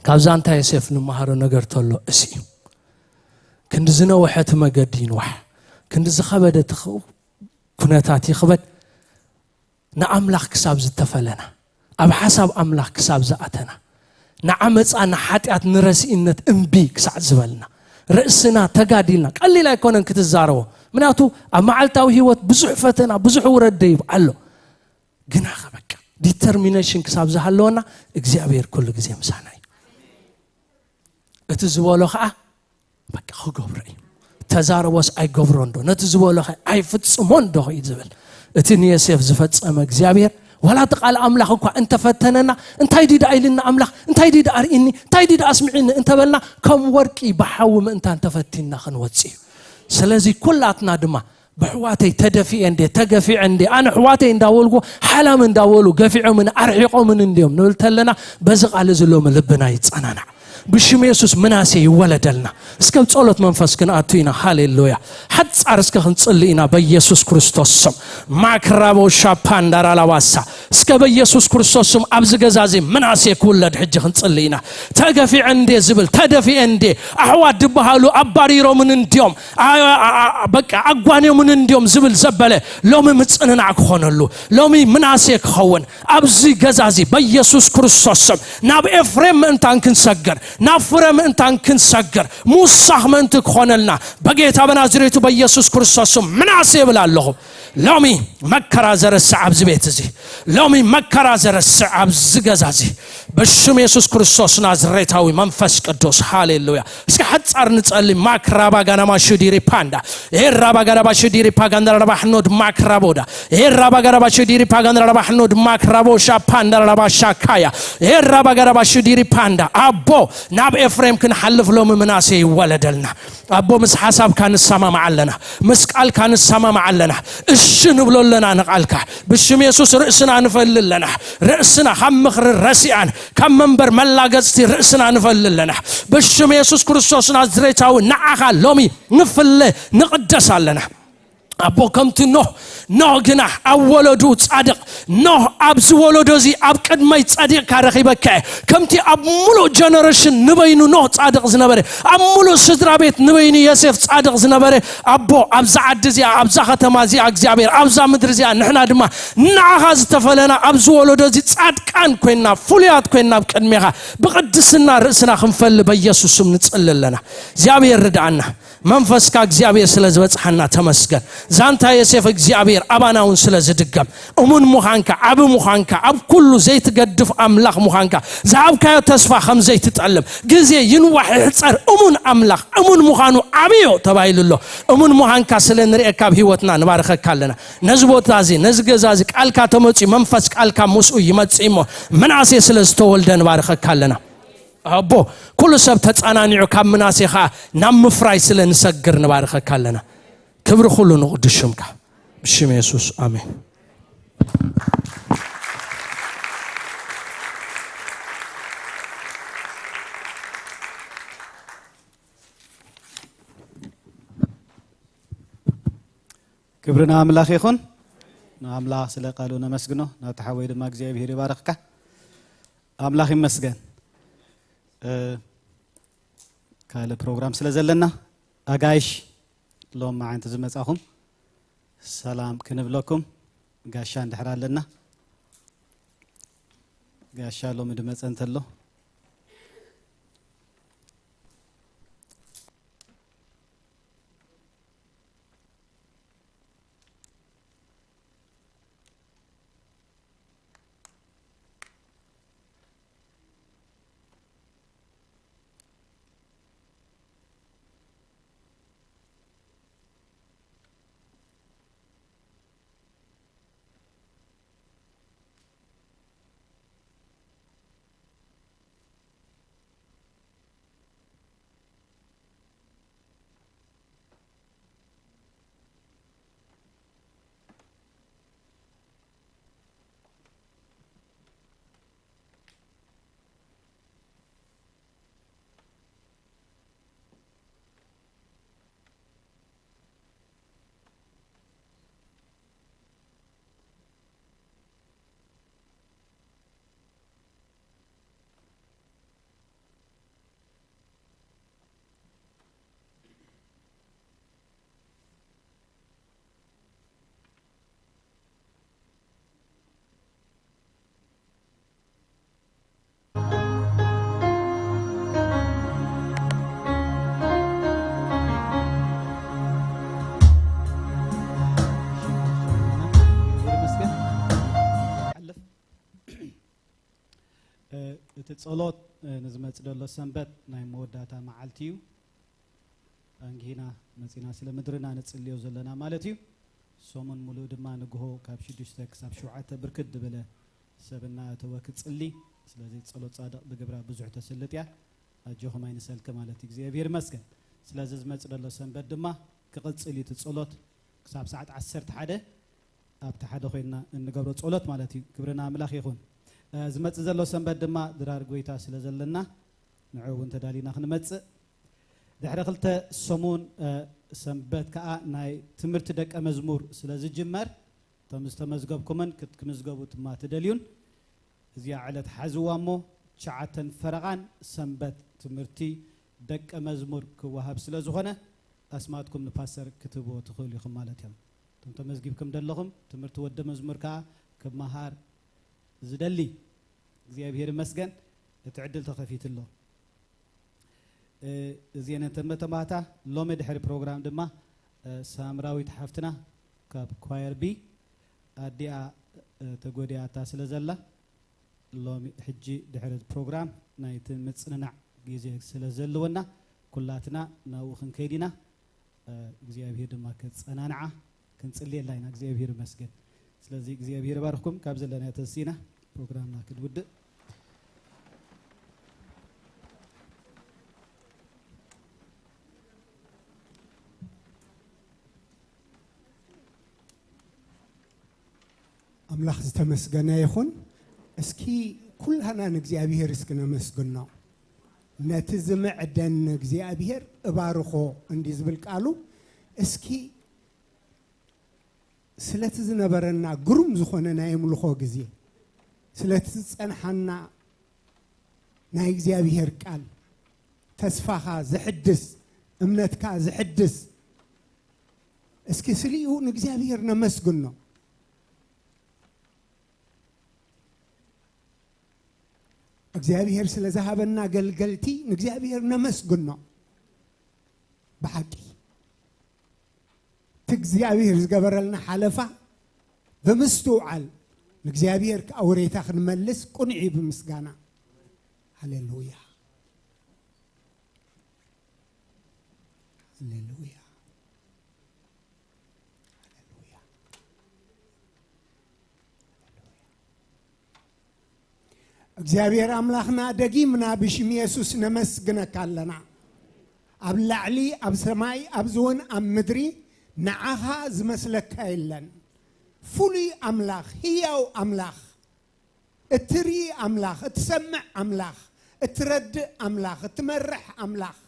ካብ ዛንታ ዮሴፍ ንመሃሮ ነገር ተሎ እሲ እዩ። ክንዲ ዝነውሐ እቲ መገዲ ይንዋሕ፣ ክንዲ ዝኸበደ እቲ ኽ-፣ ኩነታት ይኽበድ፣ ንኣምላኽ ክሳብ ዝተፈለና፣ ኣብ ሓሳብ ኣምላኽ ክሳብ ዝኣተና፣ ንዓመፃ፣ ንሓጢኣት፣ ንረስኢነት እምቢ ክሳዕ ዝበልና፣ ርእስና ተጋዲልና፣ ቀሊል ኣይኮነን ክትዛረቦ። ምክንያቱ ኣብ መዓልታዊ ህይወት ብዙሕ ፈተና፣ ብዙሕ ውረድ ደይብ ኣሎ። ግና ኸ በቃ ዲተርሚኔሽን ክሳብ ዝሃለወና እግዚኣብሔር ኩሉ ግዜ ምሳና እዩ። እቲ ዝበሎ ኸዓ በቃ ክገብሮ እዩ። ተዛረቦስ ኣይገብሮን ዶ? ነቲ ዝበሎ ኸ ኣይፍጽሞን ዶ እዩ ዝብል? እቲ ንዮሴፍ ዝፈጸመ እግዚኣብሔር፣ ዋላ እቲ ቃል ኣምላኽ እኳ እንተፈተነና፣ እንታይ ድዩ ደኣ ኢልኒ ኣምላኽ? እንታይ ድዩ ደኣ ኣርእኒ? እንታይ ድዩ ደኣ ኣስሚዕኒ? እንተበልና፣ ከም ወርቂ ብሓዊ ምእንታን ተፈቲንና ክንወጽእ እዩ። ስለዚ ኩላትና ድማ ብሕዋተይ ተደፊኤ እንዴ፣ ተገፊዐ እንዴ፣ ኣነ ሕዋተይ እንዳበልኩ ሓላም እንዳበሉ ገፊዖምን ኣርሒቆምን እንድዮም ንብል ተለና፣ በዚ ቃል እዚ ሎሚ ልብና ይጸናናዕ። ብሽም የሱስ ምናሴ ይወለደልና። እስከ ብ ጸሎት መንፈስ ክንኣቱ ኢና። ሃሌሉያ። ሓጻር እስከ ክንጽሊ ኢና በኢየሱስ ክርስቶስ ስም። ማክራቦ ሻፓንዳራ ላባሳ። እስከ በኢየሱስ ክርስቶስ ስም ኣብዚ ገዛ እዚ ምናሴ ክውለድ ሕጂ ክንጽሊ ኢና። ተገፊዐ እንዴ ዝብል፣ ተደፊኤ እንዴ፣ ኣሕዋት ድበሃሉ ኣባሪሮምን እንድዮም፣ ኣ-፣ ኣ-፣ ኣ-፣ በቃ ኣጓንዮምን እንድዮም ዝብል ዘበለ፣ ሎሚ ምጽንናዕ ክኾነሉ፣ ሎሚ ምናሴ ክኸውን፣ ኣብዚ ገዛ እዚ በኢየሱስ ክርስቶስ ስም ናብ ኤፍሬም ምእንታን ክንሰግር፣ ናብ ፍረ ምእንታን ክንሰግር፣ ምውሳኽ ምእንቲ ክኾነልና በጌታ በናዝሬቱ በኢየሱስ ክርስቶስ ስም ምናሴ ይብል ኣለኹ። ሎሚ መከራ ዘረስዕ ኣብዚ ቤት እዚ፣ ሎሚ መከራ ዘረስዕ ኣብዚ ገዛ እዚ ብሽም የሱስ ክርስቶስ ናዝሬታዊ መንፈስ ቅዱስ። ሃሌሉያ። እስኪ ሓጻር ንጸሊ። ማክራባ ጋናማ ሹዲሪ ፓንዳ ኤራባ ጋናባ ሹዲሪ ፓጋንዳ ራባ ሕኖድ ማክራቦዳ ኤራባ ጋናባ ሹዲሪ ፓጋንዳ ራባ ሕኖድ ማክራቦ ሻፓንዳ ራባ ሻካያ ኤራባ ጋናባ ሹዲሪ ፓንዳ። ኣቦ፣ ናብ ኤፍሬም ክንሓልፍ ሎሚ ምናሴ ይወለደልና። ኣቦ፣ ምስ ሓሳብካ ንሰማማዕ ኣለና፣ ምስ ቃልካ ንሰማማዕ ኣለና። እሺ ንብሎ ኣለና ንቓልካ። ብሽም የሱስ ርእስና ንፈሊ ኣለና። ርእስና ካብ ምኽሪ ረሲኣን ካብ መንበር መላገጽቲ ርእስና ንፈሊ ኣለና። ብሽም የሱስ ክርስቶስ ናዝሬታዊ ንዓኻ ሎሚ ንፍለ ንቕደስ ኣለና። ኣቦ፣ ከምቲ ኖህ፣ ኖህ ግና ኣብ ወለዱ ጻድቕ፣ ኖህ ኣብዚ ወለዶ እዚ ኣብ ቅድመይ ጸዲቕካ ረኺበካ እየ። ከምቲ ኣብ ሙሉእ ጀነሬሽን ንበይኑ ኖህ ጻድቕ ዝነበረ፣ ኣብ ሙሉእ ስድራ ቤት ንበይኑ ዮሴፍ ጻድቕ ዝነበረ፣ ኣቦ፣ ኣብዛ ዓዲ እዚኣ፣ ኣብዛ ከተማ እዚኣ እግዚኣብሔር፣ ኣብዛ ምድሪ እዚኣ ንሕና ድማ ንዓኻ ዝተፈለና ኣብዚ ወለዶ እዚ ጻድቃን ኮይንና፣ ፍሉያት ኮይንና ኣብ ቅድሜኻ ብቕድስና ርእስና ክንፈሊ በኢየሱስ ስም ንጽሊ ኣለና። እግዚኣብሔር ርድኣና። መንፈስካ እግዚኣብሔር ስለ ዝበጽሓና ተመስገን። ዛንታ ዮሴፍ እግዚኣብሔር ኣባና እውን ስለ ዝድገም፣ እሙን ምዃንካ፣ ዓቢ ምዃንካ፣ ኣብ ኩሉ ዘይትገድፍ ኣምላኽ ምዃንካ፣ ዝሃብካዮ ተስፋ ከም ዘይትጠልም፣ ግዜ ይንዋሕ ይሕጸር፣ እሙን ኣምላኽ፣ እሙን ምዃኑ ዓቢ እዩ ተባሂሉ ኣሎ። እሙን ምዃንካ ስለ ንርእየካ ኣብ ህይወትና ንባርኸካ ኣለና። ነዚ ቦታ እዚ፣ ነዚ ገዛ እዚ ቃልካ ተመጽዩ፣ መንፈስ ቃልካ ምስኡ ይመጽእ እሞ፣ ምናሴ ስለ ዝተወልደ ንባርኸካ ኣለና። ኣቦ፣ ኩሉ ሰብ ተጻናኒዑ ካብ ምናሴ ኸኣ ናብ ምፍራይ ስለ ንሰግር ንባርኸካ ኣለና። ክብሪ ኩሉ ንቕዱስ ሽምካ። ብሽም የሱስ፣ ኣሜን። ክብሪ ንኣምላኽ ይኹን። ንኣምላኽ ስለ ቃሉ ነመስግኖ። ናብቲ ሓወይ ድማ እግዚኣብሔር ይባርኽካ። ኣምላኽ ይመስገን። እ፣ ካልእ ፕሮግራም ስለ ዘለና፣ ኣጋይሽ ሎም መዓንቲ ዝመጻኹም ሰላም ክንብለኩም፣ ጋሻ እንድሕር ኣለና። ጋሻ ሎሚ ድመጸ እንተሎ፣ እ፣ እቲ ጸሎት፣ እ፣ ንዝመጽእ ዘሎ ሰንበት ናይ መወዳእታ መዓልቲ እዩ። ኣንጊህና መጺና ስለ ምድርና ንጽልዮ ዘለና ማለት እዩ። ሰሙን ሙሉእ ድማ ንግሆ ካብ ሽዱሽተ ክሳብ ሸውዓተ ብርክት ዝበለ ሰብ እናኣተወ ክጽሊ። ስለዚ ጸሎት ጻድቕ ብግብራ ብዙሕ ተስልጥ እያ። ኣጆኹም ኣይንሰልኪ ማለት እዩ። እግዚኣብሔር ይመስገን። ስለዚ ዝመጽእ ዘሎ ሰንበት ድማ ክቕጽል እዩ እቲ ጸሎት ክሳብ ሰዓት ዓሰርተ ሓደ ኣብቲ ሓደ ኮይንና እንገብሮ ጸሎት ማለት እዩ። ክብሪ ንኣምላኽ ይኹን። እ፣ ዝመጽእ ዘሎ ሰንበት ድማ ድራር ጎይታ ስለ ዘለና ንዕኡ እውን ተዳሊና ክንመጽእ። ድሕሪ ክልተ ሰሙን፣ እ፣ ሰንበት ከኣ ናይ ትምህርቲ ደቀ መዝሙር ስለ ዝጅመር፣ እቶም ዝተመዝገብኩምን ክትምዝገቡ ድማ ትደልዩን፣ እዚኣ ዕለት ሓዝዋ እሞ፣ ትሽዓተን ፈረቓን ሰንበት ትምህርቲ ደቀ መዝሙር ክወሃብ ስለ ዝኾነ፣ ኣስማትኩም ንፓስተር ክትህብዎ ትኽእሉ ኢኹም ማለት እዮም። እቶም ተመዝጊብኩም ዘለኹም፣ ትምህርቲ ወዲ መዝሙር ከኣ ክመሃር ዝደሊ፣ እግዚኣብሔር ይመስገን፣ እቲ ዕድል ተኸፊቱ ኣሎ። እ፣ እዚኤን እተን መተማህታ። ሎሚ ድሕሪ ፕሮግራም ድማ፣ እ፣ ሳምራዊት ሓፍትና ካብ ኳየር ቢ፣ ኣዲኣ ተጎዲኣታ ስለ ዘላ፣ ሎሚ ሕጂ ድሕሪ ፕሮግራም ናይቲ ምጽንናዕ ግዜ ስለ ዘለወና፣ ኩላትና ናብኡ ክንከይድ ኢና። እግዚኣብሔር ድማ ከጸናንዓ ክንጽልየላ ኢና። እግዚኣብሔር ይመስገን። ስለዚ እግዚኣብሔር ይባርኽኩም። ካብ ዘለና ተሲና ፕሮግራምና ክንውድእ። ኣምላኽ ዝተመስገነ ይኹን። እስኪ ኩላና ንእግዚኣብሔር እስኪ ነመስግኖ። ነቲ ዝምዕደን እግዚኣብሔር እባርኾ እንዲ ዝብል ቃሉ፣ እስኪ ስለቲ ዝነበረና ግሩም ዝኾነ ናይ ኣምልኾ ግዜ፣ ስለቲ ዝጸንሓና ናይ እግዚኣብሔር ቃል፣ ተስፋኻ ዝሕድስ፣ እምነትካ ዝሕድስ፣ እስኪ ስሊኡ ንእግዚኣብሔር ነመስግኖ። እግዚኣብሔር ስለ ዝሃበና ኣገልገልቲ ንእግዚኣብሔር ነመስግኖ። ብሓቂ እቲ እግዚኣብሔር ዝገበረልና ሓለፋ ብምስትውዓል ንእግዚኣብሔር ከዓ ወሬታ ክንመልስ ቅኑዕ እዩ ብምስጋና። ሃሌሉያ። ሃሌሉያ። ሃሌሉያ። እግዚኣብሔር ኣምላኽና፣ ደጊምና ብሽም የሱስ ነመስግነካ ኣለና። ኣብ ላዕሊ ኣብ ሰማይ ኣብዚ እውን ኣብ ምድሪ ንዓኻ ዝመስለካ የለን። ፍሉይ ኣምላኽ፣ ህያው ኣምላኽ፣ እትርኢ ኣምላኽ፣ እትሰምዕ ኣምላኽ፣ እትረድእ ኣምላኽ፣ እትመርሕ ኣምላኽ፣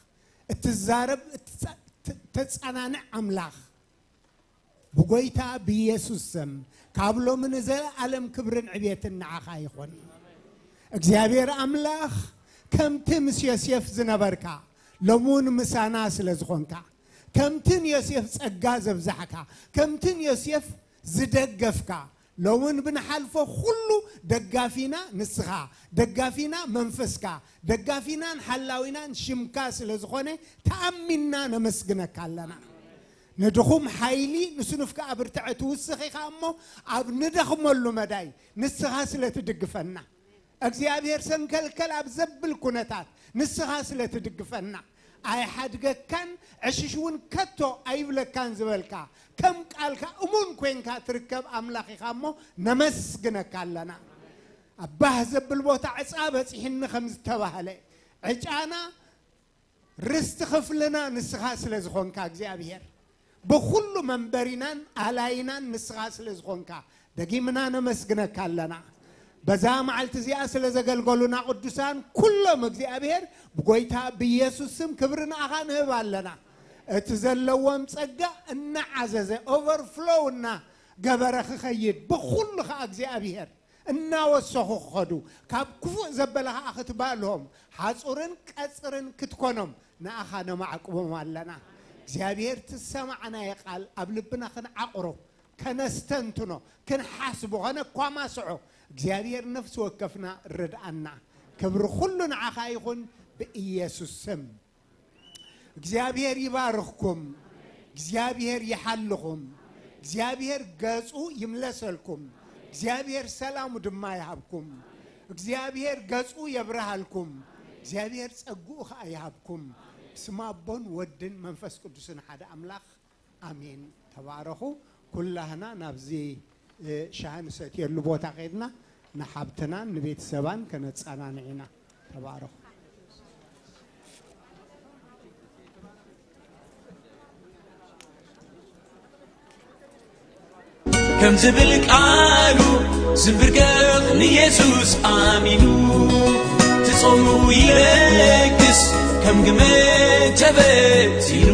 እትዛረብ፣ እትጸ-፣ እት-፣ እተጸናንዕ ኣምላኽ፣ ብጎይታ ብኢየሱስ ስም ካብ ሎሚ ንዘለኣለም ክብርን ዕቤትን ንዓኻ ይኹን። እግዚኣብሔር ኣምላኽ፣ ከምቲ ምስ ዮሴፍ ዝነበርካ፣ ሎሚ እውን ምሳና ስለ ዝኾንካ፣ ከምቲ ንዮሴፍ ጸጋ ዘብዛሕካ፣ ከምቲ ንዮሴፍ ዝደገፍካ፣ ሎምን ብንሓልፎ ኩሉ ደጋፊና ንስኻ፣ ደጋፊና መንፈስካ፣ ደጋፊናን ሓላዊናን ሽምካ ስለ ዝኾነ ተኣሚንና ነመስግነካ ኣለና። ንድኹም ሓይሊ ንስኑፍ ከኣ ብርትዐ ትውስኽ ኢኻ እሞ፣ ኣብ ንደኽመሉ መዳይ ንስኻ ስለ ትድግፈና፣ እግዚኣብሔር ሰንከልከል ኣብ ዘብል ኩነታት ንስኻ ስለ ትድግፈና፣ ኣይሓድገካን፣ ዕሽሽ እውን ከቶ ኣይብለካን ዝበልካ፣ ከም ቃልካ እሙን ኮይንካ ትርከብ ኣምላኽ ኢኻ እሞ ነመስግነካ ኣለና። ኣብ ባህ ዘብል ቦታ ዕጻ በጺሕኒ ከም ዝተባህለ፣ ዕጫና ርስቲ ክፍልና ንስኻ ስለ ዝኾንካ እግዚኣብሔር፣ ብኹሉ መንበሪናን ኣላይናን ንስኻ ስለ ዝኾንካ ደጊምና ነመስግነካ ኣለና። በዛ መዓልቲ እዚኣ ስለ ዘገልገሉና ቅዱሳን ኩሎም እግዚኣብሔር ብጎይታ ብኢየሱስ ስም ክብሪ ንኣኻ ንህብ ኣለና። እቲ ዘለዎም ጸጋ እናዓዘዘ ኦቨርፍሎው እናገበረ ክኸይድ ብኹሉ ኸኣ እግዚኣብሔር እናወሰኹ ክኸዱ፣ ካብ ክፉእ ዘበለ ኸኣ ክትባልሆም፣ ሓጹርን ቀጽርን ክትኮኖም ንኣኻ ነማዕቅቦም ኣለና። እግዚኣብሔር ትሰማዕናዮ ቃል ኣብ ልብና ክንዓቕሮ፣ ከነስተንትኖ፣ ክንሓስቦ፣ ከነኳማስዖ እግዚኣብሔር ነፍሲ ወከፍና ርድኣና። ክብሪ ኩሉ ንዓኻ ይኹን ብኢየሱስ ስም። እግዚኣብሔር ይባርኽኩም። እግዚኣብሔር ይሓልኹም። እግዚኣብሔር ገጹ ይምለሰልኩም። እግዚኣብሔር ሰላሙ ድማ ይሃብኩም። እግዚኣብሔር ገጹ የብርሃልኩም። እግዚኣብሔር ጸግኡ ኸኣ ይሃብኩም። ብስም ኣቦን ወድን መንፈስ ቅዱስን ሓደ ኣምላኽ ኣሜን። ተባረኹ። ኩላህና ናብዚ እ፣ ሻሂ ንሰትየሉ ቦታ ኸድና ንሓብትናን ንቤተሰባን ከነጸናንዕ ኢና። ተባረኹ። ከም ዝብል ቃሉ ዝንብርከኽ ንየሱስ ኣሚኑ ትጾሙ ይለግስ ከም ግመ ተበቲኑ